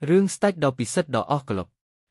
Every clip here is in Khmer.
រឿងស្ដេចដ៏ពិសិដ្ឋដ៏អស់កល្ប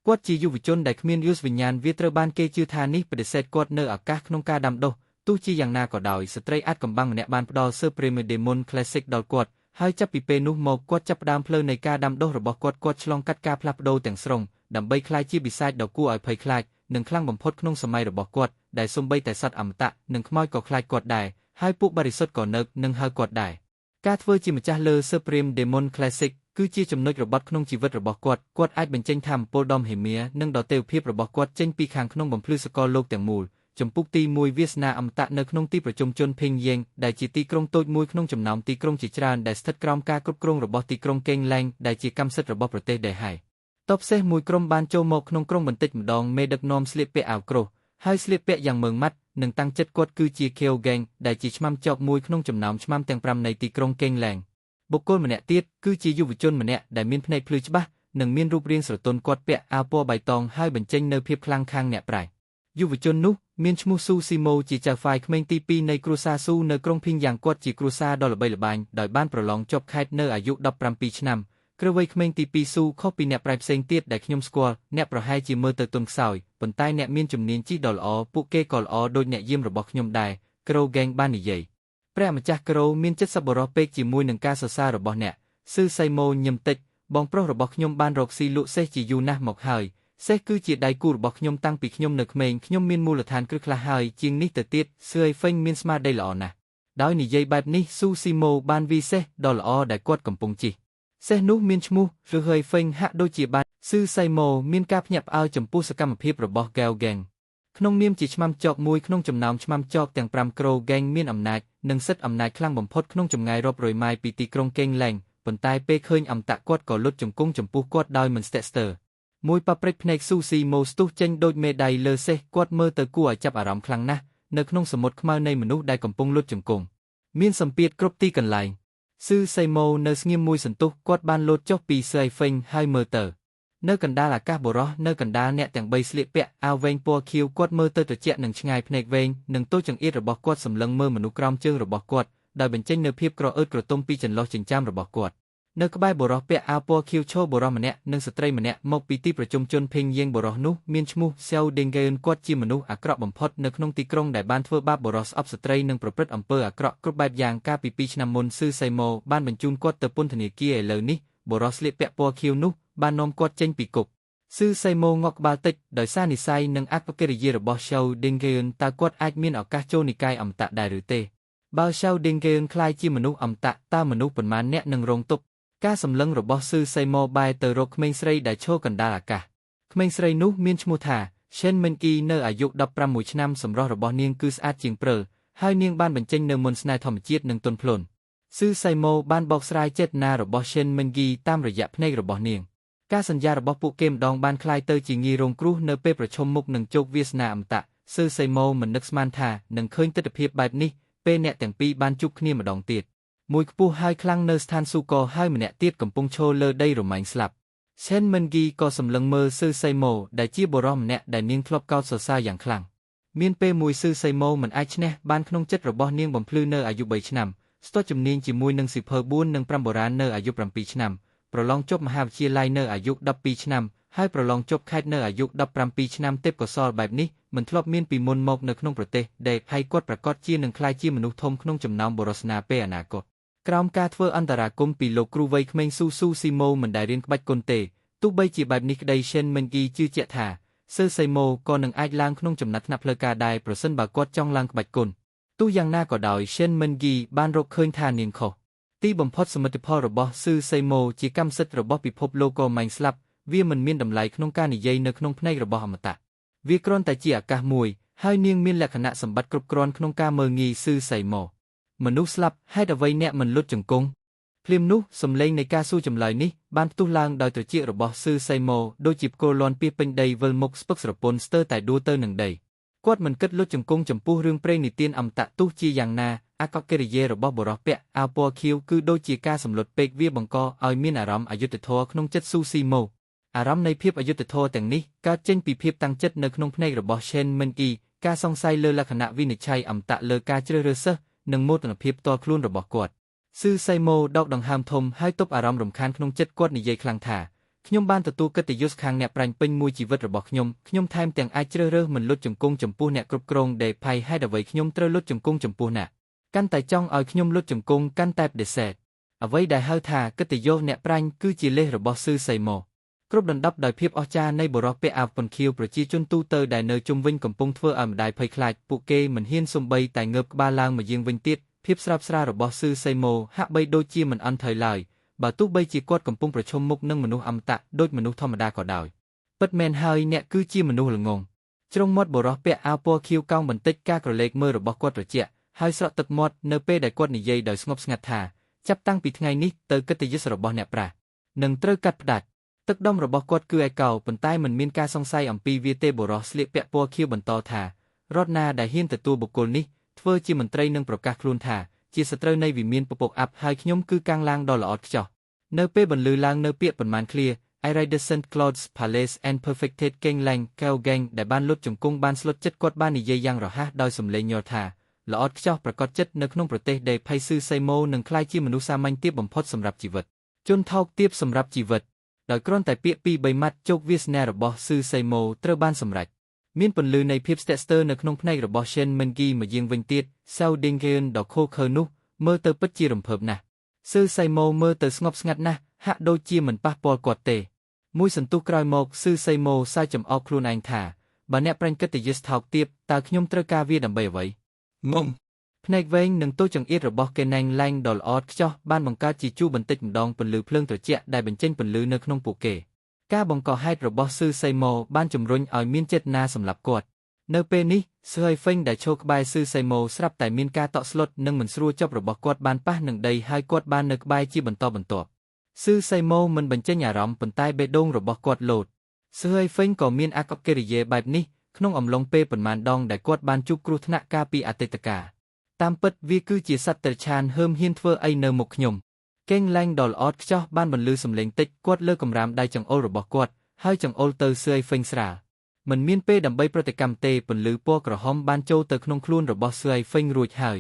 គាត់ជាយុវជនដែលគ្មានយុសវិញ្ញាណវាត្រូវបានគេជឿថានេះបដិសេធគាត់នៅឱកាសក្នុងការដាំដុះទោះជាយ៉ាងណាក៏ដោយស្ត្រីអាចកំបាំងម្នាក់បានផ្ដល់ Supreme Demon Classic ដល់គាត់ហើយចាប់ពីពេលនោះមកគាត់ចាប់ផ្ដើមផ្លូវនៃការដាំដុះរបស់គាត់គាត់ឆ្លងកាត់ការផ្លាស់ប្ដូរទាំងស្រុងដើម្បីក្លាយជាបិសាចដ៏គួរឲ្យភ័យខ្លាចនិងខ្លាំងបំផុតក្នុងសម័យរបស់គាត់ដែលសូម្បីតែសត្វអមតៈនិងខ្មោចក៏ខ្លាចគាត់ដែរហើយពួកបរិសុទ្ធក៏នឹកនិងហៅគាត់ដែរការធ្វើជាម្ចាស់លើ Supreme Demon Classic គឺជាចំណុចរបត់ក្នុងជីវិតរបស់គាត់គាត់អាចបញ្ចេញធម៌ពលដំហេមានិងដទេវភាពរបស់គាត់ចេញពីខាងក្នុងបំភ្លឺសកលលោកទាំងមូលចំពុកទី1វាសនាអមតៈនៅក្នុងទីប្រជុំជនភីងយេងដែលជាទីក្រុងតូចមួយក្នុងចំណោមទីក្រុងជាច្រើនដែលស្ថិតក្រោមការគ្រប់គ្រងរបស់ទីក្រុងកេងឡែងដែលជាកម្មសិទ្ធិរបស់ប្រទេសដេហៃតបសេះមួយក្រុមបានចូលមកក្នុងក្រុងបន្តិចម្ដងមេដឹកនាំស្លៀកពាក់អាវក្រោះហើយស្លៀកពាក់យ៉ាងម៉ឺងម៉ាត់និងតាំងចិត្តគាត់គឺជាខៀវហ្គេងដែលជាឆ្មាំចោកមួយក្នុងចំណោមឆ្មាំទាំង5នៃទីក្រុងកេងឡែងបុគ្គលម្នាក់ទៀតគឺជាយុវជនម្នាក់ដែលមានភ្នែកភ្លឺច្បាស់និងមានរូបរាងស្រទន់គាត់ពាក់អាវពណ៌បៃតងហើយបញ្ចេញនូវភាពខ្លាំងខាងអ្នកប្រាជ្ញយុវជននោះមានឈ្មោះស៊ូស៊ីម៉ូជាចៅហ្វាយក្មេងទី2នៃគ្រួសារស៊ូនៅក្រុងភីងយ៉ាងគាត់ជាគ្រួសារដ៏ល្បីល្បាញដោយបានប្រឡងជាប់ខេត្តនៅអាយុ17ឆ្នាំគ្រវ័យក្មេងទី2ស៊ូខុសពីអ្នកប្រាជ្ញផ្សេងទៀតដែលខ្ញុំស្គាល់អ្នកប្រហែលជាមើលទៅទន់ខ្សោយប៉ុន្តែអ្នកមានជំនាញជិះដ៏ល្អពួកគេក៏ល្អដូចអ្នកយាមរបស់ខ្ញុំដែរក្រូហ្គេងបាននិយាយព្រះម្ចាស់ក្រូមានចិត្តសប្បុរសពេកជាមួយនឹងការសរសើររបស់អ្នកស៊ឺសៃម៉ូញឹមតិចបងប្រុសរបស់ខ្ញុំបានរកស៊ីលក់សេះជាយូរណាស់មកហើយសេះគឺជាដៃគូរបស់ខ្ញុំតាំងពីខ្ញុំនៅក្មេងខ្ញុំមានមូលដ្ឋានគ្រឹះខ្លះហើយជាងនេះទៅទៀតសឿយហ្វេងមានស្មារតីល្អណាស់ដោយនិយាយបែបនេះស៊ូស៊ីម៉ូបានវីសេះដ៏ល្អដែលគាត់កំពុងជិះសេះនោះមានឈ្មោះឬហើយហ្វេងហាក់ដូចជាបានស៊ឺសៃម៉ូមានការភ្ញាក់ផ្អើលចំពោះសកម្មភាពរបស់ហ្គេវហ្គេងក្នុងនាមជាឆ្មាំចកមួយក្នុងចំណោមឆ្មាំចកទាំង5ក្រូហ្គេងមានអំណាចនិងសិទ្ធិអំណាចខ្លាំងបំផុតក្នុងចម្ងាយរាប់រយម៉ាយពីទីក្រុងកេងឡែងប៉ុន្តែពេលឃើញអមតៈគាត់ក៏លុតជង្គង់ចំពោះគាត់ដោយមិនស្ទាក់ស្ទើរមួយប៉ាព្រិចភ្នែកស៊ូស៊ីម៉ូស្ទុះចេញដូចមេដៃលើសេះគាត់មើលទៅគួរឲ្យចាប់អារម្មណ៍ខ្លាំងណាស់នៅក្នុងសមុទ្រខ្មៅនៃមនុស្សដែលកំពុងលុតជង្គង់មានសម្ពាធគ្រប់ទីកន្លែងស៊ឺសៃម៉ូនៅស្ងៀមមួយសន្ទុះគាត់បានលោតចុះពីសឿយហ្វេងហើយមើលទៅនៅកណ្ដាលអាកាសបុរសនៅកណ្ដាលអ្នកទាំង3ស្លៀកពាក់អាវវែងពណ៌ខៀវគាត់មើលទៅត្រជាក់និងឆ្ងាយភ្នែកវែងនិងតូចចង្អៀតរបស់គាត់សម្លឹងមើលមនុស្សក្រោមជើងរបស់គាត់ដោយបញ្ចេញនូវភាពក្រអឺតក្រទុំពីចន្លោះចិញ្ចើមរបស់គាត់នៅក្បែរបុរសពាក់អាវពណ៌ខៀវឈរបុរសម្នាក់និងស្ត្រីម្នាក់មកពីទីប្រជុំជនភេងយាងបុរសនោះមានឈ្មោះសៀវដេងហ្គេនគាត់ជាមនុស្សអាក្រក់បំផុតនៅក្នុងទីក្រុងដែលបានធ្វើបាបបុរសស្អប់ស្ត្រីនិងប្រព្រឹត្តអំពើអាក្រក់គ្រប់បែបយ៉ាងកាលពី2ឆ្នាំមុនស៊ឺសៃម៉ូបានបញ្ជូនគាត់ទៅពន្ធនាគារឥឡូវនេះបុរសស្លៀកពាក់ពណ៌ខៀវនោះបាននាំគាត់ចេញពីគុកស៊ឺសៃម៉ូងក់ក្បាលតិចដោយសារនិស័យនិងអកប្បកិរិយារបស់សៀវដេងហ្គេនតើគាត់អាចមានឱកាសចូលនិកាយអមតៈដែរឬទេបើសៀវដេងហ្គេនក្លាយជាមនុស្សអមតៈតើមនុស្សប៉ុន្មានអ្នកនឹងរងទុក្ខការសម្លឹងរបស់ស៊ឺសៃម៉ូបែរទៅរកក្មេងស្រីដែលឈរកណ្ដាលអាកាសក្មេងស្រីនោះមានឈ្មោះថាឈិនមិនគីនៅអាយុ16ឆ្នាំសម្រស់របស់នាងគឺស្អាតជាងព្រិលហើយនាងបានបញ្ចេញនូវមន្តស្នេហ៍ធម្មជាតិនិងទន់ភ្លន់ស៊ឺសៃម៉ូបានបកស្រាយចេតនារបស់ឈិនមិនគីតាមរយៈភ្នែករបស់នាងការសន្យារបស់ពួកគេម្ដងបានក្លាយទៅជាងាយរងគ្រោះនៅពេលប្រឈមមុខនឹងជោគវាសនាអមតៈស៊ឺសៃម៉ូមិននឹកស្មានថានឹងឃើញទិដ្ឋភាពបែបនេះពេលអ្នកទាំងពីរបានជួបគ្នាម្ដងទៀតមួយខ្ពស់ហើយខ្លាំងនៅស្ថានស៊ូកហើយម្នាក់ទៀតកំពុងឈរលើដីរម៉ែងស្លាប់ឈិនមិនគីក៏សម្លឹងមើលស៊ឺសៃម៉ូដែលជាបុរសម្នាក់ដែលនាងធ្លាប់កោតសរសើរយ៉ាងខ្លាំងមានពេលមួយស៊ឺសៃម៉ូមិនអាចឈ្នះបានក្នុងចិត្តរបស់នាងបំភ្លឺនៅអាយុ3ឆ្នាំស្ទាត់ជំនាញជាមួយនឹងសៀវភៅ4និង5បុរាណនៅអាយុ7ឆ្នាំប្រឡងជាប់មហាវិទ្យាល័យនៅអាយុ12ឆ្នាំហើយប្រឡងជាប់ខេត្តនៅអាយុ17ឆ្នាំទេពកោសល្យបែបនេះមិនធ្លាប់មានពីមុនមកនៅក្នុងប្រទេសដែលហើយគាត់ប្រាកដជានឹងក្លាយជាមនុស្សធំក្នុងចំណោមបុរសនាពេលអនាគតក្រោមការធ្វើអន្តរាគមន៍ពីលោកគ្រូវ័យក្មេងស៊ូស៊ូស៊ីម៉ូមិនដែលរៀនក្បាច់គុណទេទោះបីជាបែបនេះក្តីឈិនមិនគីជឿជាក់ថាស៊ឺសៃម៉ូក៏នឹងអាចឡើងក្នុងចំណាត់ថ្នាក់ផ្លូវការដែរប្រសិនបើគាត់ចង់ឡើងក្បាច់គុណទោះយ៉ាងណាក៏ដោយឈិនមិនគីបានរកឃើញថានាងខុសទីបំផុតសមិទ្ធផលរបស់ស៊ឺសៃម៉ូជាកម្មសិទ្ធិរបស់ពិភពលោកក៏ម៉ែងស្លាប់វាមិនមានតម្លៃក្នុងការនិយាយនៅក្នុងភ្នែករបស់អមតៈវាគ្រាន់តែជាឱកាសមួយហើយនាងមានលក្ខណៈសម្បត្តិគ្រប់គ្រាន់ក្នុងការមើលងាយស៊ឺសៃម៉ូមនុស្សស្លាប់ហេតុអ្វីអ្នកមិនលុតជង្គង់ភ្លាមនោះសំឡេងនៃការសួរចម្លើយនេះបានផ្ទុះឡើងដោយត្រចៀករបស់ស៊ឺសៃម៉ូដូចជាផ្គរលាន់ពីពេញដីវិលមុខស្ពឹកស្រពន់ស្ទើរតែដួលទៅនឹងដីគាត់មិនគិតលុតជង្គង់ចំពោះរឿងព្រេងនិទានអមតៈទោះជាយ៉ាងណាអកប្បកិរិយារបស់បុរសពាក់អាវពណ៌ខៀវគឺដូចជាការសម្លុតពេកវាបង្កឲ្យមានអារម្មណ៍អយុត្តិធម៌ក្នុងចិត្តស៊ូស៊ីម៉ូអារម្មណ៍នៃភាពអយុត្តិធម៌ទាំងនេះកើតចេញពីភាពតាំងចិត្តនៅក្នុងភ្នែករបស់ឈិនមិនគីការសង្ស័យលើលក្ខណៈវិនិច្ឆ័យអមតៈលើការជ្រើសរើសសិស្សនិងមោទនភាពផ្ទាល់ខ្លួនរបស់គាត់ស៊ឺសៃម៉ូដកដង្ហើមធំហើយទប់អារម្មណ៍រំខានក្នុងចិត្តគាត់និយាយខ្លាំងថា ខ្ញុំបានទទួលកិត្តិយសខាងអ្នកប្រាញ់ពេញមួយជីវិតរបស់ខ្ញុំខ្ញុំថែមទាំងអាចជ្រើសរើសមិនលុតជង្គង់ចំពោះអ្នកគ្រប់គ្រងដេផៃហេតុអ្វីខ្ញុំត្រូវលុតជង្គង់ចំពោះអ្នកកាន់តែចង់ឲ្យខ្ញុំលុតជង្គង់កាន់តែបដិសេធអ្វីដែលហៅថាកិត្តិយសអ្នកប្រាញ់គឺជាលេសរបស់ស៊ឺសៃម៉ូគ្រប់ដណ្ដប់ដោយភាពអស្ចារ្យនៃបុរសពាក់អាវពន់ខៀវប្រជាជនទូទៅដែលនៅជុំវិញកំពុងធ្វើឲ្យម្ដាយភ័យខ្លាចពួកគេមិនហ៊ានសំបីតែងើបក្បាលឡើងមកយាងវិញទៀតភាពស្រាប់ស្រាលរបស់ស៊ឺសៃម៉ូហាក់បីដូចជាមិនអន់ថយឡើយបើទោះបីជាគាត់កំពុងប្រឈមមុខនឹងមនុស្សអមតៈដូចមនុស្សធម្មតាក៏ដោយពិតមែនហើយអ្នកគឺជាមនុស្សល្ងងជ្រុងមាត់បុរសពាក់អាវពណ៌ខៀវកោងបន្តិចការក្រឡេកមើលរបស់គាត់ត្រជាក់ហើយស្រក់ទឹកមាត់នៅពេលដែលគាត់និយាយដោយស្ងប់ស្ងាត់ថាចាប់តាំងពីថ្ងៃនេះទៅកិត្តិយសរបស់អ្នកប្រាជ្ញនឹងត្រូវកាត់ផ្តាច់ទឹកដុំរបស់គាត់គឺឯកោប៉ុន្តែមិនមានការសង្ស័យអំពីវាទេបុរសស្លៀកពាក់ពណ៌ខៀវបន្តថារដ្ឋណាដែលហ៊ានទទួលបុគ្គលនេះធ្វើជាមន្ត្រីនឹងប្រកាសខ្លួនថាជាសត្រូវនៃវិមានពពកអាប់ហើយខ្ញុំគឺកាំងឡាងដ៏ល្អឥតខ្ចោះនៅពេលបន្លឺឡើងនៅពាក្យប៉ុន្មានឃ្លា Iridescent Clouds Palace and Perfected King Lang Keo Gang ដែលបានលុតជង្គង់បានស្លុតចិត្តគាត់បាននិយាយយ៉ាងរហ័សដោយសំឡេងញ័រថាល្អឥតខ្ចោះប្រកបចិត្តនៅក្នុងប្រទេសដែលផៃស៊ឺសៃម៉ូនឹងក្លាយជាមនុស្សសាមញ្ញទាបបំផុតសម្រាប់ជីវិតជនថោកទាបសម្រាប់ជីវិតដោយគ្រាន់តែពាក្យពីរបីម៉ាត់ជោគវាសនារបស់ស៊ឺសៃម៉ូត្រូវបានសម្រេចមានពន្លឺនៃភាពស្ទាក់ស្ទើរនៅក្នុងភ្នែករបស់ Shen Mengi មកយាងវិញទៀត Sao Dinghyun ដ៏ខូខើនោះមើលទៅពិតជារំភើបណាស់ស៊ឺសៃម៉ូមើលទៅស្ងប់ស្ងាត់ណាស់ហាក់ដូចជាមិនប៉ះពាល់គាត់ទេមួយសន្ទុះក្រោយមកស៊ឺសៃម៉ូសើចចំអកខ្លួនឯងថាបើអ្នកប្រាញ់កិត្តិយសថោកទាបតើខ្ញុំត្រូវការវាដើម្បីអ្វី ងំ ភ្នែកវែងនិងតូចចង្អៀតរបស់គេណែងឡែងដ៏ល្អឥតខ្ចោះបានបង្កើតជាជួរបន្តិចម្ដងពន្លឺភ្លើងត្រជាក់ដែលបញ្ចេញពន្លឺនៅក្នុងពួកគេការបង្កហេតុរបស់ស៊ឺសៃម៉ូបានជំរុញឲ្យមានចេតនាសម្លាប់គាត់នៅពេលនេះស៊ឺហៃហ្វេងដែលឈរក្បែរស៊ឺសៃម៉ូស្រាប់តែមានការតក់ស្លុតនិងមិនស្រួលចប់របស់គាត់បានប៉ះនឹងដីហើយគាត់បាននៅក្បែរជាបន្តបន្ទាប់ស៊ឺសៃម៉ូមិនបញ្ចេញអារម្មណ៍ប៉ុន្តែបេះដូងរបស់គាត់លោតស៊ឺហៃហ្វេងក៏មានអាកប្បកិរិយាបែបនេះក្នុងអំឡុងពេលប៉ុន្មានដងដែលគាត់បានជួបគ្រោះថ្នាក់កាលពីអតីតកាលតាមពិតវាគឺជាសត្វតិរច្ឆានហើមហ៊ានធ្វើអីនៅមុខខ្ញុំកេងឡែងដ៏ល្អឥតខ្ចោះបានបន្លឺសំឡេងតិចគាត់លើកម្រាមដៃចង្អុលរបស់គាត់ហើយចង្អុលទៅស៊ឺឲ្យហ្វេងស្រាលមិនមានពេលដើម្បីប្រតិកម្មទេពន្លឺពណ៌ក្រហមបានចូលទៅក្នុងខ្លួនរបស់ស៊ឺឲ្យហ្វេងរួចហើយ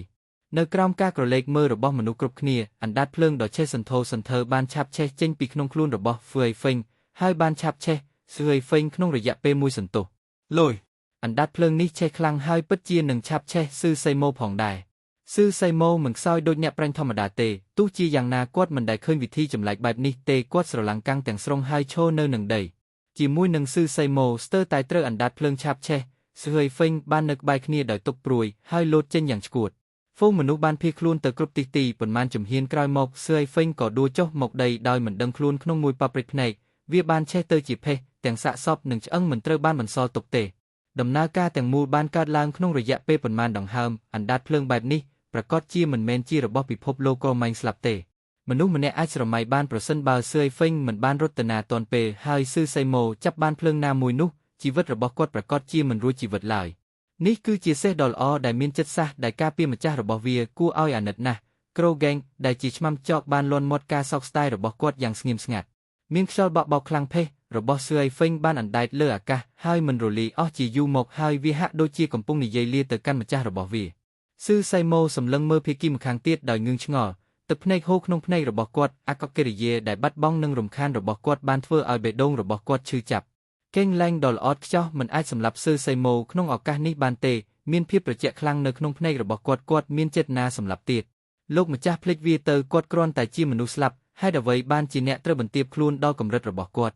នៅក្រោមការក្រឡេកមើលរបស់មនុស្សគ្រប់គ្នាអណ្ដាតភ្លើងដ៏ឆេះសន្ធោសន្ធើបានឆាបឆេះចេញពីក្នុងខ្លួនរបស់ស៊ឺឲ្យហ្វេងហើយបានឆាបឆេះស៊ឺឲ្យហ្វេងក្នុងរយៈពេលមួយសន្ទុះ លយ អណ្ដាតភ្លើងនេះឆេះខ្លាំងហើយពិតជានឹងឆាបឆេះស៊ឺសៃម៉ូផងដែរស៊ឺសៃម៉ូមិនខ្សោយដូចអ្នកប្រាញ់ធម្មតាទេទោះជាយ៉ាងណាគាត់មិនដែលឃើញវិធីចម្លែកបែបនេះទេគាត់ស្រឡាំងកាំងទាំងស្រុងហើយឈរនៅនឹងដីជាមួយនឹងស៊ឺសៃម៉ូស្ទើរតែត្រូវអណ្ដាតភ្លើងឆាបឆេះស៊ឺហៃហ្វេងបាននៅក្បែរគ្នាដោយទុកព្រួយហើយលោតចេញយ៉ាងឆ្កួតហ្វូងមនុស្សបានភៀសខ្លួនទៅគ្រប់ទិសទីប៉ុន្មានជំហានក្រោយមកស៊ឺហៃហ្វេងក៏ដួលចុះមកដីដោយមិនដឹងខ្លួនក្នុងមួយប៉ព្រិចភ្នែកវាបានឆេះទៅជាផេះទាំងសាកសពនិងឆ្អឹងមិនត្រូវបានបន្សល់ទុកទេដំណើរការទាំងមូលបានកើតឡើងក្នុងរយៈពេលប៉ុន្មានដង្ហើមអណ្ដាតភ្លើងបែបនេះប្រាកដជាមិនមែនជារបស់ពិភពលោកក៏ម៉ែងស្លាប់ទេមនុស្សម្នាក់អាចស្រមៃបានប្រសិនបើស៊ឺហ្វេងមិនបានរត់ទៅណាទាន់ពេលហើយស៊ឺសៃម៉ូចាប់បានភ្លើងណាមួយនោះជីវិតរបស់គាត់ប្រាកដជាមិនរួចជីវិតឡើយនេះគឺជាសេះដ៏ល្អដែលមានចិត្តសាសន៍ដែលការពារម្ចាស់របស់វាគួរឲ្យអាណិតណាស់ក្រូហ្គេងដែលជាឆ្មាំចកបានលាន់មាត់ការសោកស្ដាយរបស់គាត់យ៉ាងស្ងៀមស្ងាត់មានខ្យល់បក់បោកខ្លាំងផេះរបស់ស៊ឺហ្វេងបានអណ្ដែតលើអាកាសហើយមិនរលាយអស់ជាយូរមកហើយវាហាក់ដូចជាកំពុងនិយាយលាទៅកាន់ម្ចាស់របស់វាស៊ឺសៃម៉ូសម្លឹងមើលភាគីម្ខាងទៀតដោយងឿងឆ្ងល់ទឹកភ្នែកហូរក្នុងភ្នែករបស់គាត់អាកប្បកិរិយាដែលបាត់បង់និងរំខានរបស់គាត់បានធ្វើឲ្យបេះដូងរបស់គាត់ឈឺចាប់កេងឡែងដ៏ល្អឥតខ្ចោះមិនអាចសម្លាប់ស៊ឺសៃម៉ូក្នុងឱកាសនេះបានទេមានភាពត្រជាក់ខ្លាំងនៅក្នុងភ្នែករបស់គាត់គាត់មានចេតនាសម្លាប់ទៀតលោកម្ចាស់ភ្លេចវាទៅគាត់គ្រាន់តែជាមនុស្សស្លាប់ហេតុអ្វីបានជាអ្នកត្រូវបន្ទាបខ្លួនដល់កម្រិតរបស់គាត់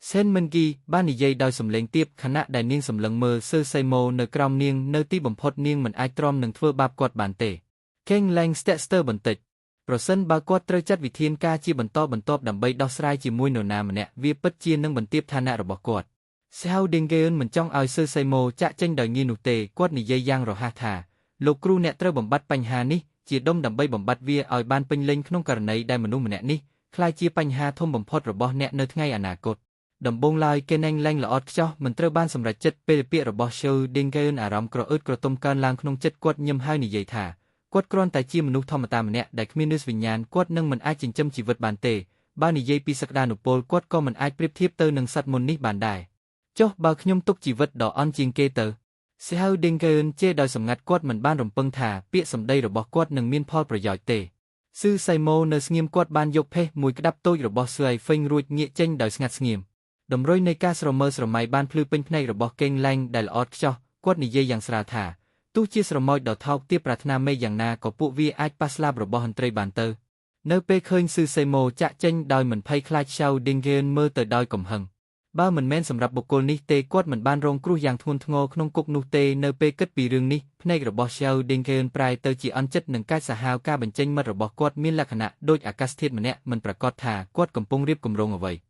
សេនមិនគីបាននិយាយដោយសំឡេងទាបខណៈដែលនាងសម្លឹងមើលស៊ឺសៃម៉ូនៅក្រោមនាងនៅទីបំផុតនាងមិនអាចទ្រាំនឹងធ្វើបាបគាត់បានទេកេងឡែងស្ទាក់ស្ទើរបន្តិចប្រសិនបើគាត់ត្រូវចាត់វិធានការជាបន្តបន្ទាប់ដើម្បីដោះស្រាយជាមួយនរណាម្នាក់វាពិតជានឹងបន្ទាបឋានៈរបស់គាត់សៅឌីងហ្គេនមិនចង់ឲ្យស៊ឺសៃម៉ូចាក់ចេញដោយងាយនោះទេគាត់និយាយយ៉ាងរហ័សថាលោកគ្រូអ្នកត្រូវបំបត្តិបញ្ហានេះជាដុំដើម្បីបំបត្តិវាឲ្យបានពេញលេញក្នុងករណីដែលមនុស្សម្នាក់នេះក្លាយជាបញ្ហាធំបំផុតរបស់អ្នកនៅថ្ងៃអនាគតដំបូងឡើយគេណែងឡែងល្អឥតខ្ចោះមិនត្រូវបានសម្រេចចិត្តពេលពាក្យរបស់ស៊ឺឌីងហ្គេនអារម្មណ៍ក្រអឺតក្រទុំកើនឡើងក្នុងចិត្តគាត់ញឹមហើយនិយាយថាគាត់គ្រាន់តែជាមនុស្សធម្មតាម្នាក់ដែលគ្មាននឿសវិញ្ញាណគាត់នឹងមិនអាចចិញ្ចឹមជីវិតបានទេបើនិយាយពីសក្តានុពលគាត់ក៏មិនអាចប្រៀបធៀបទៅនឹងសត្វមុននេះបានដែរចុះបើខ្ញុំទុកជីវិតដ៏អន់ជាងគេទៅស៊ៅឌីងហ្គេនជេរដោយសម្ងាត់គាត់មិនបានរំពឹងថាពាក្យសម្ដីរបស់គាត់នឹងមានផលប្រយោជន៍ទេ ស៊ឺសៃម៉ូនៅស្ងៀមគាត់បានយកផេះមួយក្តាប់តូចរបស់ស៊ឺអៃហ្វេងរួចងាកចេញដោយស្ងាត់ស្ងៀមតម្រុយនៃការស្រមើស្រមៃបានភ្លឺពេញភ្នែករបស់កេងឡែងដែលល្អតខ្ចោះគាត់និយាយយ៉ាងស្រាលថាទោះជាស្រមោចដ៏ថោកទាបប្រាថ្នាមេយ៉ាងណាក៏ពួកវាអាចប៉ះស្លាបរបស់ហន្ត្រីបានទៅនៅពេលឃើញស៊ឺសេម៉ូចាក់ចេញដោយមិនភ័យខ្លាច Xiao Dingyan មើលទៅដោយកំហឹងបើមិនមែនសម្រាប់បុគ្គលនេះទេគាត់មិនបានរងគ្រោះយ៉ាងធ្ងន់ធ្ងរក្នុងគុកនោះទេនៅពេលគិតពីរឿងនេះភ្នែករបស់ Xiao Dingyan ប្រែទៅជាអន់ចិត្តនឹងកាចសាហាវការបញ្ចេញមិត្តរបស់គាត់មានលក្ខណៈដូចអាកាសធាតុម្នាក់មិនប្រាកដថាគាត់កំពុងរៀបគម្រោងអ្វ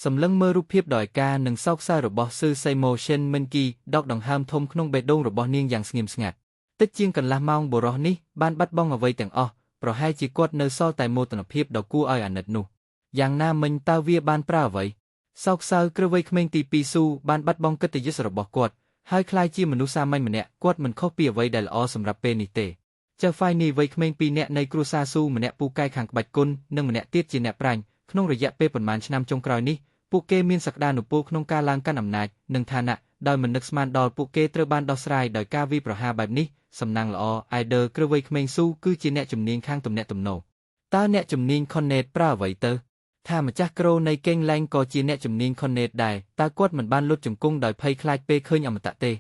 ីសម្លឹងមើលរូបភាពដោយការនិងសោកសៅរបស់ស៊ឺសេម៉ូ Shen Menki ដកដង្ហើមធំក្នុងបេះដូងរបស់នាងយ៉ាងស្ងៀមស្ងាត់តិចជាងកន្លះម៉ោងបុរសនេះបានបាត់បង់អ្វីទាំងអស់ប្រហែលជាគាត់នៅសល់តែមោទនភាពដ៏គួរឲ្យអាណិតនោះយ៉ាងណាមិញតើវាបានប្រើអ្វីសោកសៅគ្រឹះវ័យក្មេងទី2ស៊ូបានបាត់បង់កិត្តិយសរបស់គាត់ហើយក្លាយជាមនុស្សសាមញ្ញម្នាក់គាត់មិនខុសពីអ្វីដែលល្អសម្រាប់ពេលនេះទេចៅហ្វាយនីវ័យក្មេងពីរនាក់នៃគ្រួសារស៊ូម្នាក់ពូកែខាងក្បាច់គុណនិងម្នាក់ទៀតជាអ្នកប្រាជ្ញក្នុងរយៈពេលប៉ុន្មានឆ្នាំចុងក្រោយនេះពួកគេមានសក្តានុពលក្នុងការឡើងកាន់អំណាចនិងឋានៈដោយមិននឹកស្មានដល់ពួកគេត្រូវបានដោះស្រាយដោយការវាយប្រហារបែបនេះសំណាងល្អអៃដឺគ្រឹះវ័យក្មេងស៊ូគឺជាអ្នកជំនាញខាងទំនាក់ទំនងតើអ្នកជំនាញខុនណេតប្រើអ្វីទៅថាម្ចាស់គ្រូនៃកេងឡែងក៏ជាអ្នកជំនាញខុនណេតដែរតើគាត់មិនបានលុតជង្គង់ដោយភ័យខ្លាចពេលឃើញអមតៈទេ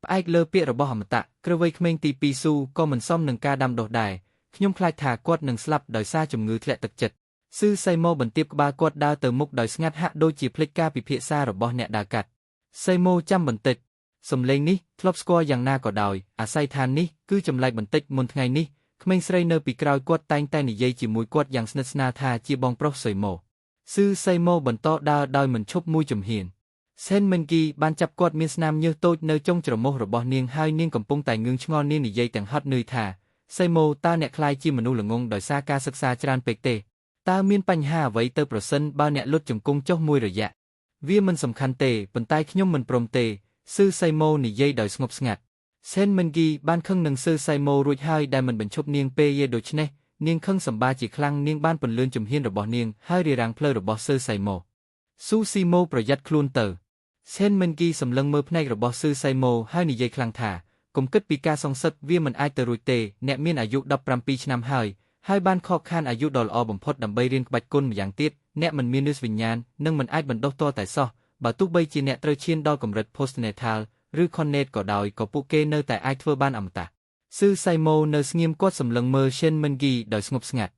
ផ្អែកលើពាក្យរបស់អមតៈគ្រឹះវ័យក្មេងទី2ស៊ូក៏មិនសមនឹងការដាំដុះដែរខ្ញុំខ្លាចថាគាត់នឹងស្លាប់ដោយសារជំងឺធ្លាក់ទឹកចិត្តស៊ឺសៃម៉ូបន្ទាបក្បាលគាត់ដើរទៅមុខដោយស្ងាត់ហាក់ដូចជាភ្លេចការពិភាក្សារបស់អ្នកដើរកាត់សៃម៉ូចាំបន្តិចសំឡេងនេះធ្លាប់ស្គាល់យ៉ាងណាក៏ដោយអាស័យដ្ឋាននេះគឺចម្លែកបន្តិចមុនថ្ងៃនេះក្មេងស្រីនៅពីក្រោយគាត់តែងតែនិយាយជាមួយគាត់យ៉ាងស្និទ្ធស្នាលថាជាបងប្រុសសៃម៉ូស៊ឺសៃម៉ូបន្តដើរដោយមិនឈប់មួយជំហានសេនមិនគីបានចាប់គាត់មានស្នាមញើសតូចនៅចុងច្រមុះរបស់នាងហើយនាងកំពុងតែងឿងឆ្ងល់នាងនិយាយទាំងហត់នឿយថាសៃម៉ូតើអ្នកក្លាយជាមនុស្សល្ងង់ដោយសារការសិក្សាច្រើនពេកទេតើមានបញ្ហាអ្វីទៅប្រសិនបើអ្នកលុតជង្គង់ចុះមួយរយៈវាមិនសំខាន់ទេប៉ុន្តែខ្ញុំមិនព្រមទេស៊ឺសៃម៉ូនិយាយដោយស្ងប់ស្ងាត់សេនមិនគីបានខឹងនឹងស៊ឺសៃម៉ូរួចហើយដែលមិនបញ្ឈប់នាងពេលយេដូច្នេះនាងខឹងសម្បាជាខ្លាំងនាងបានពន្លឿនជំហានរបស់នាងហើយរារាំងផ្លូវរបស់ស៊ឺសៃម៉ូស៊ូស៊ីម៉ូប្រយ័ត្នខ្លួនទៅសេនមិនគីសម្លឹងមើលភ្នែករបស់ស៊ឺសៃម៉ូហើយនិយាយខ្លាំងថាកុំគិតពីការសងសឹកវាមិនអាចទៅរួចទេអ្នកមានអាយុ17ឆ្នាំហើយហើយបានខកខានអាយុដ៏ល្អបំផុតដើម្បីរៀនក្បាច់គុណម្យ៉ាងទៀតអ្នកមិនមានវិញ្ញាណនិងមិនអាចបណ្ដុះទាល់តែសោះបើទោះបីជាអ្នកត្រូវឈានដល់កម្រិត postnatal ឬ connate ក៏ដោយក៏ពួកគេនៅតែអាចធ្វើបានអមតៈស៊ឺសៃម៉ូនៅស្ងៀមគាត់សម្លឹងមើល Shen Mengi ដោយស្ងប់ស្ងាត់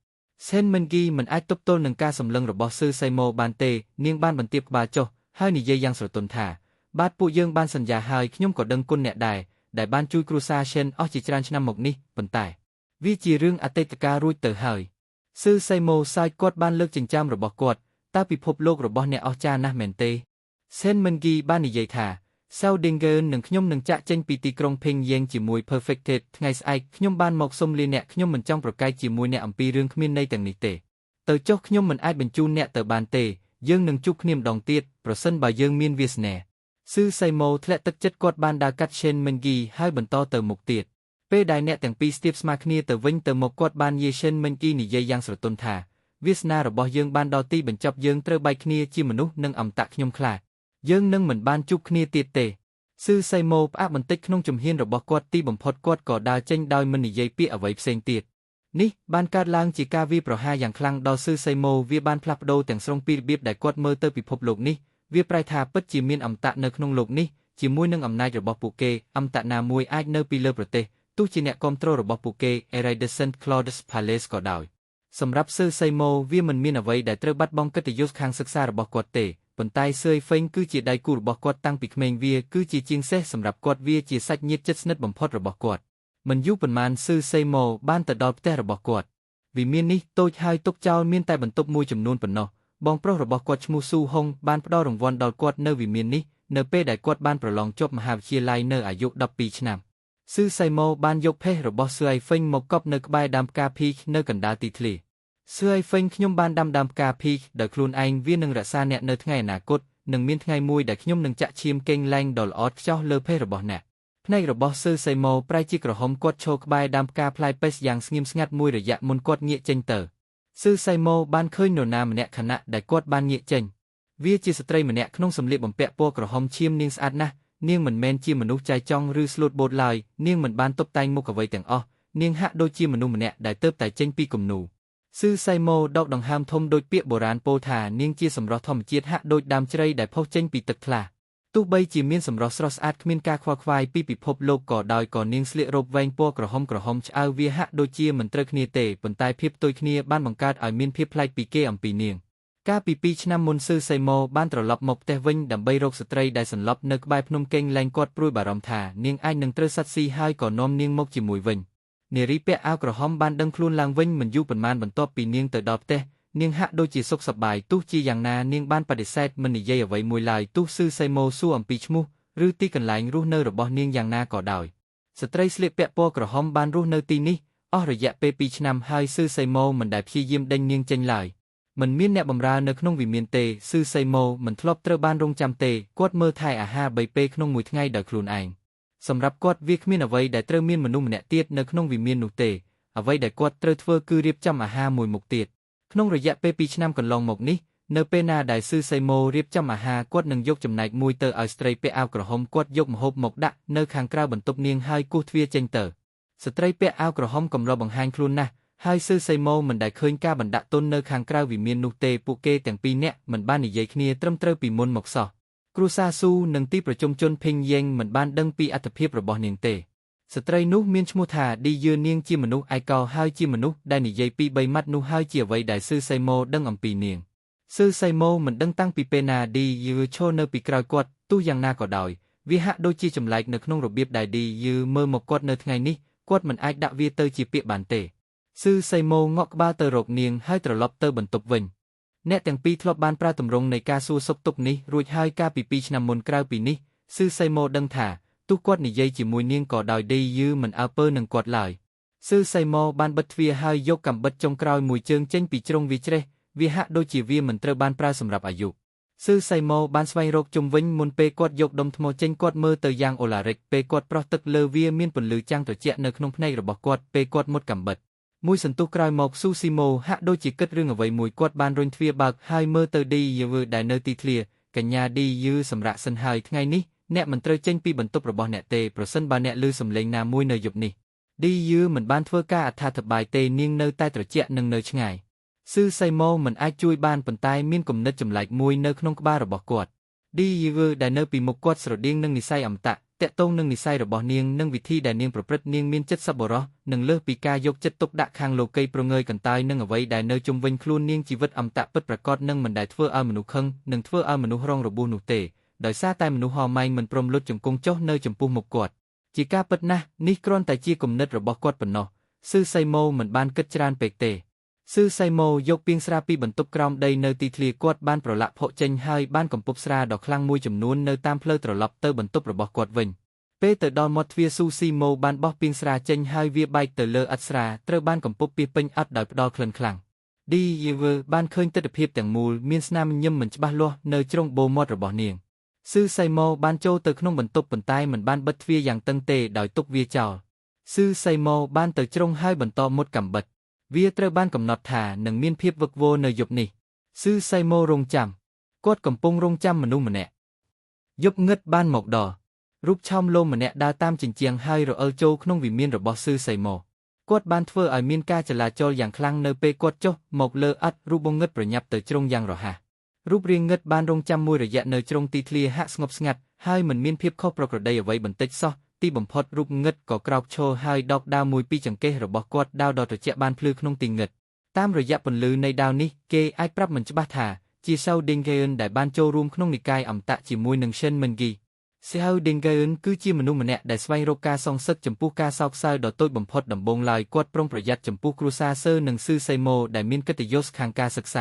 Shen Mengi មិនអាចទប់ទល់នឹងការសម្លឹងរបស់ស៊ឺសៃម៉ូបានទេនាងបានបន្ទាបក្បាលចុះហើយនិយាយយ៉ាងស្រទន់ថាបាទពួកយើងបានសន្យាហើយខ្ញុំក៏ដឹងគុណអ្នកដែរដែលបានជួយគ្រួសារ Shen អស់ជាច្រើនឆ្នាំមកនេះប៉ុន្តែវាជារឿងអតីតកាលរួចទៅហើយស៊ឺសៃម៉ូសើចគាត់បានលើកចិញ្ចើមរបស់គាត់តើពិភពលោករបស់អ្នកអស្ចារ្យណាស់មែនទេសេនមិនគីបាននិយាយថា Xiao Dingyan និងខ្ញុំនឹងចាក់ចេញពីទីក្រុងភេងយ៉េងជាមួយ Perfected ថ្ងៃស្អែកខ្ញុំបានមកសុំលាអ្នកខ្ញុំមិនចង់ប្រកែកជាមួយអ្នកអំពីរឿងគ្មានន័យទាំងនេះទេទៅចុះខ្ញុំមិនអាចបញ្ជូនអ្នកទៅបានទេយើងនឹងជួបគ្នាម្ដងទៀតប្រសិនបើយើងមានវាសនាស៊ឺសៃម៉ូធ្លាក់ទឹកចិត្តគាត់បានដើរកាត់ Shen Mengi ហើយបន្តទៅមុខទៀតពេលដែលអ្នកទាំងពីរស្ទាបស្មាគ្នាទៅវិញទៅមកគាត់បានយា Shen Mengi និយាយយ៉ាងស្រទន់ថាវាសនារបស់យើងបានដល់ទីបញ្ចប់យើងត្រូវបែកគ្នាជាមនុស្សនិងអមតៈខ្ញុំខ្លាចយើងនឹងមិនបានជួបគ្នាទៀតទេស៊ឺសៃម៉ូផ្អាកបន្តិចក្នុងជំហានរបស់គាត់ទីបំផុតគាត់ក៏ដើរចេញដោយមិននិយាយពាក្យអ្វីផ្សេងទៀតនេះបានកើតឡើងជាការវាយប្រហារយ៉ាងខ្លាំងដល់ស៊ឺសៃម៉ូវាបានផ្លាស់ប្ដូរទាំងស្រុងពីរបៀបដែលគាត់មើលទៅពិភពលោកនេះវាប្រែថាពិតជាមានអមតៈនៅក្នុងលោកនេះជាមួយនឹងអំណាចរបស់ពួកគេអមតៈណាមួយអាចនៅពីលើប្រទេសទោះជាអ្នកគាំទ្ររបស់ពួកគេ Iridescent Clouds Palace ក៏ដោយសម្រាប់ស៊ឺសៃម៉ូវាមិនមានអ្វីដែលត្រូវបាត់បង់កិត្តិយសខាងសិក្សារបស់គាត់ទេប៉ុន្តែស៊ើយហ្វេងគឺជាដៃគូរបស់គាត់តាំងពីក្មេងវាគឺជាជាងសេះសម្រាប់គាត់វាជាសាច់ញាតិជិតស្និទ្ធបំផុតរបស់គាត់មិនយូរប៉ុន្មានស៊ឺសៃម៉ូបានទៅដល់ផ្ទះរបស់គាត់វិមាននេះតូចហើយទុកចោលមានតែបន្ទប់មួយចំនួនប៉ុណ្ណោះបងប្រុសរបស់គាត់ឈ្មោះស៊ូហុងបានផ្ដល់រង្វាន់ដល់គាត់នៅវិមាននេះនៅពេលដែលគាត់បានប្រឡងជាប់មហាវិទ្យាល័យនៅអាយុ12ឆ្នាំស៊ឺសៃម៉ូបានយកផេះរបស់ស៊ឺអៃហ្វេងមកកប់នៅក្បែរដើមផ្កាភីនៅកណ្ដាលទីធ្លាស៊ឺអៃហ្វេងខ្ញុំបានដាំដើមផ្កាភីដោយខ្លួនឯងវានឹងរក្សាអ្នកនៅថ្ងៃអនាគតនឹងមានថ្ងៃមួយដែលខ្ញុំនឹងចាក់ឈាមកេងឡែងដ៏ល្អឥតខ្ចោះលើផេះរបស់អ្នកភ្នែករបស់ស៊ឺសៃម៉ូប្រែជាក្រហមគាត់ឈរក្បែរដើមផ្កាផ្លែពេសយ៉ាងស្ងៀមស្ងាត់មួយរយៈមុនគាត់ងាកចេញទៅស៊ឺសៃម៉ូបានឃើញនរណាម្នាក់ខណៈដែលគាត់បានងាកចេញវាជាស្ត្រីម្នាក់ក្នុងសម្លៀកបំពាក់ពណ៌ក្រហមឈាមនាងស្អាតណាស់នាងមិនមែនជាមនុស្សចៃចង់ឬស្លូតបូតឡើយនាងមិនបានតុបតែងមុខអ្វីទាំងអស់នាងហាក់ដូចជាមនុស្សម្នាក់ដែលទើបតែចេញពីគំនូ ស៊ឺសៃម៉ូដកដង្ហើមធំដូចពាក្យបុរាណពោលថានាងជាសម្រស់ធម្មជាតិហាក់ដូចដើមជ្រៃដែលផុសចេញពីទឹកថ្លាទោះបីជាមានសម្រស់ស្រស់ស្អាតគ្មានការខ្វល់ខ្វាយពីពិភពលោកក៏ដោយក៏នាងស្លៀករ៉ូបវែងពណ៌ក្រហមក្រហមឆ្អៅវាហាក់ដូចជាមិនត្រូវគ្នាទេប៉ុន្តែភាពផ្ទុយគ្នាបានបង្កើតឲ្យមានភាពប្លែកពីគេអំពីនាងកាលពី2ឆ្នាំមុនស៊ឺសៃម៉ូបានត្រឡប់មកផ្ទះវិញដើម្បីរកស្ត្រីដែលសន្លប់នៅក្បែរភ្នំកេងលែងគាត់ព្រួយបារម្ភថានាងអាចនឹងត្រូវសត្វស៊ីហើយក៏នាំនាងមកជាមួយវិញនារីពាក់អាវក្រហមបានដឹងខ្លួនឡើងវិញមិនយូរប៉ុន្មានបន្ទាប់ពីនាងទៅដល់ផ្ទះនាងហាក់ដូចជាសុខសប្បាយទោះជាយ៉ាងណានាងបានបដិសេធមិននិយាយអ្វីមួយឡើយទោះស៊ឺសៃម៉ូសួរអំពីឈ្មោះឬទីកន្លែងរស់នៅរបស់នាងយ៉ាងណាក៏ដោយស្ត្រីស្លៀកពាក់ពណ៌ក្រហមបានរស់នៅទីនេះអស់រយៈពេល2ឆ្នាំហើយស៊ឺសៃម៉ូមិនដែលព្យាយាមដេញនាងចេញឡើយមិនមានអ្នកបម្រើនៅក្នុងវិមានទេស៊ឺសៃម៉ូមិនធ្លាប់ត្រូវបានរងចាំទេគាត់មើលថែអាហារ3ពេលក្នុងមួយថ្ងៃដោយខ្លួនឯងសម្រាប់គាត់វាគ្មានអ្វីដែលត្រូវមានមនុស្សម្នាក់ទៀតនៅក្នុងវិមាននោះទេអ្វីដែលគាត់ត្រូវធ្វើគឺរៀបចំអាហារមួយមុខទៀតក្នុងរយៈពេល2ឆ្នាំកន្លងមកនេះនៅពេលណាដែលស៊ឺសៃម៉ូរៀបចំអាហារគាត់នឹងយកចំណែកមួយទៅឲ្យស្ត្រីពាក់អាវក្រហមគាត់យកម្ហូបមកដាក់នៅខាងក្រៅបន្ទប់នាងហើយគោះទ្វារចេញទៅស្ត្រីពាក់អាវក្រហមកម្របង្ហាញខ្លួនណាស់ហើយស៊ឺសៃម៉ូមិនដែលឃើញការបណ្ដាក់ទុននៅខាងក្រៅវិមាននោះទេពួកគេទាំងពីរនាក់មិនបាននិយាយគ្នាត្រឹមត្រូវពីមុនមកសោះគ្រួសារស៊ូនិងទីប្រជុំជនភីងយ៉េងមិនបានដឹងពីអត្ថភាពរបស់នាងទេស្ត្រីនោះមានឈ្មោះថាឌីយឺនាងជាមនុស្សឯកោហើយជាមនុស្សដែលនិយាយពីបីម៉ាត់នោះហើយជាអ្វីដែលស៊ឺសៃម៉ូដឹងអំពីនាងស៊ឺសៃម៉ូមិនដឹងតាំងពីពេលណាឌីយឺឈរនៅពីក្រោយគាត់ទោះយ៉ាងណាក៏ដោយវាហាក់ដូចជាចម្លែកនៅក្នុងរបៀបដែលឌីយឺមើលមកគាត់នៅថ្ងៃនេះគាត់មិនអាចដាក់វាទៅជាពាក្យបានទេស៊ឺសៃម៉ូងក់ក្បាលទៅរកនាងហើយត្រឡប់ទៅបន្ទប់វិញអ្នកទាំងពីរធ្លាប់បានប្រើទម្រង់នៃការសួរសុខទុក្ខនេះរួចហើយកាលពី2ឆ្នាំមុនក្រៅពីនេះស៊ឺសៃម៉ូដឹងថាទោះគាត់និយាយជាមួយនាងក៏ដោយឌីយឺមិនអើពើនឹងគាត់ឡើយស៊ឺសៃម៉ូបានបិទទ្វារហើយយកកាំបិតចុងក្រោយមួយជើងចេញពីជ្រុងវាច្រេះវាហាក់ដូចជាវាមិនត្រូវបានប្រើសម្រាប់អាយុស៊ឺសៃម៉ូបានស្វែងរកជុំវិញមុនពេលគាត់យកដុំថ្មចេញគាត់មើលទៅយ៉ាងអូឡារិកពេលគាត់ប្រោះទឹកលើវាមានពន្លឺចាំងត្រជាក់នៅក្នុងភ្នែករបស់គាត់ពេលគាត់មុតកាំបិតមួយសន្ទុះក្រោយមកស៊ូស៊ីម៉ូហាក់ដូចជាគិតរឿងអ្វីមួយគាត់បានរុញទ្វារបើកហើយមើលទៅឌីយឺដែលនៅទីធ្លាកញ្ញាឌីយឺសម្រាប់សិនហើយថ្ងៃនេះអ្នកមិនត្រូវចេញពីបន្ទប់របស់អ្នកទេប្រសិនបើអ្នកឮសំឡេងណាមួយនៅយប់នេះឌីយឺមិនបានធ្វើការអត្ថាធិប្បាយទេនាងនៅតែត្រជាក់និងនៅឆ្ងាយស៊ឺសៃម៉ូមិនអាចជួយបានប៉ុន្តែមានគំនិតចម្លែកមួយនៅក្នុងក្បាលរបស់គាត់ឌីយឺដែលនៅពីមុខគាត់ស្រដៀងនឹងនិស័យអមតៈតាក់ទងនឹងនិស័យរបស់នាងនិងវិធីដែលនាងប្រព្រឹត្តនាងមានចិត្តសប្បុរសនិងលើសពីការយកចិត្តទុកដាក់ខាងលោកីប្រងើយកន្តើយនឹងអ្វីដែលនៅជុំវិញខ្លួននាងជីវិតអមតៈពិតប្រាកដនឹងមិនដែលធ្វើឲ្យមនុស្សខឹងនិងធ្វើឲ្យមនុស្សរងរបួសនោះទេដោយសារតែមនុស្សហម៉ែងមិនព្រមលុតជង្គង់ចុះនៅចំពោះមុខគាត់ជាការពិតណាស់នេះគ្រាន់តែជាគំនិតរបស់គាត់ប៉ុណ្ណោះស៊ឺសៃម៉ូមិនបានគិតច្រើនពេកទេស៊ឺសៃម៉ូយកពាងស្រាពីបន្ទប់ក្រោមដីនៅទីធ្លាគាត់បានប្រឡាក់ភក់ចេញហើយបានកំពប់ស្រាដ៏ខ្លាំងមួយចំនួននៅតាមផ្លូវត្រឡប់ទៅបន្ទប់របស់គាត់វិញពេលទៅដល់មាត់ទ្វារស៊ូស៊ីម៉ូបានបោះពាងស្រាចេញហើយវាបែកទៅលើឥដ្ឋស្រាត្រូវបានកំពប់ពាសពេញអត់ដោយផ្ដល់ក្លិនខ្លាំងឌីយឺបានឃើញទិដ្ឋភាពទាំងមូលមានស្នាមញញឹមមិនច្បាស់លាស់នៅជ្រុងបូមាត់របស់នាងស៊ឺសៃម៉ូបានចូលទៅក្នុងបន្ទប់ប៉ុន្តែមិនបានបិទទ្វារយ៉ាងតឹងទេដោយទុកវាចោលស៊ឺសៃម៉ូបានទៅជ្រុងហើយបន្តមុតកាំបិតវាត្រូវបានកំណត់ថានឹងមានភាពវឹកវរនៅយប់នេះស៊ឺសៃម៉ូរងចាំគាត់កំពុងរងចាំមនុស្សម្នាក់យប់ងឹតបានមកដល់រូបឆោមលោមម្នាក់ដើរតាមជញ្ជាំងហើយរអិលចូលក្នុងវិមានរបស់ស៊ឺសៃម៉ូគាត់បានធ្វើឲ្យមានការចលាចលយ៉ាងខ្លាំងនៅពេលគាត់ចុះមកលើឥដ្ឋរូបងឹតប្រញាប់ទៅជ្រុងយ៉ាងរហ័សរូបរាងងឹតបានរងចាំមួយរយៈនៅជ្រុងទីធ្លាហាក់ស្ងប់ស្ងាត់ហើយមិនមានភាពខុសប្រក្រតីអ្វីបន្តិចសោះទីបំផុតរូបងឹតក៏ក្រោកឈរហើយដកដាវមួយពីចង្កេះរបស់គាត់ដាវដ៏ត្រជាក់បានភ្លឺក្នុងទីងឹតតាមរយៈពន្លឺនៃដាវនេះគេអាចប្រាប់មិនច្បាស់ថាជាសៅឌីងហ្គេនដែលបានចូលរួមក្នុងនិកាយអមតៈជាមួយនឹងសិនមិនហ្គីសៅឌីងហ្គេនគឺជាមនុស្សម្នាក់ដែលស្វែងរកការសងសឹកចំពោះការសោកសៅដ៏តូចបំផុតដំបូងឡើយគាត់ប្រុងប្រយ័ត្នចំពោះគ្រួសារសឺនិងស៊ឺសៃម៉ូដែលមានកិត្តិយសខាងការសិក្ស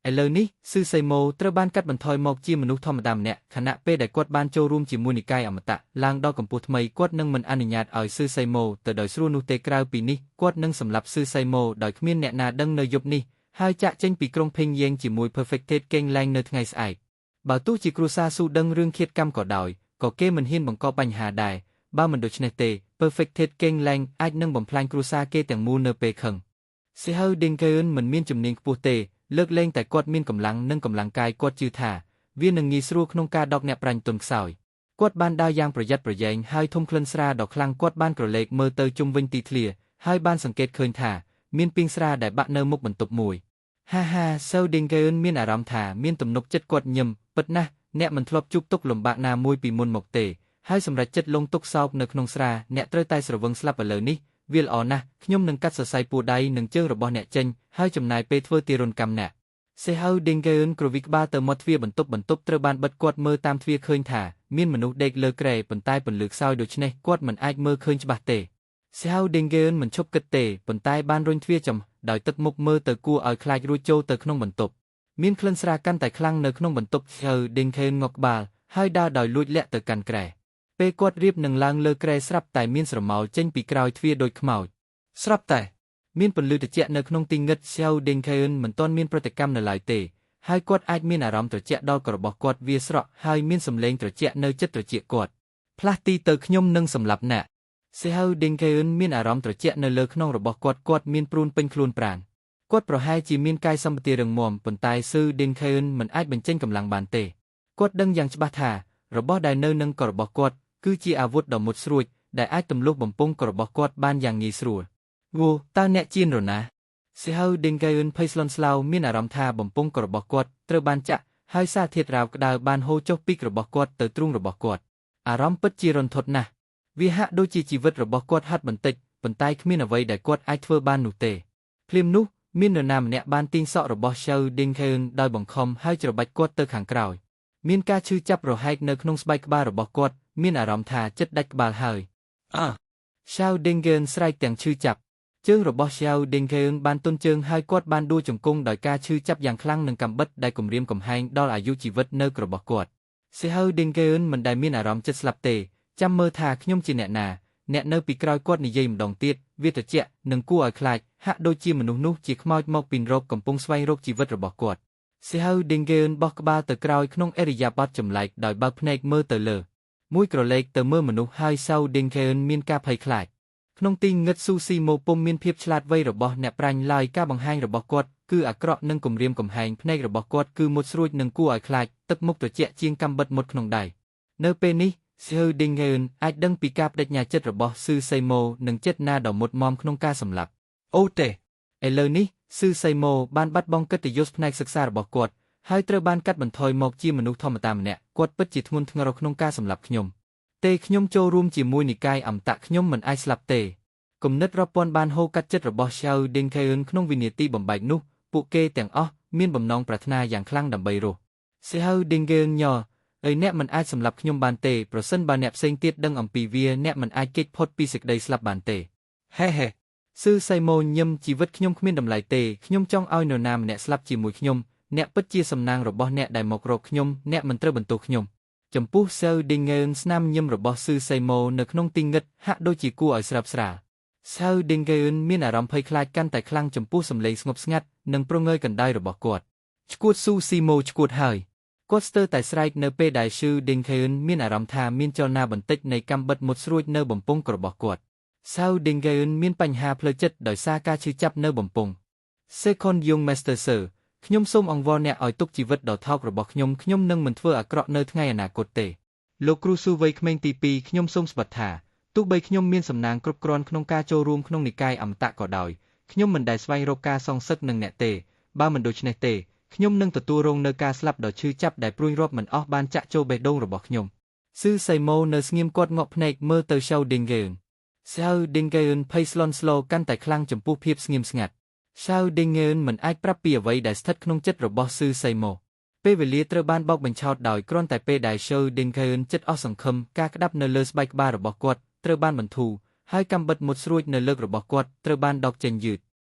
ាឥឡូវនេះស៊ឺសៃម៉ូត្រូវបានកាត់បន្ថយមកជាមនុស្សធម្មតាម្នាក់ខណៈពេលដែលគាត់បានចូលរួមជាមួយនិកាយអមតៈឡើងដល់កម្ពស់ថ្មីគាត់នឹងមិនអនុញ្ញាតឲ្យស៊ឺសៃម៉ូទៅដោយស្រួលនោះទេក្រៅពីនេះគាត់នឹងសម្លាប់ស៊ឺសៃម៉ូដោយគ្មានអ្នកណាដឹងនៅយប់នេះហើយចាក់ចេញពីក្រុងភេងយ៉េងជាមួយ Perfected កេងលែងនៅថ្ងៃស្អែកបើទោះជាគ្រួសារស៊ូដឹងរឿងឃាតកម្មក៏ដោយក៏គេមិនហ៊ានបង្កបញ្ហាដែរបើមិនដូច្នេះទេ Perfected កេងលែងអាចនឹងបំផ្លាញគ្រួសារគេទាំងមូលនៅពេលខឹងសេហៅឌីងកេនមិនមានជំនាញខ្ពស់ទេលើកលែងតែគាត់មានកម្លាំងនិងកម្លាំងកាយគាត់ជឿថាវានឹងងាយស្រួលក្នុងការដកអ្នកប្រាញ់ទុនខ្សោយគាត់បានដើរយ៉ាងប្រយ័ត្នប្រយែងហើយធំក្លិនស្រាដ៏ខ្លាំងគាត់បានក្រឡេកមើលទៅជុំវិញទីធ្លាហើយបានសង្កេតឃើញថា មានពីងស្រាដែលបាក់នៅមុខបន្ទប់មួយហាហាសៅឌីងកេអ៊ុនមានអារម្មណ៍ថាមានទំនុកចិត្តគាត់ញឹមពិតណាស់អ្នកមិនធ្លាប់ជួបទុក្ខលំបាកណាមួយពីមុនមកទេហើយសម្រេចចិត្តលងទុកសោកនៅក្នុងស្រាអ្នកត្រូវតែស្រវឹងស្លាប់ឥឡូវនេះវាល្អណាស់ខ្ញុំនឹងកាត់សរសៃពួរដៃនិងជើងរបស់អ្នកចេញហើយចំណាយពេលធ្វើទារុណកម្មអ្នកសេហៅឌីងកេអ៊ុនក្រវីក្បាលទៅមាត់ទ្វារបន្ទប់បន្ទប់ត្រូវបានបិទគាត់មើលតាមទ្វារឃើញថាមានមនុស្សដេកលើគ្រែប៉ុន្តែពន្លឺខ្សោយដូច្នេះគាត់មិនអាចមើលឃើញច្បាស់ទេសេហៅឌីងកេអ៊ុនមិនឈប់គិតទេប៉ុន្តែបានរុញទ្វារចំដោយទឹកមុខមើលទៅគួរឲ្យខ្លាចរួចចូលទៅក្នុងបន្ទប់មានក្លិនស្រាកាន់តែខ្លាំងនៅក្នុងបន្ទប់សេហៅឌីងកេអ៊ុនងក់ក្បាលហើយដើរដោយលួចលាក់ទៅកាន់គ្រែពេលគាត់រៀបនឹងឡើងលើគ្រែស្រាប់តែមានស្រមោលចេញពីក្រោយទ្វារដូចខ្មោចស្រាប់តែមានពន្លឺត្រជាក់នៅក្នុងទីងឹតសេហៅឌីងកេអ៊ុនមិនទាន់មានប្រតិកម្មនៅឡើយទេហើយគាត់អាចមានអារម្មណ៍ត្រជាក់ដល់ករបស់គាត់វាស្រក់ហើយមានសម្លេងត្រជាក់នៅចិត្តត្រចៀកគាត់ផ្លាស់ទីទៅខ្ញុំនឹងសម្លាប់អ្នកសេហៅឌីងកេអ៊ុនមានអារម្មណ៍ត្រជាក់នៅលើខ្នងរបស់គាត់គាត់មានព្រួនពេញខ្លួនប្រាណគាត់ប្រហែលជាមានកាយសម្បទារឹងមាំប៉ុន្តែស៊ឺឌីងកេអ៊ុនមិនអាចបញ្ចេញកម្លាំងបានទេគាត់ដឹងយ៉ាងច្បាស់ថារបស់ដែលនៅនឹងករបស់គាត់គឺជាអាវុធដ៏មុតស្រួចដែលអាចទម្លុះបំពង់ករបស់គាត់បានយ៉ាងងាយស្រួលវូតើអ្នកជានរណាសេហៅឌីងកេអ៊ុនភ័យស្លន់ស្លោមានអារម្មណ៍ថាបំពង់ករបស់គាត់ត្រូវបានចាក់ហើយសារធាតុរាវក្តៅបានហូរចុះពីរបស់គាត់ទៅទ្រូងរបស់គាត់អារម្មណ៍ពិតជារន្ធត់ណាស់វាហាក់ដូចជាជីវិតរបស់គាត់ហាត់បន្តិចប៉ុន្តែគ្មានអ្វីដែលគាត់អាចធ្វើបាននោះទេភ្លាមនោះមាននរណាម្នាក់បានទាញសក់របស់សេហៅឌីងកេអ៊ុនដោយបង្ខំហើយច្របាច់គាត់ទៅខាងក្រោយមានការឈឺចាប់រហែកនៅក្នុងស្បែកក្បាលរបស់គាត់មានអារម្មណ៍ថាចិត្តដាច់ក្បាលហើយអើសេហៅឌីងកេអ៊ុនស្រែកទាំងឈឺចាប់ជើងរបស់សេហៅឌីងកេអ៊ុនបានទន់ជើងហើយគាត់បានដួលជង្គង់ដោយការឈឺចាប់យ៉ាងខ្លាំងនឹងកាំបិតដែលគំរាមកំហែងដល់អាយុជីវិតនៅរបស់គាត់សេហៅឌីងកេអ៊ុនមិនដែលមានអារម្មណ៍ចិត្តស្លាប់ទេចាំមើលថាខ្ញុំជាអ្នកណាអ្នកនៅពីក្រោយគាត់និយាយម្ដងទៀតវាត្រជាក់និងគួរឲ្យខ្លាចហាក់ដូចជាមនុស្សនោះជាខ្មោចមកពីនរកកំពុងស្វែងរកជីវិតរបស់គាត់សេហៅឌីងកេអ៊ុនបោះក្បាលទៅក្រោយក្នុងអរិយាបថចម្លែកដោយបើកភ្នែកមើលទៅលើមួយក្រឡេកទៅមើលមនុស្សហើយសេហៅឌីងកេអ៊ុនមានការភ័យខ្លាចក្នុងទីងឹតស៊ូស៊ីម៉ូពុំមានភាពឆ្លាតវៃរបស់អ្នកប្រាជ្ញឡើយការបង្ហាញរបស់គាត់គឺអាក្រក់និងគំរាមកំហែងភ្នែករបស់គាត់គឺមុតស្រួចនិងគួរឲ្យខ្លាចទឹកមុខត្រជាក់ជាងកាំបិតមុតក្នុងដៃនៅពេលនេះសេហៅឌីងកេអ៊ុនអាចដឹងពីការបដិញ្ញាចិត្តរបស់ស៊ឺសៃម៉ូនិងចិត្តណាដ៏មុតមមក្នុងការសម្លាប់អូទេឥឡូវនេះស៊ឺសៃម៉ូបានបាត់បង់កិត្តិយសផ្នែកសិក្សារបស់គាត់ហើយត្រូវបានកាត់បន្ថយមកជាមនុស្សធម្មតាម្នាក់គាត់ពិតជាធ្ងន់ធ្ងរក្នុងការសម្លាប់ខ្ញុំទេខ្ញុំចូលរួមជាមួយនិកាយអមតៈខ្ញុំមិនអាចស្លាប់ទេគំនិតរាប់ពាន់បានហូរកាត់ចិត្តរបស់សេហៅឌីងកេអ៊ុនក្នុងវិនាទីបំបែកនោះពួកគេទាំងអស់មានបំណងប្រាថ្នាយ៉ាងខ្លាំងដើម្បីរស់សេហៅឌីងកេអ៊ុនញ័រអីអ្នកមិនអាចសម្លាប់ខ្ញុំបានទេប្រសិនបើអ្នកផ្សេងទៀតដឹងអំពីវាអ្នកមិនអាចគេចផុតពីសេចក្តីស្លាប់បានទេហេហេស៊ឺសៃម៉ូញឹមជីវិតខ្ញុំគ្មានតម្លៃទេខ្ញុំចង់ឲ្យនរណាម្នាក់ស្លាប់ជាមួយខ្ញុំអ្នកពិតជាសំណាងរបស់អ្នកដែលមករកខ្ញុំអ្នកមិនត្រូវបន្ទោសខ្ញុំចំពោះសេហៅឌីងកេអ៊ុនស្នាមញឹមរបស់ស៊ឺសៃម៉ូនៅក្នុងទីងឹតហាក់ដូចជាគួរឲ្យស្រើបស្រាលសេហៅឌីងកេអ៊ុនមានអារម្មណ៍ភ័យខ្លាចកាន់តែខ្លាំងចំពោះសម្លេងស្ងប់ស្ងាត់និងប្រងើយកណ្ដាយរបស់គាត់ឈួតស៊ូស៊ីម៉ូឈួតហើយគាត់ស្ទើរតែស្រែកនៅពេលដែលស៊ឺឌីងកេអ៊ុនមានអារម្មណ៍ថាមានចលនាបន្តិចនៃកាំបិតមុតស្រួចនៅបំពង់របស់គាត់សេហៅឌីងកេអ៊ុនមានបញ្ហាផ្លូវចិត្តដោយសារការឈឺចាប់នៅបំពង់ Second Young Master Sir ខ្ញុំសូមអង្វរអ្នកឲ្យទុកជីវិតដ៏ថោករបស់ខ្ញុំខ្ញុំនឹងមិនធ្វើអាក្រក់នៅថ្ងៃអនាគតទេលោកគ្រូស៊ូវ័យក្មេងទី2ខ្ញុំសូមស្បត់ថាទោះបីខ្ញុំមានសំណាងគ្រប់គ្រាន់ក្នុងការចូលរួមក្នុងនិកាយអមតៈក៏ដោយខ្ញុំមិនដែលស្វែងរកការសងសឹកនឹងអ្នកទេបើមិនដូច្នេះទេខ្ញុំនឹងទទួលរងនៅការស្លាប់ដ៏ឈឺចាប់ដែលព្រួយរាប់មិនអស់បានចាក់ចូលបេះដូងរបស់ខ្ញុំស៊ឺសៃម៉ូនៅស្ងៀមគាត់ងក់ភ្នែកមើលទៅសេហៅឌីងកេអ៊ុនសេហៅឌីងកេអ៊ុនភ័យស្លន់ស្លោកាន់តែខ្លាំងចំពោះភាពស្ងៀមស្ងាត់សេហៅឌីងកេអ៊ុនមិនអាចប្រាប់ពីអ្វីដែលស្ថិតក្នុងចិត្តរបស់ស៊ឺសៃម៉ូពេលវេលាត្រូវបានបោកបញ្ឆោតដោយគ្រាន់តែពេលដែលសេហៅឌីងកេអ៊ុនចិត្តអស់សង្ឃឹមការក្តាប់នៅលើស្បែកក្បាលរបស់គាត់ត្រូវបានបន្ធូរហើយកាំបិតមុតស្រួចនៅលើរបស់គាត់ត្រូវបានដកចេញយឺត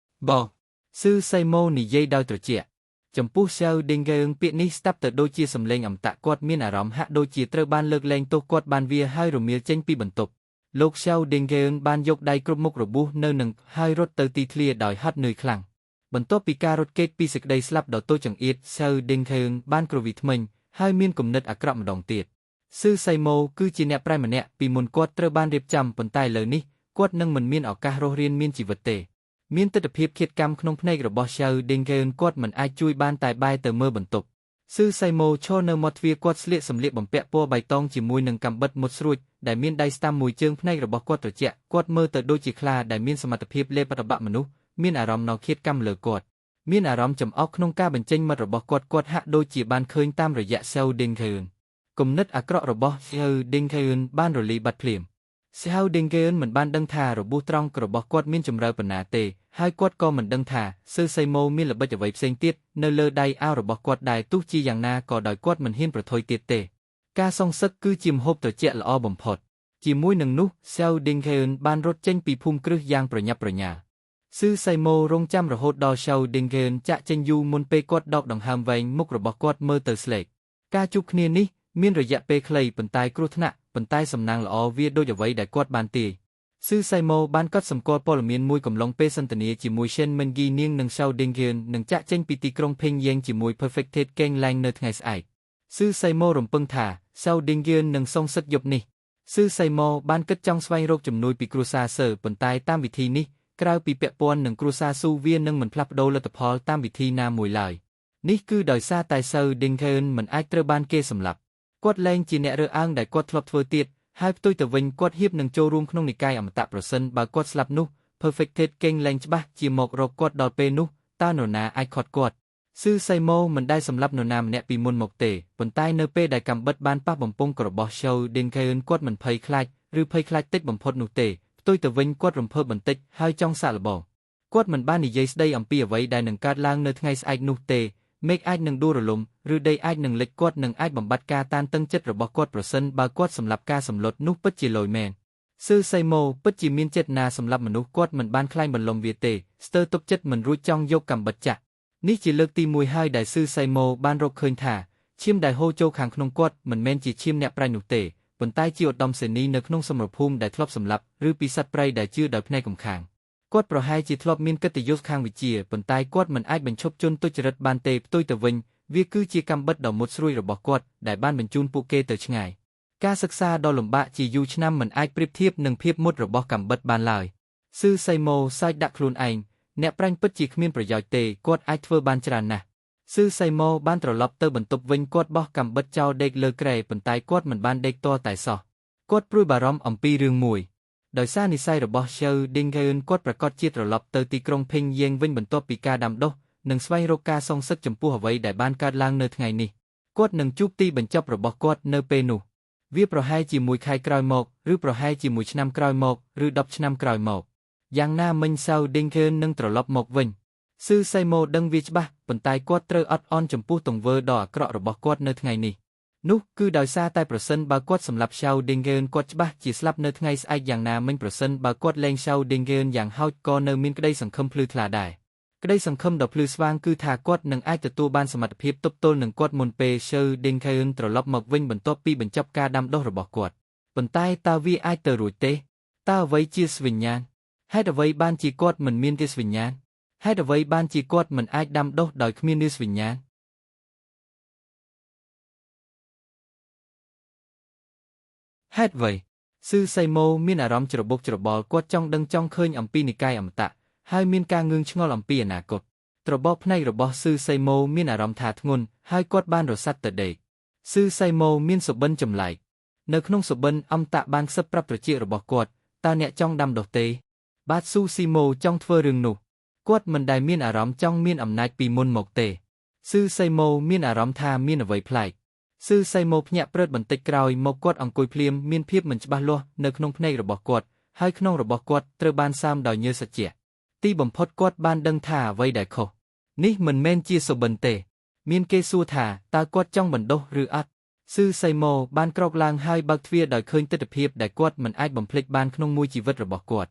បោស៊ឺសៃម៉ូនិយាយដោយត្រជាក់ចំពោះសេហៅឌីងកេអ៊ុនពាក្យនេះស្ដាប់ទៅដូចជាសម្លេងអមតៈគាត់មានអារម្មណ៍ហាក់ដូចជាត្រូវបានលើកលែងទោសគាត់បានវាហើយរមៀលចេញពីបន្ទប់លោកសេហៅឌីងកេអ៊ុនបានយកដៃគ្រប់មុខរបួសនៅនឹងហើយរត់ទៅទីធ្លាដោយហត់នឿយខ្លាំងបន្ទាប់ពីការរត់គេចពីសេចក្តីស្លាប់ដ៏តូចចង្អៀតសេហៅឌីងកេអ៊ុនបានគ្រវីធ្មេញហើយមានគំនិតអាក្រក់ម្ដងទៀតស៊ឺសៃម៉ូគឺជាអ្នកប្រែម្នាក់ពីមុនគាត់ត្រូវបានរៀបចំប៉ុន្តែលើនេះគាត់នឹងមិនមានឱកាសរស់រានមានជីវិតទេមានទិដ្ឋភាពឃាតកម្មក្នុងភ្នែករបស់សេហៅឌីងកេអ៊ុនគាត់មិនអាចជួយបានតែបែរទៅមើលបន្ទប់ស៊ឺសៃម៉ូឈរនៅមាត់ទ្វារគាត់ស្លៀកសម្លៀកបំពាក់ពណ៌បៃតងជាមួយនឹងកាំបិតមុតស្រួចដែលមានដៃស្ដាំមួយជើងភ្នែករបស់គាត់ត្រជាក់គាត់មើលទៅដូចជាខ្លាដែលមានសមត្ថភាពលេបបបាក់មនុស្ស មានអារម្មណ៍ណោឃាតកម្មលើគាត់មានអារម្មណ៍ចំអកក្នុងការបញ្ចេញមិត្តរបស់គាត់គាត់ហាក់ដូចជាបានឃើញតាមរយៈ Xiao Dingkeun គំនិតអាក្រក់របស់ Xiao Dingkeun បានរលាយបាត់ភ្លាម Xiao Dingkeun មិនបានដឹងថារបួសត្រង់របស់គាត់មានជម្រៅប៉ុណ្ណាទេហើយគាត់ក៏មិនដឹងថាស៊ឺសៃម៉ូមានល្បិចអ្វីផ្សេងទៀតនៅលើដៃអាវរបស់គាត់ដែរទោះជាយ៉ាងណាក៏ដោយគាត់មិនហ៊ានប្រថុយទៀតទេការសងសឹកគឺជាម្ហូបត្រជាក់ល្អបំផុតជាមួយនឹងនោះ Xiao Dingkeun បានរត់ចេញពីភូមិគ្រឹះយ៉ាងប្រញាប់ប្រញាល់ស៊ឺសៃម៉ូរងចាំរហូតដល់ Xiao Dingkeun ចាក់ចេញយូរមុនពេលគាត់ដកដង្ហើមវែងមុខរបស់គាត់មើលទៅស្លេកការជួបគ្នានេះមានរយៈពេលខ្លីប៉ុន្តែគ្រោះថ្នាក់ប៉ុន្តែសំណាងល្អវាដូចអ្វីដែលគាត់បានទាយស៊ឺសៃម៉ូបានកត់សម្គាល់ព័ត៌មានមួយកំឡុងពេលសន្ទនាជាមួយ Shen Mengi នាងនិង Xiao Dingkeun នឹងចាក់ចេញពីទីក្រុងភេងយ៉េងជាមួយ Perfected Keng Lang នៅថ្ងៃស្អែកស៊ឺសៃម៉ូរំពឹងថា Xiao Dingkeun នឹងសងសឹកយប់នេះស៊ឺសៃម៉ូបានគិតចង់ស្វែងរកជំនួយពីគ្រួសារសើប៉ុន្តែតាមវិធីនេះក្រៅពីពាក់ព័ន្ធនឹងគ្រួសារស៊ូវានឹងមិនផ្លាស់ប្ដូរលទ្ធផលតាមវិធីណាមួយឡើយនេះគឺដោយសារតែ Xiao Dingkeun មិនអាចត្រូវបានគេសម្លាប់គាត់លែងជាអ្នករើសអើងដែលគាត់ធ្លាប់ធ្វើទៀតហើយផ្ទុយទៅវិញគាត់ហៀបនឹងចូលរួមក្នុងនិកាយអមតៈប្រសិនបើគាត់ស្លាប់នោះ Perfected King លែងច្បាស់ជាមករកគាត់ដល់ពេលនោះតើនរណាអាចខាត់គាត់ស៊ឺសៃម៉ូមិនដែលសម្លាប់នរណាម្នាក់ពីមុនមកទេប៉ុន្តែនៅពេលដែលកាំបិតបានប៉ះបំពង់របស់ Xiao Dingkeun គាត់មិនភ័យខ្លាចឬភ័យខ្លាចតិចបំផុតនោះទេផ្ទុយទៅវិញគាត់រំភើបបន្តិចហើយចង់សាកល្បងគាត់មិនបាននិយាយស្ដីអំពីអ្វីដែលនឹងកើតឡើងនៅថ្ងៃស្អែកនោះទេមេឃអាចនឹងដួលរលំឬដីអាចនឹងលិចគាត់នឹងអាចបំបត្តិការតានតឹងចិត្តរបស់គាត់ប្រសិនបើគាត់សម្លាប់ការសម្លុតនោះពិតជាលយមែនស៊ឺសៃម៉ូពិតជាមានចេតនាសម្លាប់មនុស្សគាត់មិនបានក្លែងបន្លំវាទេស្ទើរទប់ចិត្តមិនរួចចង់យកកាំបិតចាក់នេះជាលើកទី1ហើយដែលស៊ឺសៃម៉ូបានរកឃើញថាឈាមដែលហូរចូលខាងក្នុងគាត់មិនមែនជាឈាមអ្នកប្រាជ្ញនោះទេប៉ុន្តែជាឧត្តមសេនីយ៍នៅក្នុងសមរភូមិដែលធ្លាប់សម្លាប់ឬពីសត្វព្រៃដែលជឿដោយភ្នែកកំខាងគាត់ប្រហែលជាធ្លាប់មានកិត្តិយសខាងវិជ្ជាប៉ុន្តែគាត់មិនអាចបញ្ឈប់ជនទុច្ចរិតបានទេផ្ទុយទៅវិញវាគឺជាកាំបិតដ៏មុតស្រួចរបស់គាត់ដែលបានបញ្ជូនពួកគេទៅឆ្ងាយការសិក្សាដ៏លំបាកជាយូរឆ្នាំមិនអាចប្រៀបធៀបនឹងភាពមុតរបស់កាំបិតបានឡើយស៊ឺសៃម៉ូសើចដាក់ខ្លួនឯងអ្នកប្រាជ្ញពិតជាគ្មានប្រយោជន៍ទេគាត់អាចធ្វើបានច្រើនណាស់ស៊ឺសៃម៉ូបានត្រឡប់ទៅបន្ទប់វិញគាត់បោះកាំបិតចោលដេកលើគ្រែប៉ុន្តែគាត់មិនបានដេកទាល់តែសោះគាត់ព្រួយបារម្ភអំពីរឿងមួយដោយសារនិស័យរបស់ Xiao Dingkeun គាត់ប្រកាសជាត្រឡប់ទៅទីក្រុងភេងយ៉េងវិញបន្ទាប់ពីការដាំដុះនិងស្វែងរកការសងសឹកចំពោះអ្វីដែលបានកើតឡើងនៅថ្ងៃនេះគាត់នឹងជួបទីបញ្ចប់របស់គាត់នៅពេលនោះវាប្រហែលជាមួយខែក្រោយមកឬប្រហែលជាមួយឆ្នាំក្រោយមកឬ10ឆ្នាំក្រោយមកយ៉ាងណាមិញ Xiao Dingkeun នឹងត្រឡប់មកវិញស៊ឺសៃម៉ូដឹងវាច្បាស់ប៉ុន្តែគាត់ត្រូវអត់អន់ចំពោះទង្វើដ៏អាក្រក់របស់គាត់នៅថ្ងៃនេះនោះគឺដោយសារតែប្រសិនបើគាត់សម្លាប់ Xiao Dingkeun គាត់ច្បាស់ជាស្លាប់នៅថ្ងៃស្អែកយ៉ាងណាមិញប្រសិនបើគាត់លែង Xiao Dingkeun យ៉ាងហោចក៏នៅមានក្តីសង្ឃឹមភ្លឺថ្លាដែរក្តីសង្ឃឹមដ៏ភ្លឺស្វាងគឺថាគាត់នឹងអាចទទួលបានសមត្ថភាពទប់ទល់នឹងគាត់មុនពេល Xiao Dingkeun ត្រឡប់មកវិញបន្ទាប់ពីបញ្ចប់ការដាំដុះរបស់គាត់ប៉ុន្តែតើវាអាចទៅរួចទេតើអ្វីជាវិញ្ញាណហេតុអ្វីបានជាគាត់មិនមានទេវិញ្ញាណហេតុអ្វីបានជាគាត់មិនអាចដាំដុះដោយគ្មានវិញ្ញាណហេតុអ្វីស៊ឺសៃម៉ូមានអារម្មណ៍ច្របូកច្របល់គាត់ចង់ដឹងចង់ឃើញអំពីនិកាយអមតៈហើយមានការងឿងឆ្ងល់អំពីអនាគតត្របកភ្នែករបស់ស៊ឺសៃម៉ូមានអារម្មណ៍ថាធ្ងន់ហើយគាត់បានរសាត់ទៅដេកស៊ឺសៃម៉ូមានសុបិនចម្លែកនៅក្នុងសុបិនអមតៈបានខ្សឹបប្រាប់ត្រចៀករបស់គាត់តើអ្នកចង់ដាំដុះទេបាទស៊ូស៊ីម៉ូចង់ធ្វើរឿងនោះគាត់មិនដែលមានអារម្មណ៍ចង់មានអំណាចពីមុនមកទេស៊ឺសៃម៉ូមានអារម្មណ៍ថាមានអ្វីប្លែកស៊ឺសៃម៉ូភ្ញាក់ព្រឹតបន្តិចក្រោយមកគាត់អង្គុយភ្លាមមានភាពមិនច្បាស់លាស់នៅក្នុងភ្នែករបស់គាត់ហើយក្នុងរបស់គាត់ត្រូវបានសាមដោយញើសត្រជាក់ទីបំផុតគាត់បានដឹងថាអ្វីដែលខុសនេះមិនមែនជាសុបិនទេមានគេសួរថាតើគាត់ចង់បណ្ដុះឬអត់ស៊ឺសៃម៉ូបានក្រោកឡើងហើយបើកទ្វារដោយឃើញទិដ្ឋភាពដែលគាត់មិនអាចបំភ្លេចបានក្នុងមួយជីវិតរបស់គាត់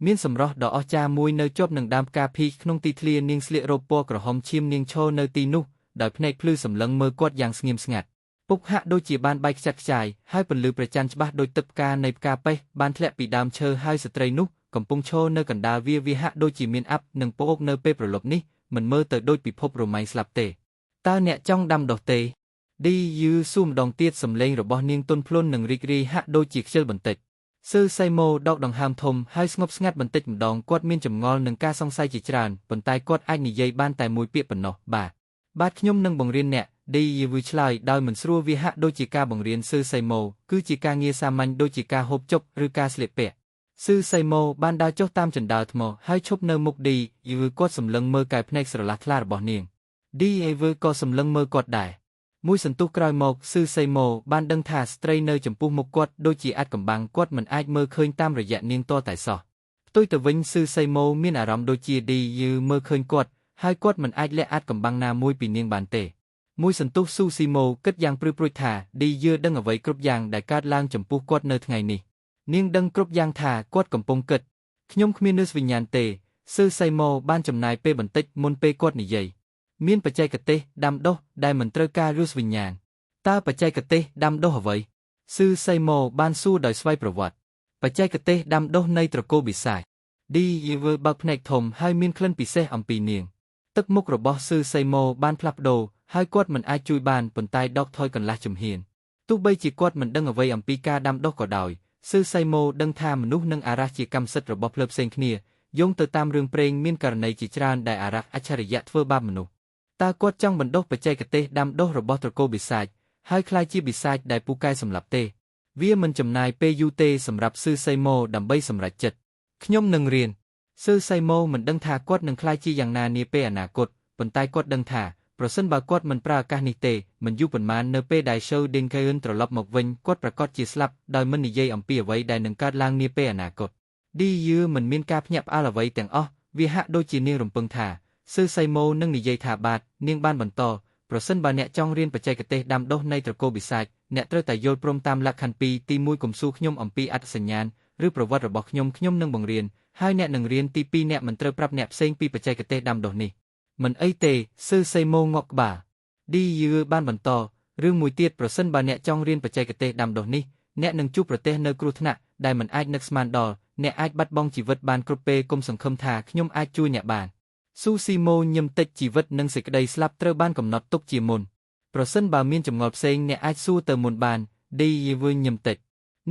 មានសម្រស់ដ៏អស្ចារ្យមួយនៅជាប់នឹងដើមផ្កាភីក្នុងទីធ្លានាងស្លៀករ៉ូបពណ៌ក្រហមឈាមនាងឈរនៅទីនោះដោយភ្នែកភ្លឺសម្លឹងមើលគាត់យ៉ាងស្ងៀមស្ងាត់ពុកហាក់ដូចជាបានបែកខ្ចាត់ខ្ចាយហើយពន្លឺព្រះច័ន្ទច្បាស់ដូចទឹកផ្កានៃផ្កាប៉េះបានធ្លាក់ពីដើមឈើហើយស្ត្រីនោះកំពុងឈរនៅកណ្ដាលវាហាក់ដូចជាមានអាប់និងពោកនៅពេលប្រលប់នេះមិនមើលទៅដូចពិភពរម៉ៃស្លាប់ទេតើអ្នកចង់ដាំដុះទេឌីយឺសួរម្ដងទៀតសំឡេងរបស់នាងទន់ភ្លន់និងរីករាយហាក់ដូចជាខ្ជិលបន្តិចស៊ឺសៃម៉ូដកដង្ហើមធំហើយស្ងប់ស្ងាត់បន្តិចម្ដងគាត់មានចម្ងល់នឹងការសង្ស័យជាច្រើនប៉ុន្តែគាត់អាចនិយាយបានតែមួយពាក្យប៉ុណ្ណោះបាទខ្ញុំនឹងបង្រៀនអ្នកឌីយឺឆ្លើយដោយមិនស្រួលវាហាក់ដូចជាការបង្រៀនស៊ឺសៃម៉ូគឺជាការងារសាមញ្ញដូចជាការហូបចុកឬការស្លៀកពាក់ ស៊ឺសៃម៉ូបានដើរចុះតាមជណ្ដើរថ្មហើយឈប់នៅមុខឌីយឺគាត់សម្លឹងមើលកែភ្នែកស្រឡះថ្លារបស់នាងឌីអេវើក៏សម្លឹងមើលគាត់ដែរមួយសន្ទុះក្រោយមកស៊ឺសៃម៉ូបានដឹងថាស្ត្រីនៅចំពោះមុខគាត់ដូចជាអាចកំបាំងគាត់មិនអាចមើលឃើញតាមរយៈនាងតតែសោះផ្ទុយទៅវិញស៊ឺសៃម៉ូមានអារម្មណ៍ដូចជាឌីយឺមើលឃើញគាត់ហើយគាត់មិនអាចលាក់អាចកំបាំងណាមួយពីនាងបានទេមួយសន្ទុះស៊ូស៊ីម៉ូគិតយ៉ាងព្រឺព្រួចថាឌីយឺដឹងអ្វីគ្រប់យ៉ាងដែលកើតឡើងចំពោះគាត់នៅថ្ងៃនេះនាងដឹងគ្រប់យ៉ាងថាគាត់កំពុងគិតខ្ញុំគ្មាននឿសវិញ្ញាណទេស៊ឺសៃម៉ូបានចំណាយពេលបន្តិចមុនពេលគាត់និយាយមានបច្ចេកទេសដាំដុះដែលមិនត្រូវការរសវិញ្ញាណតើបច្ចេកទេសដាំដុះអ្វីស៊ឺសៃម៉ូបានសួរដោយស្វ័យប្រវត្តិបច្ចេកទេសដាំដុះនៃត្រកូលបិសាចឌីយឺបើកភ្នែកធំហើយមានក្លិនពិសេសអំពីនាងទឹកមុខរបស់ស៊ឺសៃម៉ូបានផ្លាស់ប្ដូរហើយគាត់មិនអាចជួយបានប៉ុន្តែដកថយកន្លះជំហានទោះបីជាគាត់មិនដឹងអ្វីអំពីការដាំដុះក៏ដោយស៊ឺសៃម៉ូដឹងថាមនុស្សនិងអារ៉ាស់ជាកម្មសិទ្ធិរបស់ភ្លើផ្សេងគ្នាយោងទៅតាមរឿងព្រេងមានករណីជាច្រើនដែលអារ៉ាស់អច្ឆរិយៈធ្វើបាបមនុស្សតើគាត់ចង់បណ្ដុះបច្ចេកទេសដាំដុះរបស់ត្រកូលបិសាចហើយក្លាយជាបិសាចដែលពូកែសម្លាប់ទេវាមិនចំណាយពេលយូរទេសម្រាប់ស៊ឺសៃម៉ូដើម្បីសម្រេចចិត្តខ្ញុំនឹងរៀនស៊ឺសៃម៉ូមិនដឹងថាគាត់នឹងក្លាយជាយ៉ាងណានាពេលអនាគតប៉ុន្តែគាត់ដឹងថាប្រសិនបើគាត់មិនប្រើឱកាសនេះទេមិនយូរប៉ុន្មាននៅពេលដែល Shou Dinkaun ត្រឡប់មកវិញគាត់ប្រាកដជាស្លាប់ដោយមិននិយាយអំពីអ្វីដែលនឹងកើតឡើងនាពេលអនាគតឌីយឺមិនមានការភ្ញាក់ផ្អើលអ្វីទាំងអស់វាហាក់ដូចជានាងរំពឹងថាស៊ឺសៃម៉ូនឹងនិយាយថាបាទនាងបានបន្តប្រសិនបើអ្នកចង់រៀនបច្ចេកទេសដាំដុះនៃត្រកូលបិសាចអ្នកត្រូវតែយល់ព្រមតាមលក្ខខណ្ឌពីរទី1កុំសួរខ្ញុំអំពីអត្តសញ្ញាណឬប្រវត្តិរបស់ខ្ញុំខ្ញុំនឹងបង្រៀនហើយអ្នកនឹងរៀនទី2អ្នកមិនត្រូវប្រាប់អ្នកផ្សេងពីបច្ចេកទេសដាំដុះនេះមិនអីទេស៊ឺសៃម៉ូងក់ក្បាលឌីយឺបានបន្តរឿងមួយទៀតប្រសិនបើអ្នកចង់រៀនបច្ចេកទេសដាំដុះនេះអ្នកនឹងជួបប្រទះនៅគ្រោះថ្នាក់ដែលមិនអាចនឹកស្មានដល់អ្នកអាចបាត់បង់ជីវិតបានគ្រប់ពេលកុំសង្ឃឹមថាខ្ញុំអាចជួយអ្នកបានស៊ូស៊ីម៉ូញឹមតិចជីវិតនិងសេចក្តីស្លាប់ត្រូវបានកំណត់ទុកជាមុនប្រសិនបើមានចម្ងល់ផ្សេងអ្នកអាចសួរទៅមុនបានឌីយឺញឹមតិច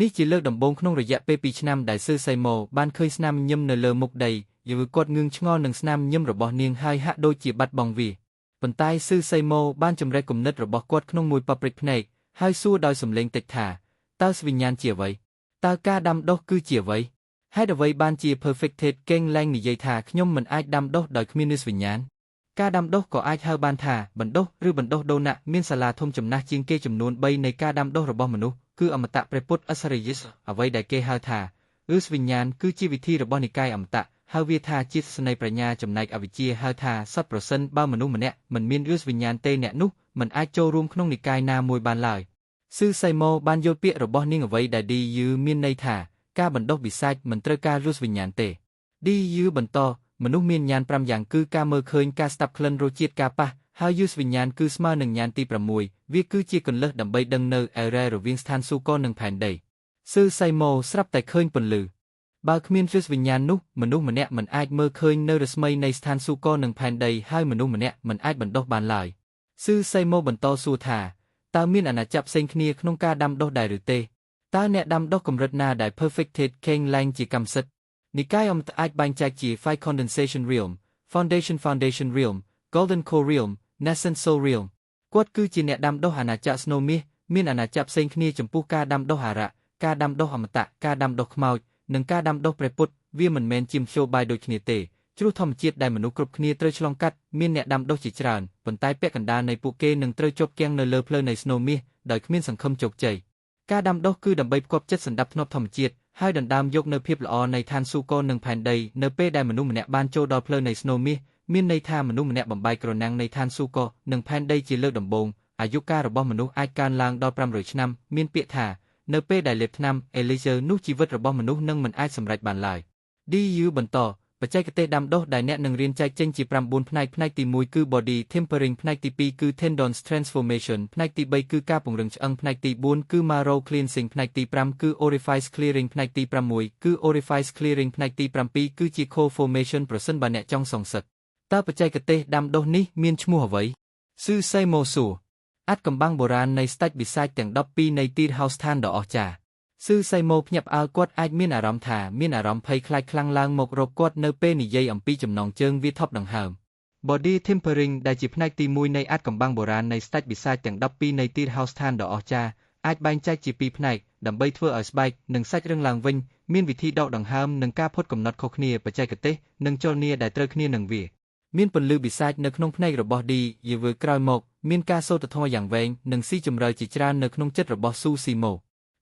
នេះជាលើកដំបូងក្នុងរយៈពេល2ឆ្នាំដែលស៊ឺសៃម៉ូបានឃើញស្នាមញឹមនៅលើមុខដីយឺគាត់ងឿងឆ្ងល់នឹងស្នាមញឹមរបស់នាងហើយហាក់ដូចជាបាត់បង់វាប៉ុន្តែស៊ឺសៃម៉ូបានជម្រេះគំនិតរបស់គាត់ក្នុងមួយប៉ព្រិចភ្នែកហើយសួរដោយសំឡេងតិចថាតើវិញ្ញាណជាអ្វីតើការដាំដុះគឺជាអ្វីហេតុអ្វីបានជា Perfected កេងលែងនិយាយថាខ្ញុំមិនអាចដាំដុះដោយគ្មានវិញ្ញាណការដាំដុះក៏អាចហៅបានថាបណ្ដុះឬបណ្ដុះដូណាក់មានសាលាធំចំណាស់ជាងគេចំនួន3នៃការដាំដុះរបស់មនុស្សគឺអមតៈព្រះពុទ្ធអសរិយសអ្វីដែលគេហៅថាអឺសវិញ្ញាណគឺជាវិធីរបស់និកាយអមតៈហៅវាថាជាស្នេហ៍ប្រាជ្ញាចំណែកអវិជ្ជាហៅថាសត្វប្រសិនបើមនុស្សម្នាក់មិនមានអឺសវិញ្ញាណទេអ្នកនោះមិនអាចចូលរួមក្នុងនិកាយណាមួយបានឡើយស៊ឺសៃម៉ូបានយល់ពាក្យរបស់នាងអ្វីដែលឌីយឺមានន័យថាការបណ្ដុះបិសាចមិនត្រូវការរសវិញ្ញាណទេឌីយឺបន្តមនុស្សមានញាណ5យ៉ាងគឺការមើលឃើញការស្ដាប់ក្លិនរសជាតិការប៉ះហើយយឺសវិញ្ញាណគឺស្មើនឹងញាណទី6វាគឺជាគន្លឹះដើម្បីដឹងនៅអេរ៉េរវាងស្ថានសួគ៌និងផែនដីស៊ឺសៃម៉ូស្រាប់តែឃើញពន្លឺបើគ្មានរសវិញ្ញាណនោះមនុស្សម្នាក់មិនអាចមើលឃើញនៅរស្មីនៃស្ថានសួគ៌និងផែនដីហើយមនុស្សម្នាក់មិនអាចបណ្ដុះបានឡើយស៊ឺសៃម៉ូបន្តសួរថាតើមានអាណាចក្រផ្សេងគ្នាក្នុងការដាំដុះដែរឬទេតើអ្នកដាំដុះកម្រិតណាដែល Perfected King ឡើងជាកម្មសិទ្ធិនិកាយអមតអាចបែងចែកជា Five Condensation Realm Foundation Realm Golden Core Realm Nascent Soul Realm គាត់គឺជាអ្នកដាំដុះអាណាចក្រស្នូលមាសមានអាណាចក្រផ្សេងគ្នាចំពោះការដាំដុះអារៈការដាំដុះអមតៈការដាំដុះខ្មោចនិងការដាំដុះព្រះពុទ្ធវាមិនមែនជាមធ្យោបាយដូចគ្នាទេជ្រុះធម្មជាតិដែលមនុស្សគ្រប់គ្នាត្រូវឆ្លងកាត់មានអ្នកដាំដុះជាច្រើនប៉ុន្តែពាក់កណ្ដាលនៃពួកគេនឹងត្រូវជាប់គាំងនៅលើផ្លូវនៃស្នូលមាសដោយគ្មានសង្ឃឹមជោគជ័យការដាំដុះគឺដើម្បីផ្គប់ចិត្តសន្តាប់ធ្នាប់ធម្មជាតិហើយដណ្ដើមយកនៅភាពល្អនៃឋានសួគ៌និងផែនដីនៅពេលដែលមនុស្សម្នាក់បានចូលដល់ផ្លូវនៃស្នូលមាសមានន័យថាមនុស្សម្នាក់បំបែកក្រណាំងនៃឋានសួគ៌និងផែនដីជាលើកដំបូងអាយុកាលរបស់មនុស្សអាចកើនឡើងដល់500ឆ្នាំមានពាក្យថានៅពេលដែលលេបថ្នាំអេលីសឺនោះជីវិតរបស់មនុស្សនឹងមិនអាចសម្រេចបានឡើយ DU បន្តបច្ចេកទេសដាំដុះដែលអ្នកនឹងរៀនចែកចេញជា9ផ្នែកផ្នែកទី1គឺ Body Tempering ផ្នែកទី2គឺ Tendons Transformation ផ្នែកទី3គឺការពង្រឹងឆ្អឹងផ្នែកទី4គឺ Marrow Cleansing ផ្នែកទី5គឺ Orifice Clearing ផ្នែកទី6គឺ Orifice Clearing ផ្នែកទី7គឺជា Core Formation ប្រសិនបើអ្នកចង់សងសឹកតើបច្ចេកទេសដាំដុះនេះមានឈ្មោះអ្វីស៊ឺសៃម៉ូស៊ូអាចកំបាំងបុរាណនៃស្ដេចបិសាចទាំង12នៃទីហោស្ថានដ៏អស្ចារ្យស៊ឺសៃម៉ូភ្ញាក់ផ្អើលគាត់អាចមានអារម្មណ៍ថាមានអារម្មណ៍ភ័យខ្លាចខ្លាំងឡើងមករកគាត់នៅពេលនិយាយអំពីចំណងជើងវាថប់ដង្ហើម Body Tempering ដែលជាផ្នែកទី1នៃអាចកំបាំងបុរាណនៃស្ដេចបិសាចទាំង12នៃទីហោស្ថានដ៏អស្ចារ្យ អាចបែងចែកជាពីរផ្នែកដើម្បីធ្វើឲ្យស្បែកនិងសាច់រឹងឡើងវិញមានវិធីដកដង្ហើមនិងការផុតកំណត់ខុសគ្នាបច្ចេកទេសនិងចលនាដែលត្រូវគ្នានឹងវាមានពន្លឺបិសាចនៅក្នុងភ្នែករបស់ឌីយេវើក្រោយមកមានការសូត្រធម៌យ៉ាងវែងនិងស៊ីជម្រៅជាច្រើននៅក្នុងចិត្តរបស់ស៊ូស៊ីម៉ូ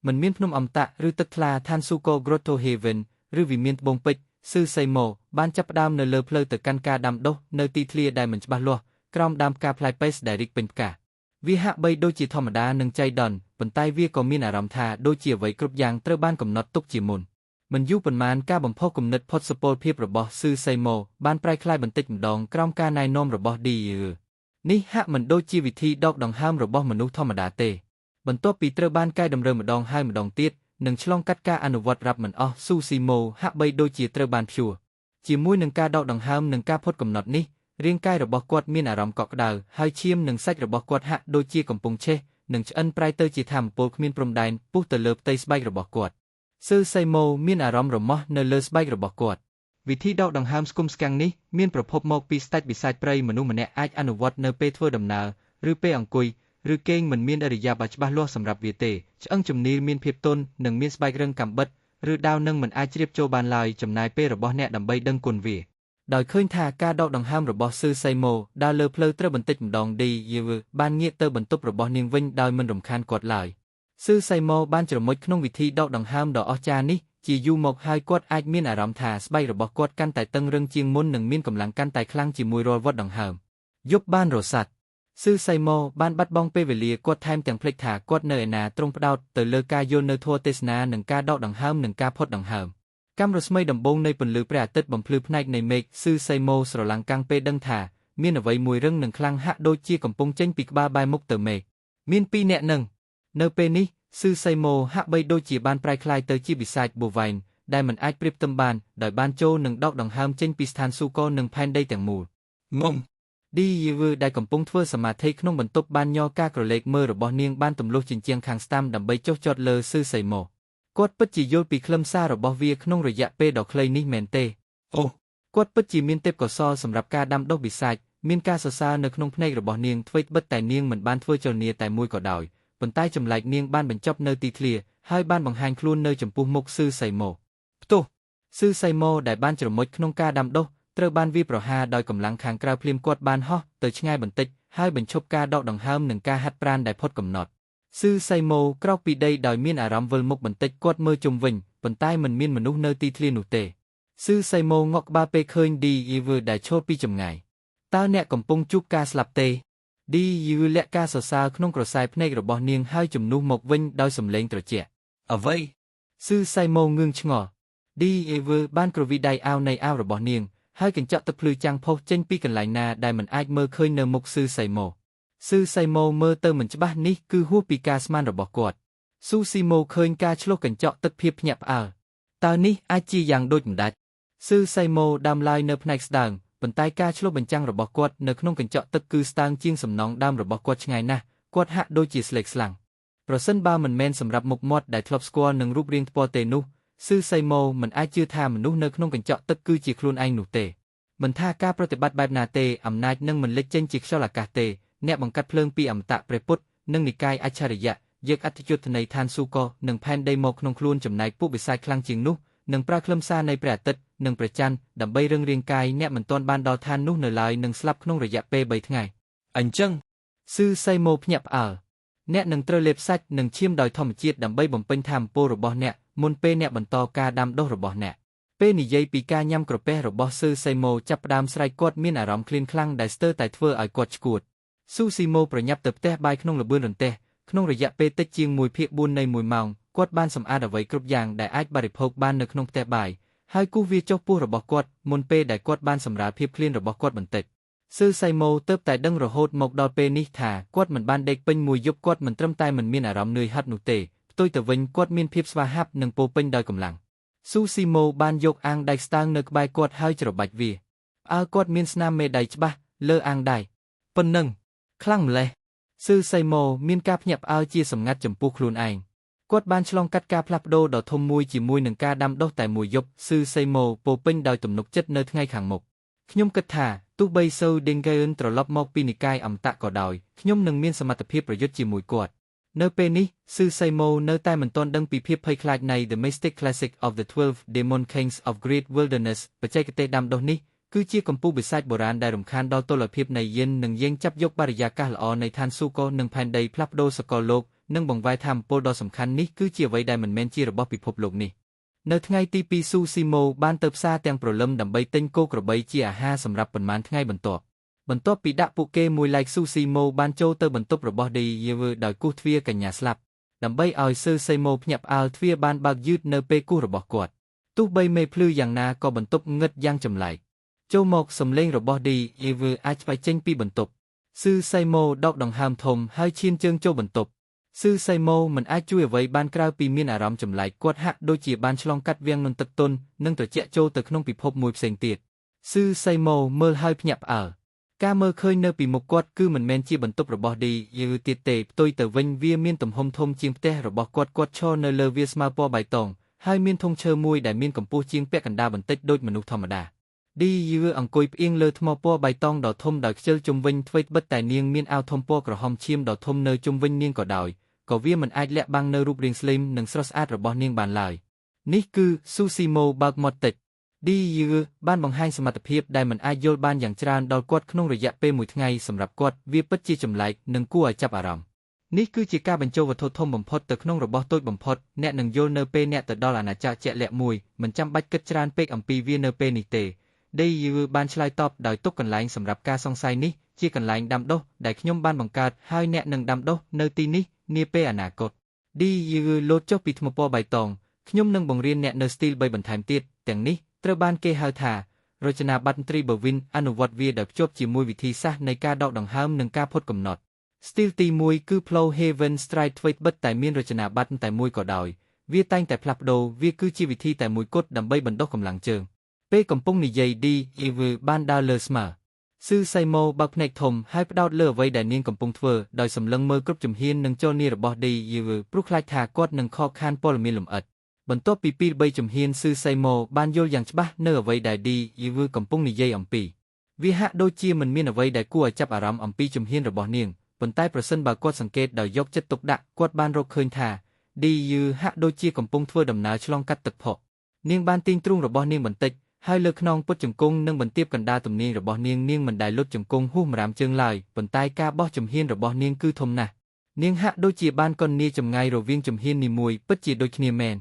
មិនមានភ្នំអមតៈឬទឹកថ្លាឋានស៊ូកូ Grotto Heaven ឬវិមានត្បូងពេជ្រស៊ឺសៃម៉ូបានចាប់ផ្ដើមនៅលើផ្លូវទៅកាន់ការដាំដុះនៅទីធ្លាដែលមិនច្បាស់លាស់ក្រោមដើមផ្កាផ្លែប៉េសដែលរីកពេញផ្កាវាហាក់បីដូចជាធម្មតានឹងចៃដន្យប៉ុន្តែវាក៏មានអារម្មណ៍ថាដូចជាអ្វីគ្រប់យ៉ាងត្រូវបានកំណត់ទុកជាមុនមិនយូរប៉ុន្មានការបំផុសគំនិតផុតសុពលភាពរបស់ស៊ឺសៃម៉ូបានប្រែក្លាយបន្តិចម្ដងក្រោមការណែនាំរបស់ឌីយឺនេះហាក់មិនដូចជាវិធីដកដង្ហើមរបស់មនុស្សធម្មតាទេបន្ទាប់ពីត្រូវបានកែតម្រូវម្ដងហើយម្ដងទៀតនិងឆ្លងកាត់ការអនុវត្តរាប់មិនអស់ស៊ូស៊ីម៉ូហាក់បីដូចជាត្រូវបានព្យួរជាមួយនឹងការដកដង្ហើមនិងការផុតកំណត់នេះរាងកាយរបស់គាត់មានអារម្មណ៍កក់ក្ដៅហើយឈាមនិងសាច់របស់គាត់ហាក់ដូចជាកំពុងឆេះនិងឆ្អិនប្រែទៅជាថាមពលគ្មានព្រំដែនពុះទៅលើផ្ទៃស្បែករបស់គាត់ស៊ឺសៃម៉ូមានអារម្មណ៍រមាស់នៅលើស្បែករបស់គាត់វិធីដកដង្ហើមស្គមស្គាំងនេះមានប្រភពមកពីស្តេចបិសាចព្រៃមនុស្សម្នាក់អាចអនុវត្តនៅពេលធ្វើដំណើរឬពេលអង្គុយឬគេងមិនមានឥរិយាបថច្បាស់លាស់សម្រាប់វាទេឆ្អឹងជំនីលមានភាពទន់និងមានស្បែករឹងកាំបិតឬដាវនឹងមិនអាចជ្រាបចូលបានឡើយចំណាយពេលរបស់អ្នកដើម្បីដឹងគុណវាដោយឃើញថាការដកដង្ហើមរបស់ស៊ឺសៃម៉ូដើរលើផ្លូវត្រូវបន្តិចម្ដងឌីយេវើបានងាកទៅបន្ទប់របស់នាងវិញដោយមិនរំខានគាត់ឡើយស៊ឺសៃម៉ូបានច្រមុជក្នុងវិធីដកដង្ហើមដ៏អស្ចារ្យនេះជាយូរមកហើយគាត់អាចមានអារម្មណ៍ថាស្បែករបស់គាត់កាន់តែតឹងរឹងជាងមុននិងមានកម្លាំងកាន់តែខ្លាំងជាមួយរាល់វដ្តដង្ហើមយប់បានរសាត់ស៊ឺសៃម៉ូបានបាត់បង់ពេលវេលាគាត់ថែមទាំងភ្លេចថាគាត់នៅឯណាទ្រង់ផ្ដោតទៅលើការយល់នៅធម៌ទេសនានិងការដកដង្ហើមនិងការផុតដង្ហើមកាំរស្មីដំបូងនៃពន្លឺព្រះអាទិត្យបំភ្លឺផ្នែកនៃមេឃស៊ឺសៃម៉ូស្រឡាំងកាំងពេលដឹងថាមានអ្វីមួយរឹងនិងខ្លាំងហាក់ដូចជាកំពុងចេញពីក្បាលបែរមុខទៅមេឃមានពីរអ្នកនឹងនៅពេលនេះស៊ឺសៃម៉ូហាក់បីដូចជាបានប្រែក្លាយទៅជាបិសាចបូវ៉ែនដែលមិនអាចប្រៀបផ្ទឹមបានដោយបានចូលនិងដកដង្ហើមចេញពីស្ថានស៊ូកូនិងផែនដីទាំងមូលងំឌីយេវើដែលកំពុងធ្វើសមាធិក្នុងបន្ទប់បានញ័រការក្រឡេកមើលរបស់នាងបានទម្លុះជញ្ជាំងខាងស្ដាំដើម្បីចុះចតលើស៊ឺសៃម៉ូគាត់ពិតជាយល់ពីខ្លឹមសាររបស់វាក្នុងរយៈពេលដ៏ខ្លីនេះមែនទេអូគាត់ពិតជាមានទេពកោសល្យសម្រាប់ការដាំដុះបិសាចមានការសរសើរនៅក្នុងភ្នែករបស់នាងអ្វីត្បិតតែនាងមិនបានធ្វើចលនាតែមួយក៏ដោយប៉ុន្តែចម្លែកនាងបានបញ្ចប់នៅទីធ្លាហើយបានបង្ហាញខ្លួននៅចំពោះមុខស៊ឺសៃម៉ូផ្ទុះស៊ឺសៃម៉ូដែលបានច្រមុជក្នុងការដាំដុះត្រូវបានវាយប្រហារដោយកម្លាំងខាងក្រៅភ្លាមគាត់បានហោះទៅឆ្ងាយបន្តិចហើយបញ្ឈប់ការដកដង្ហើមនិងការហាត់ប្រាណដែលផុតកំណត់ស៊ឺសៃម៉ូក្រោកពីដីដោយមានអារម្មណ៍វិលមុខបន្តិចគាត់មើលជុំវិញប៉ុន្តែមិនមានមនុស្សនៅទីធ្លានោះទេស៊ឺសៃម៉ូងក់ក្បាលពេលឃើញឌីយេវើដែលឈរពីចម្ងាយតើអ្នកកំពុងជួបការស្លាប់ទេឌីយឺលាក់ការសរសើរក្នុងក្រសែភ្នែករបស់នាងហើយជំនួសមកវិញដោយសំឡេងត្រជាក់អ្វីស៊ឺសៃម៉ូងឿងឆ្ងល់ឌីយេវើបានក្រវីដៃអាវនៃអាវរបស់នាងហើយកញ្ចក់ទឹកភ្លឺចាំងផុសចេញពីកន្លែងណាដែលមិនអាចមើលឃើញនៅមុខស៊ឺសៃម៉ូស៊ឺសៃម៉ូមើលទៅមិនច្បាស់នេះគឺហួសពីការស្មានរបស់គាត់ស៊ូស៊ីម៉ូឃើញការឆ្លុះកញ្ចក់ទឹកភាពភ្ញាក់ផ្អើលតើនេះអាចជាយ៉ាងដូចម្ដេចស៊ឺសៃម៉ូដើមឡើយនៅផ្នែកស្ដើងប៉ុន្តែការឆ្លុះបញ្ចាំងរបស់គាត់នៅក្នុងកញ្ចក់ទឹកគឺស្ដើងជាងសំណងដើមរបស់គាត់ឆ្ងាយណាស់គាត់ហាក់ដូចជាស្លេកស្លាំងប្រសិនបើមិនមែនសម្រាប់មុខមាត់ដែលធ្លាប់ស្គាល់នឹងរូបរាងថ្ពាល់ទេនោះស៊ឺសៃម៉ូមិនអាចជឿថាមនុស្សនៅក្នុងកញ្ចក់ទឹកគឺជាខ្លួនឯងនោះទេមិនថាការប្រតិបត្តិបែបណាទេអំណាចនឹងមិនលេចចេញជាខ្យល់អាកាសទេអ្នកបង្កាត់ភ្លើងពីអមតៈព្រះពុទ្ធនិងនិកាយអច្ឆរិយៈយកអធិយុទ្ធនៃឋានស៊ូកនិងផែនដីមកក្នុងខ្លួនចំណែកពួកបិសាចខ្លាំងជាងនោះនឹងប្រើខ្លឹមសារនៃព្រះអាទិត្យនិងព្រះច័ន្ទដើម្បីរឹងរាងកាយអ្នកមិនទាន់បានដល់ឋាននោះនៅឡើយនឹងស្លាប់ក្នុងរយៈពេល3ថ្ងៃអញ្ចឹងស៊ឺសៃម៉ូភ្ញាក់ផ្អើលអ្នកនឹងត្រូវលេបសាច់និងឈាមដោយធម្មជាតិដើម្បីបំពេញថាមពលរបស់អ្នកមុនពេលអ្នកបន្តការដាំដុះរបស់អ្នកពេលនិយាយពីការញ៉ាំក្រពះរបស់ស៊ឺសៃម៉ូចាប់ផ្ដើមស្រែកគាត់មានអារម្មណ៍ឃ្លានខ្លាំងដែលស្ទើរតែធ្វើឲ្យគាត់ឆ្កួតស៊ូស៊ីម៉ូប្រញាប់ទៅផ្ទះបាយក្នុងល្បឿនរន្ទះក្នុងរយៈពេលតិចជាង1/4នៃ1ម៉ោងគាត់បានសម្អាតអ្វីគ្រប់យ៉ាងដែលអាចបរិភោគបាននៅក្នុងផ្ទះបាយហើយគូសវាចុះពោះរបស់គាត់មុនពេលដែលគាត់បានសម្រាលភាពឃ្លានរបស់គាត់បន្តិចស៊ឺសៃម៉ូទើបតែដឹងរហូតមកដល់ពេលនេះថាគាត់មិនបានដេកពេញមួយយប់គាត់មិនត្រឹមតែមិនមានអារម្មណ៍នឿយហត់នោះទេផ្ទុយទៅវិញគាត់មានភាពស្វាហាប់និងពោពេញដោយកម្លាំងស៊ូស៊ីម៉ូបានយកអាងដែកស្តើងនៅក្បែរគាត់ហើយច្របាច់វាផ្អើលគាត់មានស្នាមមេដៃច្បាស់លើអាងដែកប៉ុណ្ណឹងខ្លាំងម្ល៉េះស៊ឺសៃម៉ូមានការភ្ញាក់ផ្អើលជាសម្ងាត់ចំពោះខ្លួនឯងគាត់បានឆ្លងកាត់ការផ្លាស់ប្ដូរដ៏ធំមួយជាមួយនឹងការដាំដុះតែមួយយប់ស៊ឺសៃម៉ូពោពេញដោយទំនុកចិត្តនៅថ្ងៃខាងមុខខ្ញុំគិតថាទោះបីសូដេងកេអ៊ិនត្រឡប់មកពីនិកាយអមតៈក៏ដោយខ្ញុំនឹងមានសមត្ថភាពប្រយុទ្ធជាមួយគាត់ នៅពេលនេះស៊ឺសៃម៉ូនៅតែមិនទាន់ដឹងពីភាពភ័យខ្លាចនៃ The Mystic Classic of the 12 Demon Kings of Great Wilderness បច្ចេកទេសដាំដុះនេះគឺជាកំពូលបិសាចបុរាណដែលរំខានដល់តុល្យភាពនៃយិននិងយាងចាប់យកបរិយាកាសល្អនៃឋានសួគ៌និងផែនដីផ្លាស់ប្ដូរសកលលោកនិងបង្វែរថាមពលដ៏សំខាន់នេះគឺជាអ្វីដែលមិនមែនជារបស់ពិភពលោកនេះនៅថ្ងៃទី2ស៊ូស៊ីម៉ូបានទៅផ្សារទាំងព្រលឹមដើម្បីទិញគោក្របីជាអាហារសម្រាប់ប៉ុន្មានថ្ងៃបន្ទាប់បន្ទាប់ពីដាក់ពួកគេមួយឡែកស៊ូស៊ីម៉ូបានចូលទៅបន្ទប់របស់ឌីយេវើដោយគោះទ្វារកញ្ញាស្លាប់ដើម្បីឲ្យស៊ឺសៃម៉ូភ្ញាក់ផ្អើលទ្វារបានបើកយឺតនៅពេលគោះរបស់គាត់ទោះបីមេភ្លឺយ៉ាងណាក៏បន្ទប់ងឹតយ៉ាងចម្លែកចូលមកសំឡេងរបស់ឌីយេវើអាចឆ្វែចេញពីបន្ទប់ស៊ឺសៃម៉ូដកដង្ហើមធំហើយឈានជើងចូលបន្ទប់ស៊ឺសៃម៉ូមិនអាចជួយអ្វីបានក្រៅពីមានអារម្មណ៍ចម្លែកគាត់ហាក់ដូចជាបានឆ្លងកាត់វាំងននទឹកទន់និងត្រជាក់ចូលទៅក្នុងពិភពមួយផ្សេងទៀតស៊ឺសៃម៉ូមើលហើយភ្ញាក់ផ្អើលការមើលឃើញនៅពីមុខគាត់គឺមិនមែនជាបន្ទប់របស់ឌីយឺទៀតទេផ្ទុយទៅវិញវាមានទំហំធំជាងផ្ទះរបស់គាត់គាត់ឈរនៅលើវាស្មៅពណ៌បៃតងហើយមានធុងឈើមួយដែលមានកម្ពស់ជាងពាក់កណ្ដាលបន្តិចដូចមនុស្សធម្មតាឌីយឺអង្គុយផ្អៀងលើថ្មពណ៌បៃតងដ៏ធំដោយខ្ជិលជុំវិញអ្វីត្បិតតែនាងមានអាវធំពណ៌ក្រហមឈាមដ៏ធំនៅជុំវិញនាងក៏ដោយក៏វាមិនអាចលាក់បាំងនៅរូបរាងស្លីមនិងស្រស់ស្អាតរបស់នាងបានឡើយនេះគឺស៊ូស៊ីម៉ូបើកមាត់តិចឌីយឺបានបង្ហាញសមត្ថភាពដែលមិនអាចយល់បានយ៉ាងច្រើនដល់គាត់ក្នុងរយៈពេលមួយថ្ងៃសម្រាប់គាត់វាពិតជាចម្លែកនិងគួរឲ្យចាប់អារម្មណ៍នេះគឺជាការបញ្ចូលវត្ថុធំបំផុតទៅក្នុងរបស់តូចបំផុតអ្នកនឹងយល់នៅពេលអ្នកទៅដល់អាណាចក្រជាក់លាក់មួយមិនចាំបាច់គិតច្រើនពេកអំពីវានៅពេលនេះទេឌីយឺបានឆ្លើយតបដោយទុកកន្លែងសម្រាប់ការសង្ស័យនេះជាកន្លែងដាំដុះដែលខ្ញុំបានបង្កើតហើយអ្នកនឹងដាំដុះនៅទីនេះនាពេលអនាគតឌីយឺលោតចុះពីថ្មពណ៌បៃតងខ្ញុំនឹងបង្រៀនអ្នកនៅស្ទីល3បន្ថែមទៀតទាំងនេះត្រូវបានគេហៅថារចនាប័ទ្មត្រីបវិនអនុវត្តវាដោយភ្ជាប់ជាមួយវិធីសាស្ត្រនៃការដកដង្ហើមនិងការផុតកំណត់ស្ទីលទី1គឺ Plow Heaven Stride អ្វីត្បិតតែមានរចនាប័ទ្មតែមួយក៏ដោយវាតែងតែផ្លាស់ប្ដូរវាគឺជាវិធីតែមួយគត់ដើម្បីបណ្ដុះកម្លាំងជើងពេលកំពុងនិយាយឌីអ៊ីវើបានដើរលើស្មើស៊ឺសៃម៉ូបើកភ្នែកធំហើយផ្ដោតលើអ្វីដែលនាងកំពុងធ្វើដោយសម្លឹងមើលគ្រប់ជំហាននិងចលនារបស់ឌីយីវើព្រោះខ្លាចថាគាត់នឹងខកខានព័ត៌មានលម្អិតបន្ទាប់ពី2 3ជំហានស៊ឺសៃម៉ូបានយល់យ៉ាងច្បាស់នៅអ្វីដែលឌីយីវើកំពុងនិយាយអំពីវាហាក់ដូចជាមិនមានអ្វីដែលគួរឲ្យចាប់អារម្មណ៍អំពីជំហានរបស់នាងប៉ុន្តែប្រសិនបើគាត់សង្កេតដោយយកចិត្តទុកដាក់គាត់បានរកឃើញថាឌីយឺហាក់ដូចជាកំពុងធ្វើដំណើរឆ្លងកាត់ទឹកភក់នាងបានទាញទ្រូងរបស់នាងបន្តិចហើយលើខ្នងពុតជង្គង់និងបន្ទាបកណ្ដាលទំនាញរបស់នាងនាងមិនដែលលុតជង្គង់ហួសម្រាមជើងឡើយប៉ុន្តែការបោះជំហានរបស់នាងគឺធំណាស់នាងហាក់ដូចជាបានកននាចម្ងាយរវាងជំហាននីមួយពិតជាដូចគ្នាមែន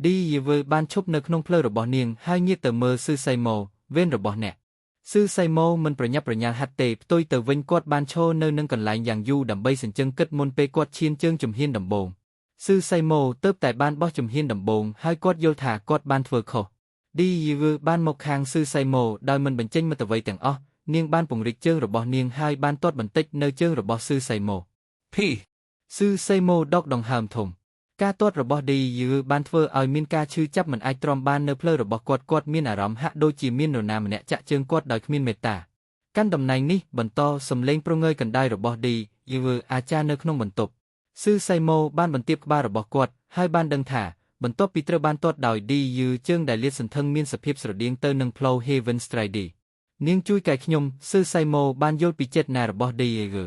ឌីយីវើបានឈប់នៅក្នុងផ្លូវរបស់នាងហើយងាកទៅមើលស៊ឺសៃម៉ូវេនរបស់អ្នកស៊ឺសៃម៉ូមិនប្រញាប់ប្រញាល់ហាត់ទេផ្ទុយទៅវិញគាត់បានឈរនៅនឹងកន្លែងយ៉ាងយូរដើម្បីសញ្ជឹងគិតមុនពេលគាត់ឈានជើងជំហានដំបូងស៊ឺសៃម៉ូទើបតែបានបោះជំហានដំបូងហើយគាត់យល់ថាគាត់បានធ្វើខុសឌីយីវើបានមកខាងស៊ឺសៃម៉ូដោយមិនបញ្ចេញមតិអ្វីទាំងអស់នាងបានពង្រីកជើងរបស់នាងហើយបានទាត់បន្តិចនៅជើងរបស់ស៊ឺសៃម៉ូ P ស៊ឺសៃម៉ូដកដង្ហើមធំការទាត់របស់ឌីយឺបានធ្វើឲ្យមានការឈឺចាប់មិនអាចទ្រាំបាននៅផ្លូវរបស់គាត់គាត់មានអារម្មណ៍ហាក់ដូចជាមាននរណាម្នាក់ចាក់ជើងគាត់ដោយគ្មានមេត្តាកាន់តំណែងនេះបន្តសំឡេងប្រងើយកណ្ដាយរបស់ឌីយឺអាចារ្យនៅក្នុងបន្ទប់ស៊ឺសៃម៉ូបានបន្ទាបក្បាលរបស់គាត់ហើយបានដឹងថាបន្ទាប់ពីត្រូវបានទាត់ដោយឌីយឺជើងដែលលាតសន្ធឹងមានសភាពស្រដៀងទៅនឹង Plow Heaven Stride នាងជួយកែខ្ញុំស៊ឺសៃម៉ូបានយល់ពីចេតនារបស់ឌីយឺ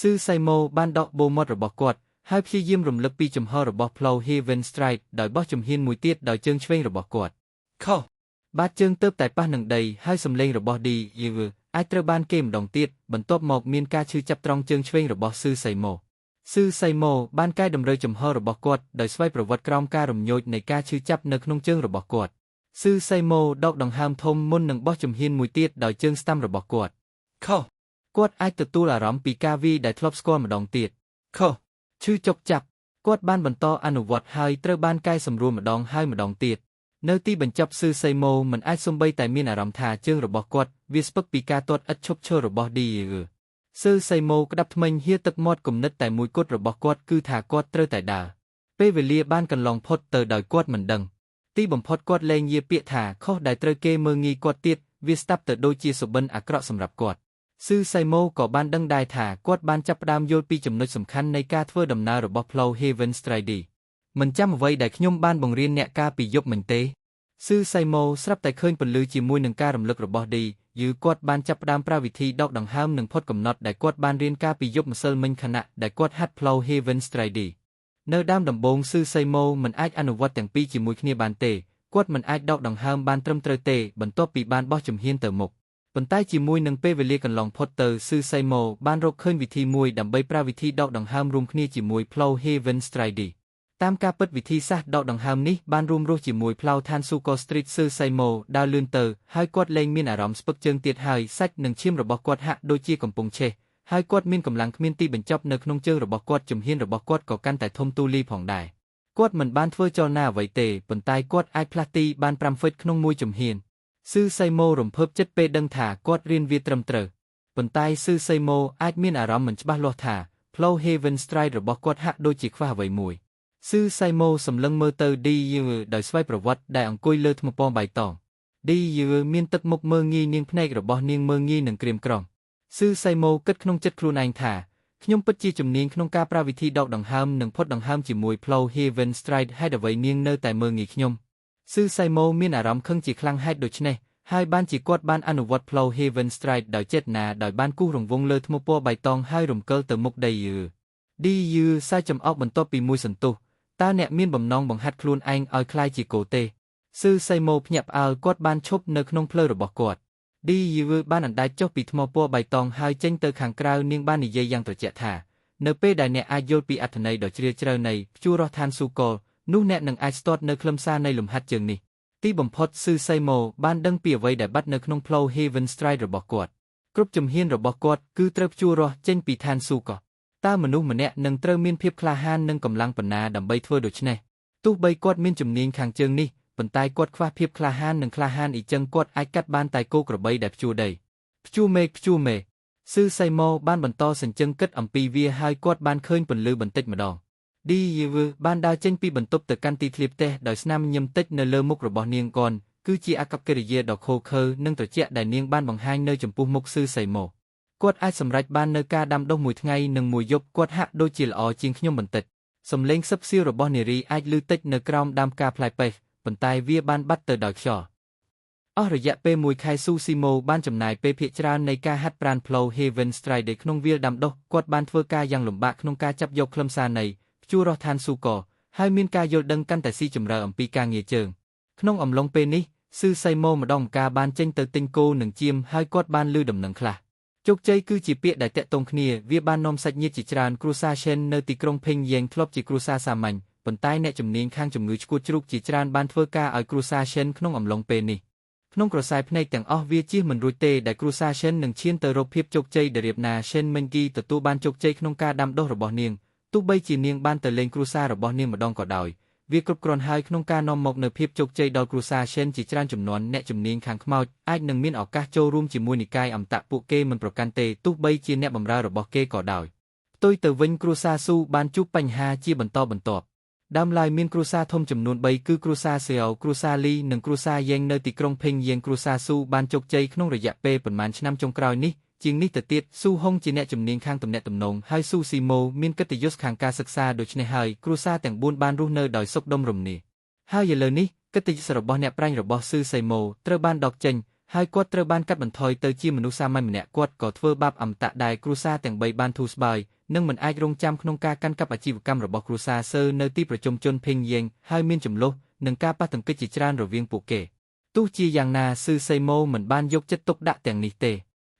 ស៊ឺសៃម៉ូបានដកបូមាត់របស់គាត់ហើយព្យាយាមរំលឹកពីចំហរបស់ Plow Heaven Stride ដោយបោះជំហានមួយទៀតដោយជើងឆ្វេងរបស់គាត់ ខ បាតជើងទើបតែប៉ះនឹងដីហើយសំឡេងរបស់ឌីយឺអាចត្រូវបានគេម្ដងទៀតបន្ទាប់មកមានការឈឺចាប់ត្រង់ជើងឆ្វេងរបស់ស៊ឺសៃម៉ូស៊ឺសៃម៉ូបានកែតម្រូវចំហរបស់គាត់ដោយស្វ័យប្រវត្តិក្រោមការរំញោចនៃការឈឺចាប់នៅក្នុងជើងរបស់គាត់ស៊ឺសៃម៉ូដកដង្ហើមធំមុននឹងបោះជំហានមួយទៀតដោយជើងស្ដាំរបស់គាត់ ខ គាត់អាចទទួលអារម្មណ៍ពីការវាយដែលធ្លាប់ស្គាល់ម្ដងទៀត ខ ឈឺចុកចាប់គាត់បានបន្តអនុវត្តហើយត្រូវបានកែសម្រួលម្ដងហើយម្ដងទៀតនៅទីបញ្ចប់ស៊ឺសៃម៉ូមិនអាចសំបីតែមានអារម្មណ៍ថាជើងរបស់គាត់វាស្ពឹកពីការទាត់ឥតឈប់ឈររបស់ឌីយឺស៊ឺសៃម៉ូក្តាប់ធ្មេញហៀទឹកមាត់គំនិតតែមួយគត់របស់គាត់គឺថាគាត់ត្រូវតែដើរពេលវេលាបានកន្លងផុតទៅដោយគាត់មិនដឹងទីបំផុតគាត់លែងយាពាក្យថាខុសដែលត្រូវគេមើលងាយគាត់ទៀតវាស្ដាប់ទៅដូចជាសុបិនអាក្រក់សម្រាប់គាត់ស៊ឺសៃម៉ូក៏បានដឹងដែរថាគាត់បានចាប់ផ្ដើមយល់ពីចំណុចសំខាន់នៃការធ្វើដំណើររបស់ Plow Heaven Stride មិនចាំអ្វីដែលខ្ញុំបានបង្រៀនអ្នកកាលពីយប់មិញទេស៊ឺសៃម៉ូស្រាប់តែឃើញពន្លឺជាមួយនឹងការរំលឹករបស់ឌី យឺគាត់បានចាប់ផ្ដើមប្រើវិធីដកដង្ហើមនិងផុតកំណត់ដែលគាត់បានរៀនកាលពីយប់ម្សិលមិញខណៈដែលគាត់ហាត់ផ្លូវ Heaven Stride នៅដើមដំបូងស៊ឺសៃម៉ូមិនអាចអនុវត្តទាំងពីរជាមួយគ្នាបានទេគាត់មិនអាចដកដង្ហើមបានត្រឹមត្រូវទេបន្ទាប់ពីបានបោះជំហានទៅមុខប៉ុន្តែជាមួយនឹងពេលវេលាកន្លងផុតទៅស៊ឺសៃម៉ូបានរកឃើញវិធីមួយដើម្បីប្រើវិធីដកដង្ហើមរួមគ្នាជាមួយផ្លូវ Heaven Stride តាមការពិតវិធីសាស្ត្រដកដង្ហើមនេះបានរួមរស់ជាមួយផ្លូវឋានស៊ូកូ Street ស៊ឺសៃម៉ូដើរលឿនទៅហើយគាត់លែងមានអារម្មណ៍ស្ពឹកជើងទៀតហើយសាច់និងឈាមរបស់គាត់ហាក់ដូចជាកំពុងឆេះហើយគាត់មានកម្លាំងគ្មានទីបញ្ចប់នៅក្នុងជើងរបស់គាត់ជំហានរបស់គាត់ក៏កាន់តែធំទូលាយផងដែរគាត់មិនបានធ្វើចលនាអ្វីទេប៉ុន្តែគាត់អាចផ្លាស់ទីបាន5ហ្វិតក្នុងមួយជំហានស៊ឺសៃម៉ូរំភើបចិត្តពេលដឹងថាគាត់រៀនវាត្រឹមត្រូវប៉ុន្តែស៊ឺសៃម៉ូអាចមានអារម្មណ៍មិនច្បាស់លាស់ថាផ្លូវ Heaven Stride របស់គាត់ហាក់ដូចជាខ្វះអ្វីមួយស៊ឺសៃម៉ូសម្លឹងមើលទៅឌីយឺដោយស្វ័យប្រវត្តិដែលអង្គុយលើថ្មពណ៌បៃតងឌីយឺមានទឹកមុខមើលងាយនាងភ្នែករបស់នាងមើលងាយនឹងក្រៀមក្រំស៊ឺសៃម៉ូគិតក្នុងចិត្តខ្លួនឯងថាខ្ញុំពិតជាជំនាញក្នុងការប្រើវិធីដកដង្ហើមនិងផុតដង្ហើមជាមួយផ្លូវ Heaven Stride ហេតុអ្វីនាងនៅតែមើលងាយខ្ញុំស៊ឺសៃម៉ូមានអារម្មណ៍ខឹងជាខ្លាំងហេតុដូច្នេះហើយបានជាគាត់បានអនុវត្តផ្លូវ Heaven Stride ដោយចេតនាដោយបានគូសរង្វង់លើថ្មពណ៌បៃតងហើយរំកិលទៅមុខដីយឺឌីយឺសើចចំអកបន្ទាប់ពីមួយសន្ទុះតើអ្នកមានបំណងបង្ហាត់ខ្លួនឯងឲ្យក្លាយជាគោទេស៊ឺសៃម៉ូភ្ញាក់ផ្អើលគាត់បានឈប់នៅក្នុងផ្លូវរបស់គាត់ឌីយឺបានអណ្ដែតចុះពីថ្មពណ៌បៃតងហើយចេញទៅខាងក្រៅនាងបាននិយាយយ៉ាងត្រជាក់ថានៅពេលដែលអ្នកអាចយល់ពីអត្ថន័យដ៏ជ្រាលជ្រៅនៃព្យួររដ្ឋានស៊ូកលនោះអ្នកនឹងអាចស្ទាត់នៅខ្លឹមសារនៃលំហាត់ជើងនេះទីបំផុតស៊ឺសៃម៉ូបានដឹងពីអ្វីដែលបាត់នៅក្នុងផ្លូវ Heaven Stride របស់គាត់គ្រប់ជំហានរបស់គាត់គឺត្រូវព្យួររស់ចេញពីឋានស៊ូកលតើមនុស្សម្នាក់នឹងត្រូវមានភាពក្លាហាននិងកម្លាំងប៉ុណ្ណាដើម្បីធ្វើដូច្នេះទោះបីគាត់មានជំនាញខាងជើងនេះប៉ុន្តែគាត់ខ្វះភាពក្លាហាននិងក្លាហានអ៊ីចឹងគាត់អាចកាត់បានតែគោក្របីដែលព្យួរដីព្យួរមេឃព្យួរមេឃស៊ឺសៃម៉ូបានបន្តសញ្ជឹងគិតអំពីវាហើយគាត់បានឃើញពន្លឺបន្តិចម្ដងឌីយឺបានដើរចេញពីបន្ទប់ទៅកាន់ទីធ្លាផ្ទះដោយស្នាមញញឹមតិចនៅលើមុខរបស់នាងកនគឺជាអាកប្បកិរិយាដ៏ឃោរឃៅនិងត្រជាក់ដែលនាងបានបង្ហាញនៅចំពោះមុខស៊ឺសៃម៉ូគាត់អាចសម្រេចបាននៅការដាំដុះមួយថ្ងៃនិងមួយយប់គាត់ហាក់ដូចជាល្អជាងខ្ញុំបន្តិចសំឡេងខ្សឹបខ្សៀវរបស់នារីអាចឮតិចនៅក្រោមដើមផ្កាផ្លែប៉េះប៉ុន្តែវាបានបាត់ទៅដោយខ្យល់អស់រយៈពេលមួយខែស៊ូស៊ីម៉ូបានចំណាយពេលភាគច្រើននៃការហាត់ប្រាណផ្លូវ Heaven Stride ក្នុងវាលដាំដុះគាត់បានធ្វើការយ៉ាងលំបាកក្នុងការចាប់យកខ្លឹមសារនៃព្យួររដ្ឋានស៊ូកហើយមានការយល់ដឹងកាន់តែស៊ីជម្រៅអំពីការងារជើងក្នុងអំឡុងពេលនេះស៊ឺសៃម៉ូម្ដងម្កាលបានចេញទៅទិញគោនិងចៀមហើយគាត់បានឮដំណឹងខ្លះជោគជ័យគឺជាពាក្យដែលតាក់ទងគ្នាវាបាននាំសាច់ញាតិជាច្រើនគ្រួសារឈិននៅទីក្រុងភេងយ៉េងធ្លាប់ជាគ្រួសារសាមញ្ញប៉ុន្តែអ្នកជំនាញខាងជំងឺឆ្កួតជ្រូកជាច្រើនបានធ្វើការឲ្យគ្រួសារឈិនក្នុងអំឡុងពេលនេះក្នុងក្រសែភ្នែកទាំងអស់វាជៀសមិនរួចទេដែលគ្រួសារឈិននឹងឈានទៅរកភាពជោគជ័យដរាបណាឈិនមិញគីទទួលបានជោគជ័យក្នុងការដាំដុះរបស់នាងទោះបីជានាងបានទៅលេងគ្រួសាររបស់នាងម្ដងក៏ដោយវាគ្រប់គ្រាន់ហើយក្នុងការនាំមកនូវភាពជោគជ័យដល់គ្រួសារឈិនជាច្រើនចំនួនអ្នកជំនាញខាងខ្មោចអាចនឹងមានឱកាសចូលរួមជាមួយនិកាយអមតៈពួកគេមិនប្រកាន់ទេទោះបីជាអ្នកបម្រើរបស់គេក៏ដោយផ្ទុយទៅវិញគ្រួសារស៊ូបានជួបបញ្ហាជាបន្តបន្ទាប់ដើមឡើយមានគ្រួសារធំចំនួន3គឺគ្រួសារសេអូគ្រួសារលីនិងគ្រួសារយ៉េងនៅទីក្រុងភេងយ៉េងគ្រួសារស៊ូបានជោគជ័យក្នុងរយៈពេលប៉ុន្មានឆ្នាំចុងក្រោយនេះជាងនេះទៅទៀតស៊ូហុងជាអ្នកជំនាញខាងទំនាក់ទំនងហើយស៊ូស៊ីម៉ូមានកិត្តិយសខាងការសិក្សាដូច្នេះហើយគ្រួសារទាំង4បានរស់នៅដោយសុខដុមរមនាហើយឥឡូវនេះកិត្តិយសរបស់អ្នកប្រាជ្ញរបស់ស៊ឺសៃម៉ូត្រូវបានដកចេញហើយគាត់ត្រូវបានកាត់បន្ថយទៅជាមនុស្សសាមញ្ញម្នាក់គាត់ក៏ធ្វើបាបអមតៈដែរគ្រួសារទាំង3បានធូរស្បើយនិងមិនអាចរងចាំក្នុងការកាន់កាប់អាជីវកម្មរបស់គ្រួសារសើនៅទីប្រជុំជនភេងយ៉េងហើយមានចំនួននិងការប៉ះទង្គិចជាច្រើនរវាងពួកគេទោះជាយ៉ាងណាស៊ឺសៃម៉ូមិនបានយកចិត្តទុកដាក់ទាំងនេះទេ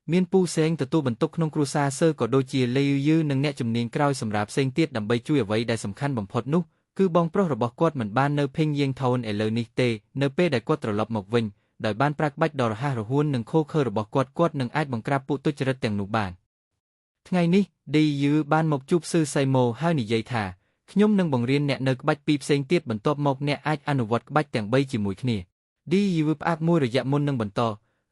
មានពូសេងទទួលបន្ទុកក្នុងគ្រួសារសើក៏ដូចជាលេយឺនិងអ្នកជំនាញក្រោយសម្រាប់ផ្សេងទៀតដើម្បីជួយអ្វីដែលសំខាន់បំផុតនោះគឺបងប្រុសរបស់គាត់មិនបាននៅភេងយ៉េងថោនឥឡូវនេះទេនៅពេលដែលគាត់ត្រឡប់មកវិញដោយបានប្រាក់បាច់ដ៏រហ័សរហួននិងឃោរឃៅរបស់គាត់គាត់នឹងអាចបង្ក្រាបពួកទុច្ចរិតទាំងនោះបានថ្ងៃនេះឌីយឺបានមកជួបស៊ឺសៃម៉ូហើយនិយាយថាខ្ញុំនឹងបង្រៀនអ្នកនៅក្បាច់ពីរផ្សេងទៀតបន្ទាប់មកអ្នកអាចអនុវត្តក្បាច់ទាំង3ជាមួយគ្នាឌីយឺផ្អាកមួយរយៈមុននឹងបន្ត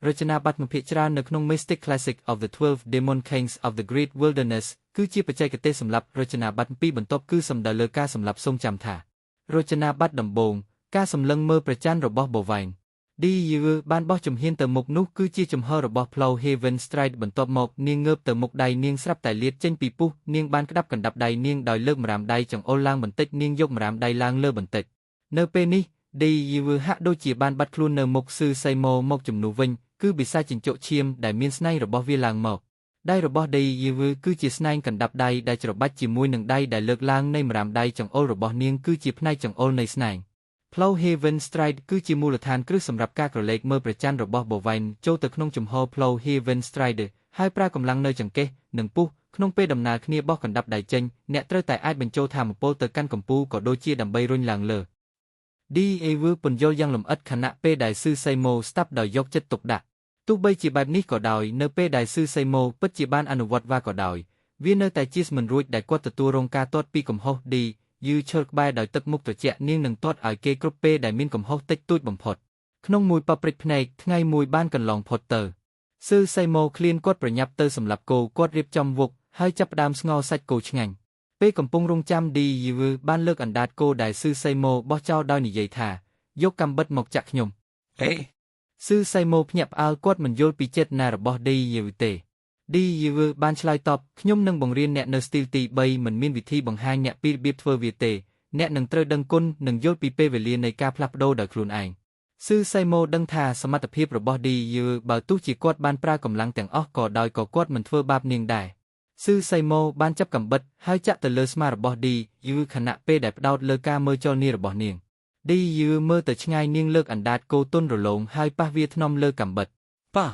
រចនាបថភាគច្រើននៅក្នុង Mystic Classic of the 12 Demon Kings of the Great Wilderness គឺជាបច្ចេកទេសសម្រាប់រចនាបថពីរបន្ទាប់គឺសំដៅលើការសម្លាប់សូមចាំថារចនាបថដំបូងការសម្លឹងមើលប្រច័ណ្ឌរបស់ Bovine ឌីយឺបានបោះជំហានទៅមុខនោះគឺជាចំហរបស់ផ្លូវ Heaven Stride បន្ទាប់មកនាងងើបទៅមុខដៃនាងស្រាប់តែលាតចេញពីពុះនាងបានក្តាប់កណ្ដាប់ដៃនាងដោយលើកម្រាមដៃចង្អុលឡើងបន្តិចនាងយកម្រាមដៃឡើងលើបន្តិចនៅពេលនេះឌីយឺហាក់ដូចជាបានបាត់ខ្លួននៅមុខស៊ឺសៃម៉ូមកជំនួសវិញ គឺបិសាចជញ្ជក់ឈាមដែលមានស្នែងរបស់វាឡើងមកដៃរបស់ដេយីវើគឺជាស្នែងកណ្ដាប់ដៃដែលច្របាច់ជាមួយនឹងដៃដែលលើកឡើងនៃម្រាមដៃចង្អុលរបស់នាងគឺជាផ្នែកចង្អុលនៃស្នែង Plow Heaven Stride គឺជាមូលដ្ឋានគ្រឹះសម្រាប់ការក្រឡេកមើលព្រះច័ន្ទរបស់ Bovine ចូលទៅក្នុងជំហរ Plow Heaven Stride ហើយប្រើកម្លាំងនៅចង្កេះនិងពុះក្នុងពេលដំណើរគ្នាបោះកណ្ដាប់ដៃចេញអ្នកត្រូវតែអាចបញ្ចូលថាមពលទៅកាន់កំពូលក៏ដូចជាដើម្បីរុញឡើងលើ DAV ពន្យល់យ៉ាងលម្អិតខណៈពេលដែលស៊ឺសៃម៉ូស្ដាប់ដោយយកចិត្តទុកដាក់ទោះបីជាបែបនេះក៏ដោយនៅពេលដែលស៊ឺសៃម៉ូពិតជាបានអនុវត្តវ៉ាក៏ដោយវានៅតែជាមិនរួចដែលគាត់ទទួលរងការទាត់ពីកំហុស D យឺឈើក្បែរដោយទឹកមុខត្រជាក់នាងនឹងទាត់ឲ្យគេគ្រប់ពេលដែលមានកំហុសតិចតួចបំផុតក្នុងមួយប៉ព្រិចភ្នែកថ្ងៃមួយបានកន្លងផុតទៅស៊ឺសៃម៉ូឃ្លានគាត់ប្រញាប់ទៅសម្លាប់គោគាត់រៀបចំវុកហើយចាប់ផ្ដើមស្ងោរសាច់គោឆ្ងាញ់ពេលកំពុងរងចាំឌីយឺបានលើកអណ្ដាតគោដែលស៊ឺសៃម៉ូបោះចោលដោយនិយាយថាយកកាំបិតមកចាក់ខ្ញុំ អេ ស៊ឺសៃម៉ូភ្ញាក់ផ្អើលគាត់មិនយល់ពីចេតនារបស់ឌីយឺទេឌីយឺបានឆ្លើយតបខ្ញុំនឹងបង្រៀនអ្នកនៅស្ទីលទី3មិនមានវិធីបង្ហាញអ្នកពីរបៀបធ្វើវាទេអ្នកនឹងត្រូវដឹងគុណនិងយល់ពីពេលវេលានៃការផ្លាស់ប្ដូរដោយខ្លួនឯងស៊ឺសៃម៉ូដឹងថាសមត្ថភាពរបស់ឌីយឺបើទោះជាគាត់បានប្រើកម្លាំងទាំងអស់ក៏ដោយក៏គាត់មិនធ្វើបាបនាងដែរស៊ឺសៃម៉ូបានចាប់កាំបិតហើយចាក់ទៅលើស្មារបស់ឌីយឺខណៈពេលដែលផ្ដោតលើការមើលចលនារបស់នាងឌីយឺមើលទៅឆ្ងាយនាងលើកអណ្ដាតគោទន់រលោងហើយប៉ះវាថ្នមលើកាំបិត ប៉ា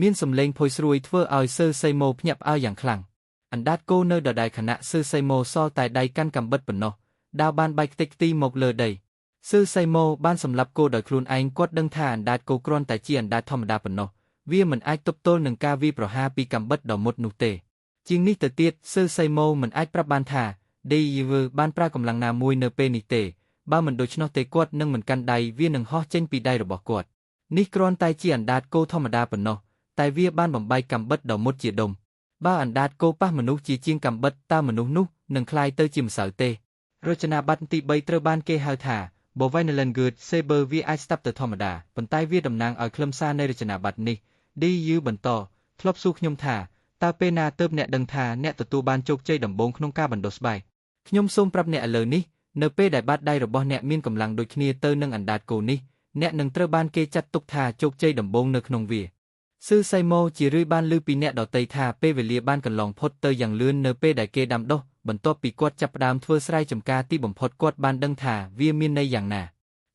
មានសំឡេងផុយស្រួយធ្វើឲ្យស៊ឺសៃម៉ូភ្ញាក់ផ្អើលយ៉ាងខ្លាំងអណ្ដាតគោនៅដដែលខណៈស៊ឺសៃម៉ូសល់តែដៃកាន់កាំបិតប៉ុណ្ណោះដាវបានបែកខ្ទេចខ្ទីមកលើដីស៊ឺសៃម៉ូបានសម្លាប់គោដោយខ្លួនឯងគាត់ដឹងថាអណ្ដាតគោគ្រាន់តែជាអណ្ដាតធម្មតាប៉ុណ្ណោះវាមិនអាចទប់ទល់នឹងការវាយប្រហារពីកាំបិតដ៏មុតនោះទេជាងនេះទៅទៀតស៊ឺសៃម៉ូមិនអាចប្រាប់បានថាឌីយឺបានប្រើកម្លាំងណាមួយនៅពេលនេះទេបើមិនដូច្នោះទេគាត់នឹងមិនកាន់ដៃវានឹងហោះចេញពីដៃរបស់គាត់នេះគ្រាន់តែជាអណ្ដាតគោធម្មតាប៉ុណ្ណោះតែវាបានបំបែកកាំបិតដ៏មុតជាដុំបើអណ្ដាតគោប៉ះមនុស្សជាជាងកាំបិតតើមនុស្សនោះនឹងក្លាយទៅជាម្សៅទេរចនាប័ទ្មទី3ត្រូវបានគេហៅថា Bovine Language Saber វាអាចស្ដាប់ទៅធម្មតាប៉ុន្តែវាតំណាងឲ្យខ្លឹមសារនៃរចនាប័ទ្មនេះ DU បន្តធ្លាប់សួរខ្ញុំថាតើពេលណាទើបអ្នកដឹងថាអ្នកទទួលបានជោគជ័យដំបូងក្នុងការបណ្ដុះស្បែកខ្ញុំសូមប្រាប់អ្នកឥឡូវនេះនៅពេលដែលបាតដៃរបស់អ្នកមានកម្លាំងដូចគ្នាទៅនឹងអណ្ដាតគោនេះអ្នកនឹងត្រូវបានគេចាត់ទុកថាជោគជ័យដំបូងនៅក្នុងវាស៊ឺសៃម៉ូជារឿយបានឮពីអ្នកដទៃថាពេលវេលាបានកន្លងផុតទៅយ៉ាងលឿននៅពេលដែលគេដាំដុះបន្ទាប់ពីគាត់ចាប់ផ្ដើមធ្វើស្រែចម្ការទីបំផុតគាត់បានដឹងថាវាមានន័យយ៉ាងណា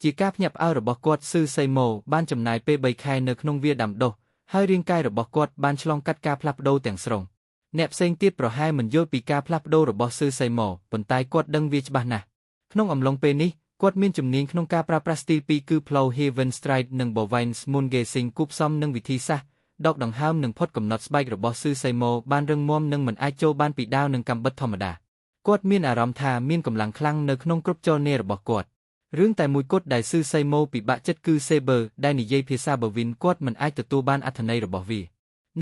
ជាការភ្ញាក់ផ្អើលរបស់គាត់ស៊ឺសៃម៉ូបានចំណាយពេល3ខែនៅក្នុងវាដាំដុះហើយរាងកាយរបស់គាត់បានឆ្លងកាត់ការផ្លាស់ប្ដូរទាំងស្រុងអ្នកផ្សេងទៀតប្រហែលមិនយល់ពីការផ្លាស់ប្ដូររបស់ស៊ឺសៃម៉ូប៉ុន្តែគាត់ដឹងវាច្បាស់ណាស់ក្នុងអំឡុងពេលនេះគាត់មានជំនាញក្នុងការប្រើប្រាស់ស្ទីលពីរគឺ Plow Heaven Stride និង Bovine Moon Gazing គួបផ្សំនឹងវិធីសាស្ត្រដកដង្ហើមនិងផុតកំណត់ស្បែករបស់ស៊ឺសៃម៉ូបានរឹងមាំនិងមិនអាចចូលបានពីដាវនិងកាំបិតធម្មតាគាត់មានអារម្មណ៍ថាមានកម្លាំងខ្លាំងនៅក្នុងគ្រប់ចលនារបស់គាត់រឿងតែមួយគត់ដែលស៊ឺសៃម៉ូពិបាកចិត្តគឺ Saber ដែលនិយាយភាសាបវិនគាត់មិនអាចទទួលបានអត្ថន័យរបស់វា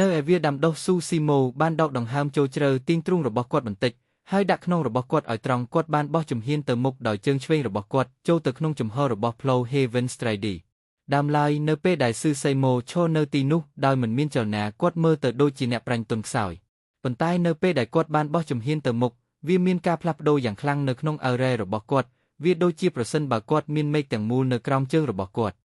នៅឯវាដាំដុះស៊ូស៊ីម៉ូបានដកដង្ហើមចូលជ្រៅទាញទ្រូងរបស់គាត់បន្តិចហើយដាក់ខ្នងរបស់គាត់ឲ្យត្រង់គាត់បានបោះជំហានទៅមុខដោយជើងឆ្វេងរបស់គាត់ចូលទៅក្នុងជំហររបស់ Plow Heaven Stride ដើមឡើយនៅពេលដែលស៊ឺសៃម៉ូឈរនៅទីនោះដោយមិនមានចលនាគាត់មើលទៅដូចជាអ្នកប្រាញ់ទុនខ្សោយប៉ុន្តែនៅពេលដែលគាត់បានបោះជំហានទៅមុខវាមានការផ្លាស់ប្ដូរយ៉ាងខ្លាំងនៅក្នុងអរ៉េរបស់គាត់វាដូចជាប្រសិនបើគាត់មានមេឃទាំងមូលនៅក្រោមជើងរបស់គាត់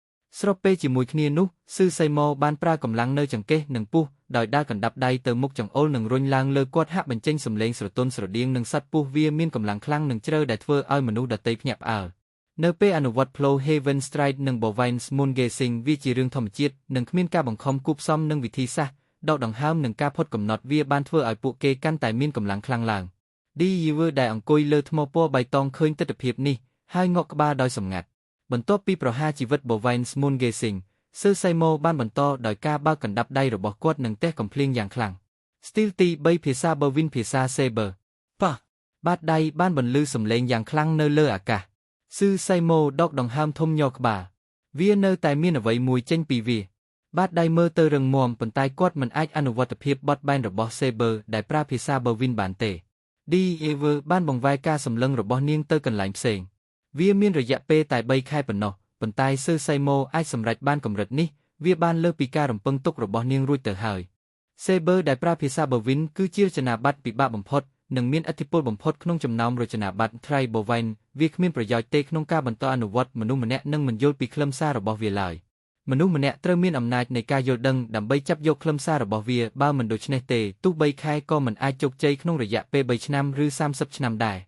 ស្របពេលជាមួយគ្នានោះស៊ឺសៃម៉ូបានប្រើកម្លាំងនៅចង្កេះនិងពោះដោយដើរកណ្ដាប់ដៃទៅមុខចង្អុលនិងរុញឡើងលើគាត់ហាក់បញ្ចេញសំឡេងស្រទន់ស្រដៀងនឹងសត្វពស់វាមានកម្លាំងខ្លាំងនិងជ្រៅដែលធ្វើឲ្យមនុស្សដទៃភ្ញាក់ផ្អើលនៅពេលអនុវត្ត Plow Heaven Stride និង Bovine Moon Gazing វាជារឿងធម្មជាតិនិងគ្មានការបង្ខំគួបផ្សំនឹងវិធីសាស្ត្រដកដង្ហើមនិងការផុតកំណត់វាបានធ្វើឲ្យពួកគេកាន់តែមានកម្លាំងខ្លាំងឡើងឌីយឺដែលអង្គុយលើថ្មពណ៌បៃតងឃើញទិដ្ឋភាពនេះហើយងក់ក្បាលដោយសម្ងាត់បន្ទាប់ពីប្រហារជីវិត Bovine Moon Gazing ស៊ឺសៃម៉ូបានបន្តដោយការបើកកណ្ដាប់ដៃរបស់គាត់និងទះកំភ្លៀងយ៉ាងខ្លាំងស្ទីលទី3ភាសា Bovine ភាសា Saber ប៉ា បាតដៃបានបន្លឺសំឡេងយ៉ាងខ្លាំងនៅលើអាកាសស៊ឺសៃម៉ូដកដង្ហើមធំញ័រក្បាលវានៅតែមានអ្វីមួយចេញពីវាបាតដៃមើលទៅរឹងមាំប៉ុន្តែគាត់មិនអាចអនុវត្តភាពបត់បែនរបស់ Saber ដែលប្រើភាសា Bovine បានទេ D Ever បានបង្វែរការសម្លឹងរបស់នាងទៅកន្លែងផ្សេងវាមានរយៈពេលតែ3ខែប៉ុណ្ណោះប៉ុន្តែស៊ឺសៃម៉ូអាចសម្រេចបានកម្រិតនេះវាបានលើសពីការរំពឹងទុករបស់នាងរួចទៅហើយ Saber ដែលប្រើភាសា Bovine គឺជារចនាប័ទ្មពិបាកបំផុតនិងមានឥទ្ធិពលបំផុតក្នុងចំណោមរចនាប័ទ្ម Tri Bovine វាគ្មានប្រយោជន៍ទេក្នុងការបន្តអនុវត្តមនុស្សម្នាក់នឹងមិនយល់ពីខ្លឹមសាររបស់វាឡើយ មនុស្សម្នាក់ត្រូវមានអំណាចនៃការយល់ដឹងដើម្បីចាប់យកខ្លឹមសាររបស់វាបើមិនដូច្នេះទេទោះបីខែក៏មិនអាចជោគជ័យក្នុងរយៈពេល3ឆ្នាំឬ30ឆ្នាំដែរ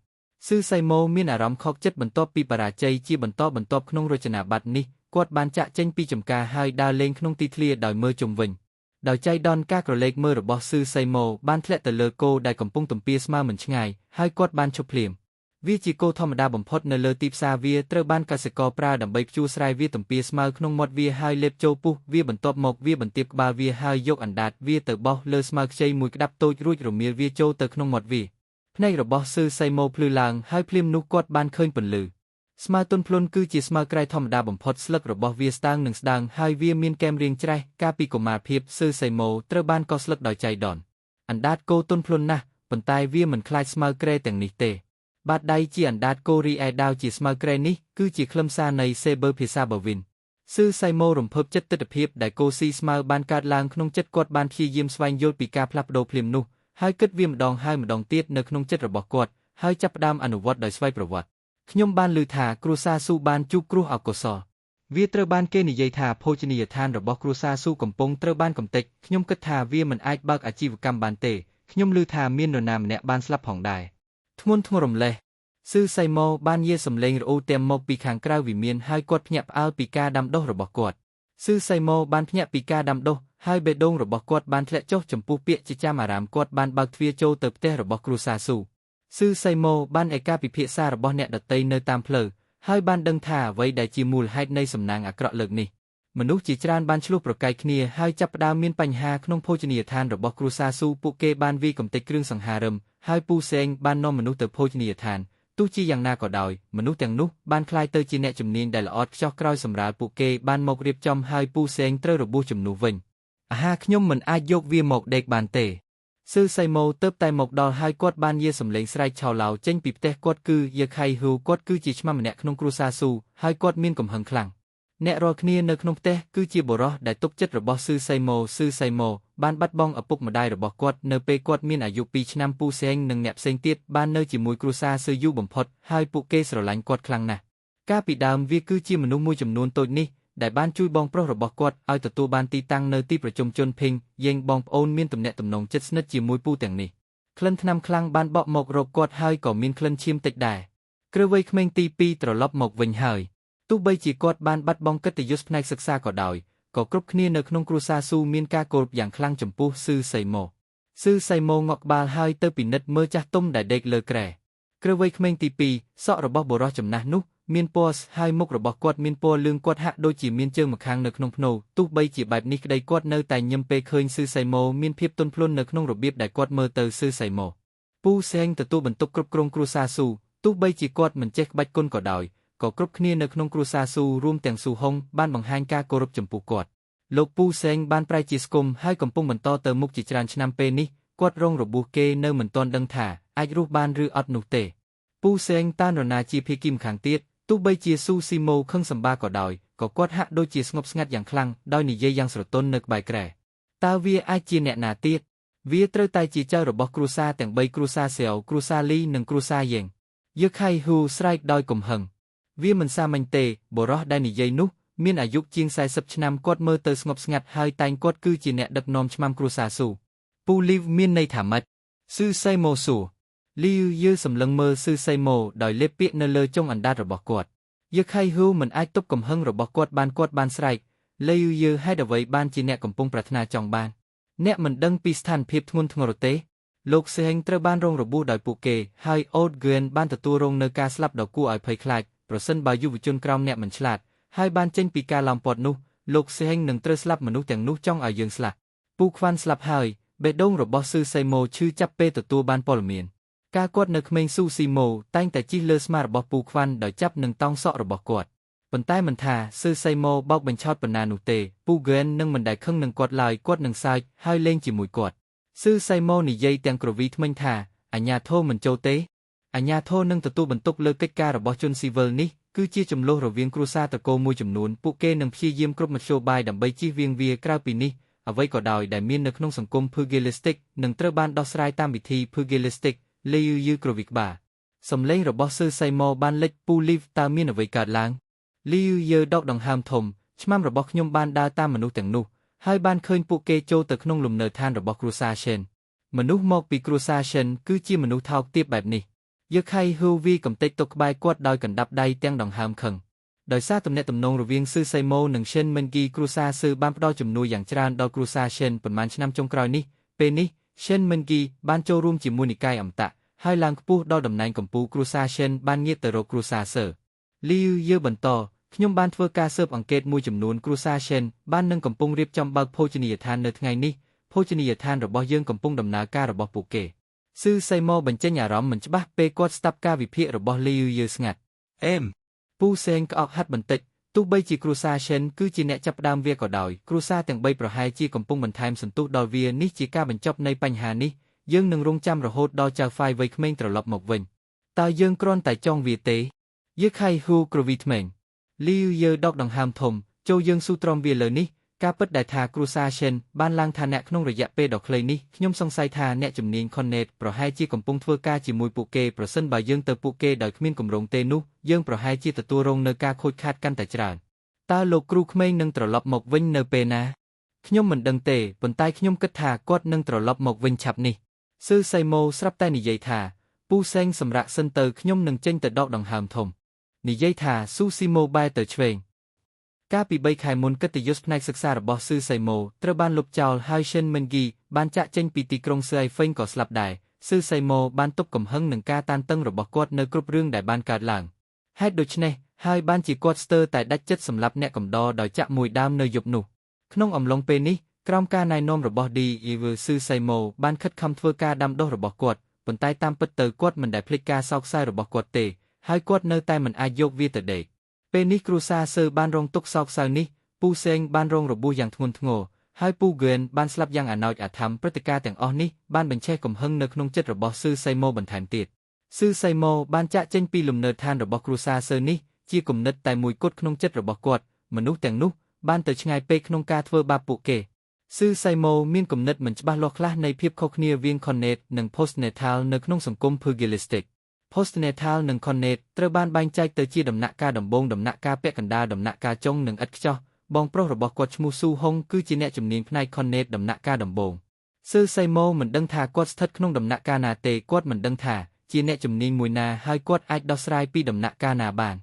ស៊ឺសៃម៉ូមានអារម្មណ៍ខកចិត្តបន្ទាប់ពីបរាជ័យជាបន្តបន្ទាប់ក្នុងរចនាប័ទ្មនេះគាត់បានចាក់ចេញពីចំការហើយដើរលេងក្នុងទីធ្លាដោយមើលជុំវិញដោយចៃដន្យការក្រឡេកមើលរបស់ស៊ឺសៃម៉ូបានធ្លាក់ទៅលើគោដែលកំពុងទំពាស្មើមិនឆ្ងាយហើយគាត់បានឈប់ភ្លាមវាជាគោធម្មតាបំផុតនៅលើទីផ្សារវាត្រូវបានកសិករប្រើដើម្បីភ្ជួរស្រែវាទំពាស្មៅក្នុងមាត់វាហើយលេបចូលពុះវាបន្ទាប់មកវាបន្ទាបក្បាលវាហើយយកអណ្ដាតវាទៅបោះលើស្មៅខ្ចីមួយក្តាប់តូចរួចរមៀលវាចូលទៅក្នុងមាត់វាភ្នែករបស់ស៊ឺសៃម៉ូភ្លឺឡើងហើយភ្លាមនោះគាត់បានឃើញពន្លឺស្មៅទន់ភ្លន់គឺជាស្មៅក្រៃធម្មតាបំផុតស្លឹករបស់វាស្ដើងនិងស្ដើងហើយវាមានកែមរាងច្រេះកាលពីកុមារភាពស៊ឺសៃម៉ូត្រូវបានកោះស្លឹកដោយចៃដន្យអណ្ដាតគោទន់ភ្លន់ណាស់ប៉ុន្តែវាមិនខ្លាចស្មៅក្រែទាំងនេះទេបាតដៃជាអណ្ដាតគោរីឯដាវជាស្មៅក្រែនេះគឺជាខ្លឹមសារនៃសេបឺភាសាបាវិនស៊ឺសៃម៉ូរំភើបចិត្តទិដ្ឋភាពដែលគោស៊ីស្មៅបានកើតឡើងក្នុងចិត្តគាត់បានព្យាយាមស្វែងយល់ពីការផ្លាស់ប្ដូរភ្លាមនោះហើយគិតវាម្ដងហើយម្ដងទៀតនៅក្នុងចិត្តរបស់គាត់ហើយចាប់ផ្ដើមអនុវត្តដោយស្វ័យប្រវត្តិខ្ញុំបានឮថាគ្រួសារស៊ូបានជួបគ្រោះអកុសលវាត្រូវបានគេនិយាយថាភោជនីយដ្ឋានរបស់គ្រួសារស៊ូកំពុងត្រូវបានកំទេចខ្ញុំគិតថាវាមិនអាចបើកអាជីវកម្មបានទេខ្ញុំឮថាមាននរណាម្នាក់បានស្លាប់ផងដែរធ្ងន់ធ្ងររំលេះស៊ឺសៃម៉ូបានយាសំឡេងរអ៊ូទាំងមកពីខាងក្រៅវិមានហើយគាត់ភ្ញាក់ផ្អើលពីការដាំដុះរបស់គាត់ស៊ឺសៃម៉ូបានភ្ញាក់ពីការដាំដុះហើយបេះដូងរបស់គាត់បានធ្លាក់ចុះចំពោះពាក្យជាចាំអារាមគាត់បានបើកទ្វារចូលទៅផ្ទះរបស់គ្រួសារស៊ូស៊ឺសៃម៉ូបានឯកាពិភាក្សារបស់អ្នកដទៃនៅតាមផ្លូវហើយបានដឹងថាអ្វីដែលជាមូលហេតុនៃសំណាងអាក្រក់លើកនេះមនុស្សជាច្រើនបានឆ្លោះប្រកែកគ្នាហើយចាប់ផ្ដើមមានបញ្ហាក្នុងភោជនីយដ្ឋានរបស់គ្រួសារស៊ូពួកគេបានវាយកំទេចគ្រឿងសង្ហារឹមហើយពូសេងបាននាំមនុស្សទៅភោជនីយដ្ឋានទោះជាយ៉ាងណាក៏ដោយមនុស្សទាំងនោះបានក្លាយទៅជាអ្នកជំនាញដែលល្អឥតខ្ចោះក្រោយសម្រាលពួកគេបានមករៀបចំហើយពូសេងត្រូវរបួសជំនួសវិញអាហារខ្ញុំមិនអាចយកវាមកដេកបានទេស៊ឺសៃម៉ូទៅតែមកដល់ហើយគាត់បានយាសំឡេងស្រែកឆោឡោចេញពីផ្ទះគាត់គឺយាខៃហ៊ូគាត់គឺជាឆ្មាំម្នាក់ក្នុងគ្រួសារស៊ូហើយគាត់មានកំហឹងខ្លាំងអ្នករាល់គ្នានៅក្នុងផ្ទះគឺជាបុរសដែលទុកចិត្តរបស់ស៊ឺសៃម៉ូស៊ឺសៃម៉ូបានបាត់បង់ឪពុកម្ដាយរបស់គាត់នៅពេលគាត់មានអាយុ2ឆ្នាំពូសេងនិងអ្នកផ្សេងទៀតបាននៅជាមួយគ្រួសារស៊ឺយូរបំផុតហើយពួកគេស្រឡាញ់គាត់ខ្លាំងណាស់កាលពីដើមវាគឺជាមនុស្សមួយចំនួនតូចនេះដែលបានជួយបងប្រុសរបស់គាត់ឲ្យទទួលបានទីតាំងនៅទីប្រជុំជនភីងយេងបងប្អូនមានទំនាក់ទំនងជិតស្និទ្ធជាមួយពូទាំងនេះក្លិនថ្នាំខ្លាំងបានបក់មករកគាត់ហើយក៏មានក្លិនឈាមតិចដែរគ្រឹះវ័យក្មេងទី2ត្រឡប់មកវិញហើយទោះបីជាគាត់បានបាត់បង់កិត្តិយសផ្នែកសិក្សាក៏ដោយក៏គ្រប់គ្នានៅក្នុងគ្រួសារស៊ូមានការគោរពយ៉ាងខ្លាំងចំពោះស៊ឺសៃម៉ូស៊ឺសៃម៉ូងក់ក្បាលហើយទៅពិនិត្យមើលចាស់ទុំដែលដេកលើគ្រែគ្រឹះវ័យក្មេងទី2សក់របស់បុរសចំណាស់នោះមានពណ៌ហើយមុខរបស់គាត់មានពណ៌លឿងគាត់ហាក់ដូចជាមានជើងម្ខាងនៅក្នុងភ្នូទោះបីជាបែបនេះក្តីគាត់នៅតែញឹមពេលឃើញស៊ឺសៃម៉ូមានភាពទន់ភ្លន់នៅក្នុងរបៀបដែលគាត់មើលទៅស៊ឺសៃម៉ូពូសេងទទួលបន្ទុកគ្រប់គ្រងគ្រួសារស៊ូទោះបីជាគាត់មិនចេះក្បាច់គុណក៏ដោយក៏គ្រប់គ្នានៅក្នុងគ្រួសារស៊ូរួមទាំងស៊ូហុងបានបង្ហាញការគោរពចំពោះគាត់លោកពូសេងបានប្រែជាស្គមហើយកំពុងបន្តទៅមុខជាច្រើនឆ្នាំពេលនេះគាត់រងរបួសគេនៅមិនទាន់ដឹងថាអាចរស់បានឬអត់នោះទេពូសេងតានរណាជាភាគីម្ខាងទៀតទោះបីជាស៊ូស៊ីម៉ូខឹងសម្បាក៏ដោយក៏គាត់ហាក់ដូចជាស្ងប់ស្ងាត់យ៉ាងខ្លាំងដោយនិយាយយ៉ាងស្រទន់នៅក្បែរគ្រែតើវាអាចជាអ្នកណាទៀតវាត្រូវតែជាចៅរបស់គ្រួសារទាំង3គ្រួសារសេវគ្រួសារលីនិងគ្រួសារយេងយឺខៃហ៊ូស្រែកដោយកំហឹងវាមិនសាមញ្ញទេបុរសដែលនិយាយនោះមានអាយុជាង40ឆ្នាំគាត់មើលទៅស្ងប់ស្ងាត់ហើយតែងគាត់គឺជាអ្នកដឹកនាំឆ្មាំគ្រួសារស៊ូពូលីវមានន័យថាម៉េចស៊ឺសៃម៉ូស៊ូលីយឺសម្លឹងមើលស៊ឺសៃម៉ូដោយលេបពាក្យនៅលើចុងអណ្ដាតរបស់គាត់យឺខៃហ៊ូមិនអាចទប់កំហឹងរបស់គាត់បានគាត់បានស្រែកលីយឺហេតុអ្វីបានជាអ្នកកំពុងប្រាថ្នាចង់បានអ្នកមិនដឹងពីស្ថានភាពធ្ងន់ធ្ងរទេលោកសេងត្រូវបានរងរបួសដោយពួកគេហើយអូតហ្គឿនបានទទួលរងនៅការស្លាប់ដ៏គួរឲ្យភ័យខ្លាចប្រសិនបើយុវជនក្រោមអ្នកមិនឆ្លាតហើយបានចេញពីការឡោមព័ទ្ធនោះលោកសេងនឹងត្រូវស្លាប់មនុស្សទាំងនោះចង់ឲ្យយើងស្លាប់ពូខ្វាន់ស្លាប់ហើយបេះដូងរបស់ស៊ឺសៃម៉ូឈឺចាប់ពេលទទួលបានព័ត៌មានការគាត់នៅក្មេងស៊ូស៊ីម៉ូតែងតែជិះលើស្មារបស់ពូខ្វាន់ដោយចាប់នឹងតោងសក់របស់គាត់ប៉ុន្តែមិនថាស៊ឺសៃម៉ូបោកបញ្ឆោតប៉ុណ្ណានោះទេពូហ្គែននឹងមិនដែលខឹងនឹងគាត់ឡើយគាត់នឹងសើចហើយលេងជាមួយគាត់ស៊ឺសៃម៉ូនិយាយទាំងក្រវីថ្មិញថាអាញាធរមិនចូលទេអាញាធរនឹងទទួលបន្ទុកលើកិច្ចការរបស់ជនស៊ីវិលនេះគឺជាចំនួនរវាងគ្រួសារត្រកូលមួយចំនួនពួកគេនឹងព្យាយាមគ្រប់មធ្យោបាយដើម្បីជៀសវាងវាក្រៅពីនេះអ្វីក៏ដោយដែលមាននៅក្នុងសង្គម Pugilistic នឹងត្រូវបានដោះស្រាយតាមវិធី Pugilistic លេយឺក្រវិកបាសំឡេងរបស់ស៊ឺសៃម៉ូបានលេចពូលីវតើមានអ្វីកើតឡើងលីយឺដកដង្ហើមធំ ឆ្មាំរបស់ខ្ញុំបានដើរតាមមនុស្សទាំងនោះហើយបានឃើញពួកគេចូលទៅក្នុងលំនៅឋានរបស់គ្រួសារ Shen មនុស្សមកពីគ្រួសារ Shen គឺជាមនុស្សថោកទាបបែបនេះយើខៃហ៊ូវីកំទេចទុកក្បែរគាត់ដោយកណ្ដាប់ដៃទាំងដង្ហើមខឹងដោយសារទំនាក់ទំនងរវាងស៊ឺសៃម៉ូនិង Shen Mengi គ្រួសារស៊ឺបានផ្ដល់ជំនួយយ៉ាងច្រើនដល់គ្រួសារ Shen ប៉ុន្មានឆ្នាំចុងក្រោយនេះពេលនេះ Shen Mengi បានចូលរួមជាមួយនិកាយអមតៈហើយឡើងខ្ពស់ដល់តំណែងកំពូលគ្រួសារ Shen បានងាកទៅរកគ្រួសារស៊ឺលីយឺបន្តខ្ញុំបានធ្វើការស៊ើបអង្កេតមួយចំនួនគ្រួសារ Shen បាននឹងកំពុងរៀបចំបើកភោជនីយដ្ឋាននៅថ្ងៃនេះភោជនីយដ្ឋានរបស់យើងកំពុងដំណើរការរបស់ពួកគេស៊ឺសៃម៉ូបញ្ចេញអារម្មណ៍មិនច្បាស់ពេលគាត់ស្ដាប់ការវិភាគរបស់លីយឺស្ងាត់ អេម ពូសេងក្អកហាត់បន្តិចទោះបីជាគ្រួសារ Shen គឺជាអ្នកចាប់ផ្ដើមវាក៏ដោយគ្រួសារទាំងបីប្រហែលជាកំពុងបន្ថែមសន្ទុះដល់វានេះជាការបញ្ចប់នៃបញ្ហានេះយើងនឹងរងចាំរហូតដល់ចៅហ្វាយវ័យក្មេងត្រឡប់មកវិញតើយើងគ្រាន់តែចង់វាទេយឺខៃហ៊ូក្រវីថ្មេងលីយឺដកដង្ហើមធំចូលយើងស៊ូទ្រាំវាលើនេះការពិតដែលថាគ្រួសារ Shen បានឡើងឋានៈក្នុងរយៈពេលដ៏ខ្លីនេះខ្ញុំសង្ស័យថាអ្នកជំនាញ Connet ប្រហែលជាកំពុងធ្វើការជាមួយពួកគេប្រសិនបើយើងទៅពួកគេដោយគ្មានគម្រោងទេនោះយើងប្រហែលជាទទួលរងនូវការខូចខាតកាន់តែច្រើនតើលោកគ្រូក្មេងនឹងត្រឡប់មកវិញនៅពេលណាខ្ញុំមិនដឹងទេប៉ុន្តែខ្ញុំគិតថាគាត់នឹងត្រឡប់មកវិញឆាប់នេះស៊ឺសៃម៉ូស្រាប់តែនិយាយថាពូសេងសម្រាកសិនទៅខ្ញុំនឹងចេញទៅដកដង្ហើមធំនិយាយថាស៊ូស៊ីម៉ូបែរទៅឆ្វេងកាលពី3ខែមុនកិត្តិយសផ្នែកសិក្សារបស់ស៊ឺសៃម៉ូត្រូវបានលុបចោលហើយ Shen Mengi បានចាក់ចេញពីទីក្រុងស៊ឺអៃហ្វេងក៏ស្លាប់ដែរស៊ឺសៃម៉ូបានទប់កំហឹងនឹងការតានតឹងរបស់គាត់នៅគ្រប់រឿងដែលបានកើតឡើងហេតុដូច្នេះហើយបានជាគាត់ស្ទើរតែដាច់ចិត្តសម្លាប់អ្នកកំដរដោយចាក់មួយដើមនៅយប់នោះក្នុងអំឡុងពេលនេះក្រោមការណែនាំរបស់ D. Evil ស៊ឺសៃម៉ូបានខិតខំធ្វើការដាំដុះរបស់គាត់ប៉ុន្តែតាមពិតទៅគាត់មិនដែលភ្លេចការសោកសៅរបស់គាត់ទេហើយគាត់នៅតែមិនអាចយកវាទៅដេកពេលនេះគ្រួសារស៊ឺបានរងទុក្ខសោកសៅនេះពូសេងបានរងរបួសយ៉ាងធ្ងន់ធ្ងរហើយពូហ្គែនបានស្លាប់យ៉ាងអាណោចអាធម្មព្រឹត្តិការណ៍ទាំងអស់នេះបានបញ្ឆេះកំហឹងនៅក្នុងចិត្តរបស់ស៊ឺសៃម៉ូបន្ថែមទៀតស៊ឺសៃម៉ូបានចាក់ចេញពីលំនៅឋានរបស់គ្រួសារស៊ឺនេះជាគំនិតតែមួយគត់ក្នុងចិត្តរបស់គាត់មនុស្សទាំងនោះបានទៅឆ្ងាយពេកក្នុងការធ្វើបាបពួកគេស៊ឺសៃម៉ូមានគំនិតមិនច្បាស់លាស់ខ្លះនៃភាពខុសគ្នារវាង Connate និង Postnatal នៅក្នុងសង្គម Pugilistic Postnatal និង Connate ត្រូវបានបែងចែកទៅជាដំណាក់កាលដំបូងដំណាក់កាលពាក់កណ្ដាលដំណាក់កាលចុងនិងឥតខ្ចោះបងប្រុសរបស់គាត់ឈ្មោះស៊ូហុងគឺជាអ្នកជំនាញផ្នែក Connate ដំណាក់កាលដំបូងស៊ឺសៃម៉ូមិនដឹងថាគាត់ស្ថិតក្នុងដំណាក់កាលណាទេគាត់មិនដឹងថាជាអ្នកជំនាញមួយណាហើយគាត់អាចដោះស្រាយពីដំណាក់កាលណាបា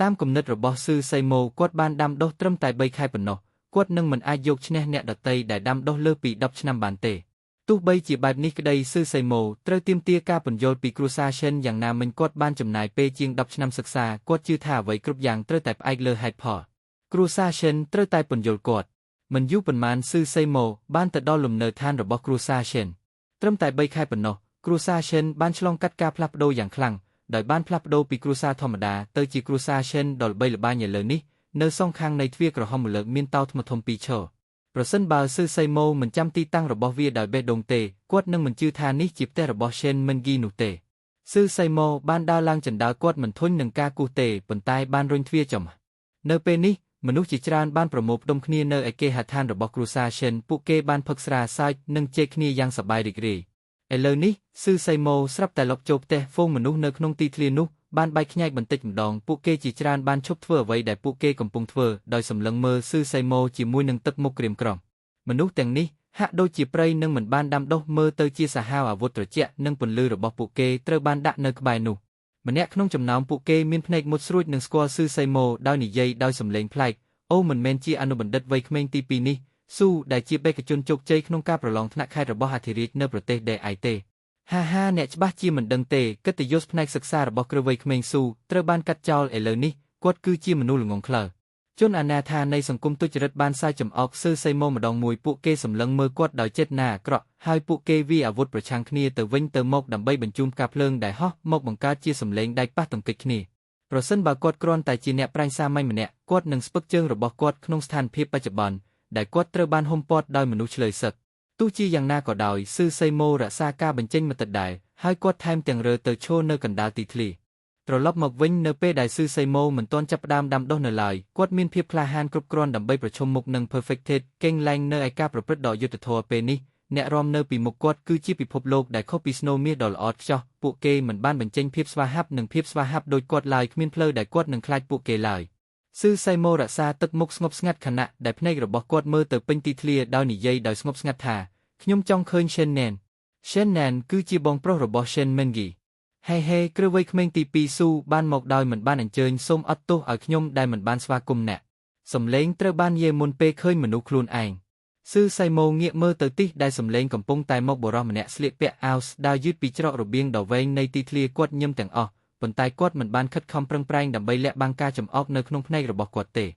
នតាមគំនិតរបស់ស៊ឺសៃម៉ូគាត់បានដាំដុះត្រឹមតែ3ខែប៉ុណ្ណោះគាត់នឹងមិនអាចយកឈ្នះអ្នកដទៃដែលដាំដុះលើសពី10ឆ្នាំបានទេទោះបីជាបែបនេះក្តីស៊ឺសៃម៉ូត្រូវទាមទារការពន្យល់ពីគ្រួសារ Shen យ៉ាងណាមិញគាត់បានចំណាយពេលជាង10ឆ្នាំសិក្សាគាត់ជឿថាអ្វីគ្រប់យ៉ាងត្រូវតែផ្អែកលើហេតុផលគ្រួសារ Shen ត្រូវតែពន្យល់គាត់មិនយូរប៉ុន្មានស៊ឺសៃម៉ូបានទៅដល់លំនៅឋានរបស់គ្រួសារ Shen ត្រឹមតែ3ខែប៉ុណ្ណោះគ្រួសារ Shen បានឆ្លងកាត់ការផ្លាស់ប្ដូរយ៉ាងខ្លាំងដោយបានផ្លាស់ប្ដូរពីគ្រួសារធម្មតាទៅជាគ្រួសារ Shen ដ៏ល្បីល្បាញឥឡូវនេះនៅសងខាងនៃទ្វារក្រហមមួយលើកមានតោថ្មធំពីរឈរប្រសិនបើស៊ឺសៃម៉ូមិនចាំទីតាំងរបស់វាដោយបេះដូងទេគាត់នឹងមិនជឿថានេះជាផ្ទះរបស់ Shen Mengi នោះទេស៊ឺសៃម៉ូបានដើរឡើងជណ្ដើរគាត់មិនធុញនឹងការគោះទេប៉ុន្តែបានរុញទ្វារចំនៅពេលនេះមនុស្សជាច្រើនបានប្រមូលផ្ដុំគ្នានៅឯគេហដ្ឋានរបស់គ្រួសារ Shen ពួកគេបានផឹកស្រាសើចនិងជែកគ្នាយ៉ាងសប្បាយរីករាយឥឡូវនេះស៊ឺសៃម៉ូស្រាប់តែលុកចូលផ្ទះហ្វូងមនុស្សនៅក្នុងទីធ្លានោះបានបែកខ្ញែកបន្តិចម្ដងពួកគេជាច្រើនបានឈប់ធ្វើអ្វីដែលពួកគេកំពុងធ្វើដោយសម្លឹងមើលស៊ឺសៃម៉ូជាមួយនឹងទឹកមុខក្រៀមក្រំមនុស្សទាំងនេះហាក់ដូចជាព្រៃនិងមិនបានដាំដុះមើលទៅជាសាហាវអាវុធត្រជាក់និងពន្លឺរបស់ពួកគេត្រូវបានដាក់នៅក្បែរនោះម្នាក់ក្នុងចំណោមពួកគេមានភ្នែកមុតស្រួចនិងស្គាល់ស៊ឺសៃម៉ូដោយនិយាយដោយសំឡេងប្លែកអូមិនមែនជាអនុបណ្ឌិតវ័យក្មេងទី2នេះស៊ូដែលជាបេក្ខជនជោគជ័យក្នុងការប្រឡងថ្នាក់ខេត្តរបស់អធិរាជនៅប្រទេស DI ទេហាហាអ្នកច្បាស់ជាមិនដឹងទេកិត្តិយសផ្នែកសិក្សារបស់គ្រូវ័យក្មេងស៊ូត្រូវបានកាត់ចោលឥឡូវនេះគាត់គឺជាមនុស្សល្ងង់ខ្លៅជនអនាថានៃសង្គមទុច្ចរិតបានសើចចំអកស៊ឺសៃម៉ូម្ដងមួយពួកគេសម្លឹងមើលគាត់ដោយចេតនាអាក្រក់ហើយពួកគេវាយអាវុធប្រឆាំងគ្នាទៅវិញទៅមកដើម្បីបញ្ជូនផ្កាភ្លើងដែលហោះមកបង្កើតជាសម្លេងដែកប៉ះទង្គិចគ្នាប្រសិនបើគាត់គ្រាន់តែជាអ្នកប្រាជ្ញសាមញ្ញម្នាក់គាត់នឹងស្ពឹកជើងរបស់គាត់ក្នុងស្ថានភាពបច្ចុប្បន្នដែលគាត់ត្រូវបានហ៊ុមព័ទ្ធដោយមនុស្សឆ្លើយសឹកទោះជាយ៉ាងណាក៏ដោយស៊ឺសៃម៉ូរក្សាការបញ្ចេញមតិដែរហើយគាត់ថែមទាំងរើទៅឈរនៅកណ្ដាលទីធ្លាត្រឡប់មកវិញនៅពេលដែលស៊ឺសៃម៉ូមិនទាន់ចាប់ផ្ដើមដាំដុះនៅឡើយគាត់មានភាពក្លាហានគ្រប់គ្រាន់ដើម្បីប្រឈមមុខនឹង Perfected កេងលែងនៅឯការប្រព្រឹត្តដ៏យុត្តិធម៌ពេលនេះអ្នករាំនៅពីមុខគាត់គឺជាពិភពលោកដែលខុសពីស្នូលមាសដ៏ល្អឥតខ្ចោះពួកគេមិនបានបញ្ចេញភាពស្វាហាប់និងភាពស្វាហាប់ដូចគាត់ឡើយគ្មានផ្លូវដែលគាត់នឹងខ្លាចពួកគេឡើយ ស៊ឺសៃម៉ូរក្សាទឹកមុខស្ងប់ស្ងាត់ខណៈដែលភ្នែករបស់គាត់មើលទៅពេញទីធ្លាដោយនិយាយដោយស្ងប់ស្ងាត់ថាខ្ញុំចង់ឃើញ Shen Nan។ Shen Nan គឺជាបងប្រុសរបស់ Shen Mengi។ ហេហេគ្រឿវ័យក្មេងទី2ស៊ូបានមកដោយមិនបានអញ្ជើញសូមអត់ទោសឲ្យខ្ញុំដែលមិនបានស្វាគមន៍អ្នកសំឡេងត្រូវបានយាមុនពេលឃើញមនុស្សខ្លួនឯងស៊ឺសៃម៉ូងាកមើលទៅទិសដែលសំឡេងកំពុងតែមកបុរសម្នាក់ស្លៀកពាក់អាវស្ដើយឺតពីច្រករបៀងដ៏វែងនៃទីធ្លាគាត់ញឹមទាំងអស់ប៉ុន្តែគាត់មិនបានខិតខំប្រឹងប្រែងដើម្បីលាក់បាំងការចំអកនៅក្នុងភ្នែករបស់គាត់ទេ។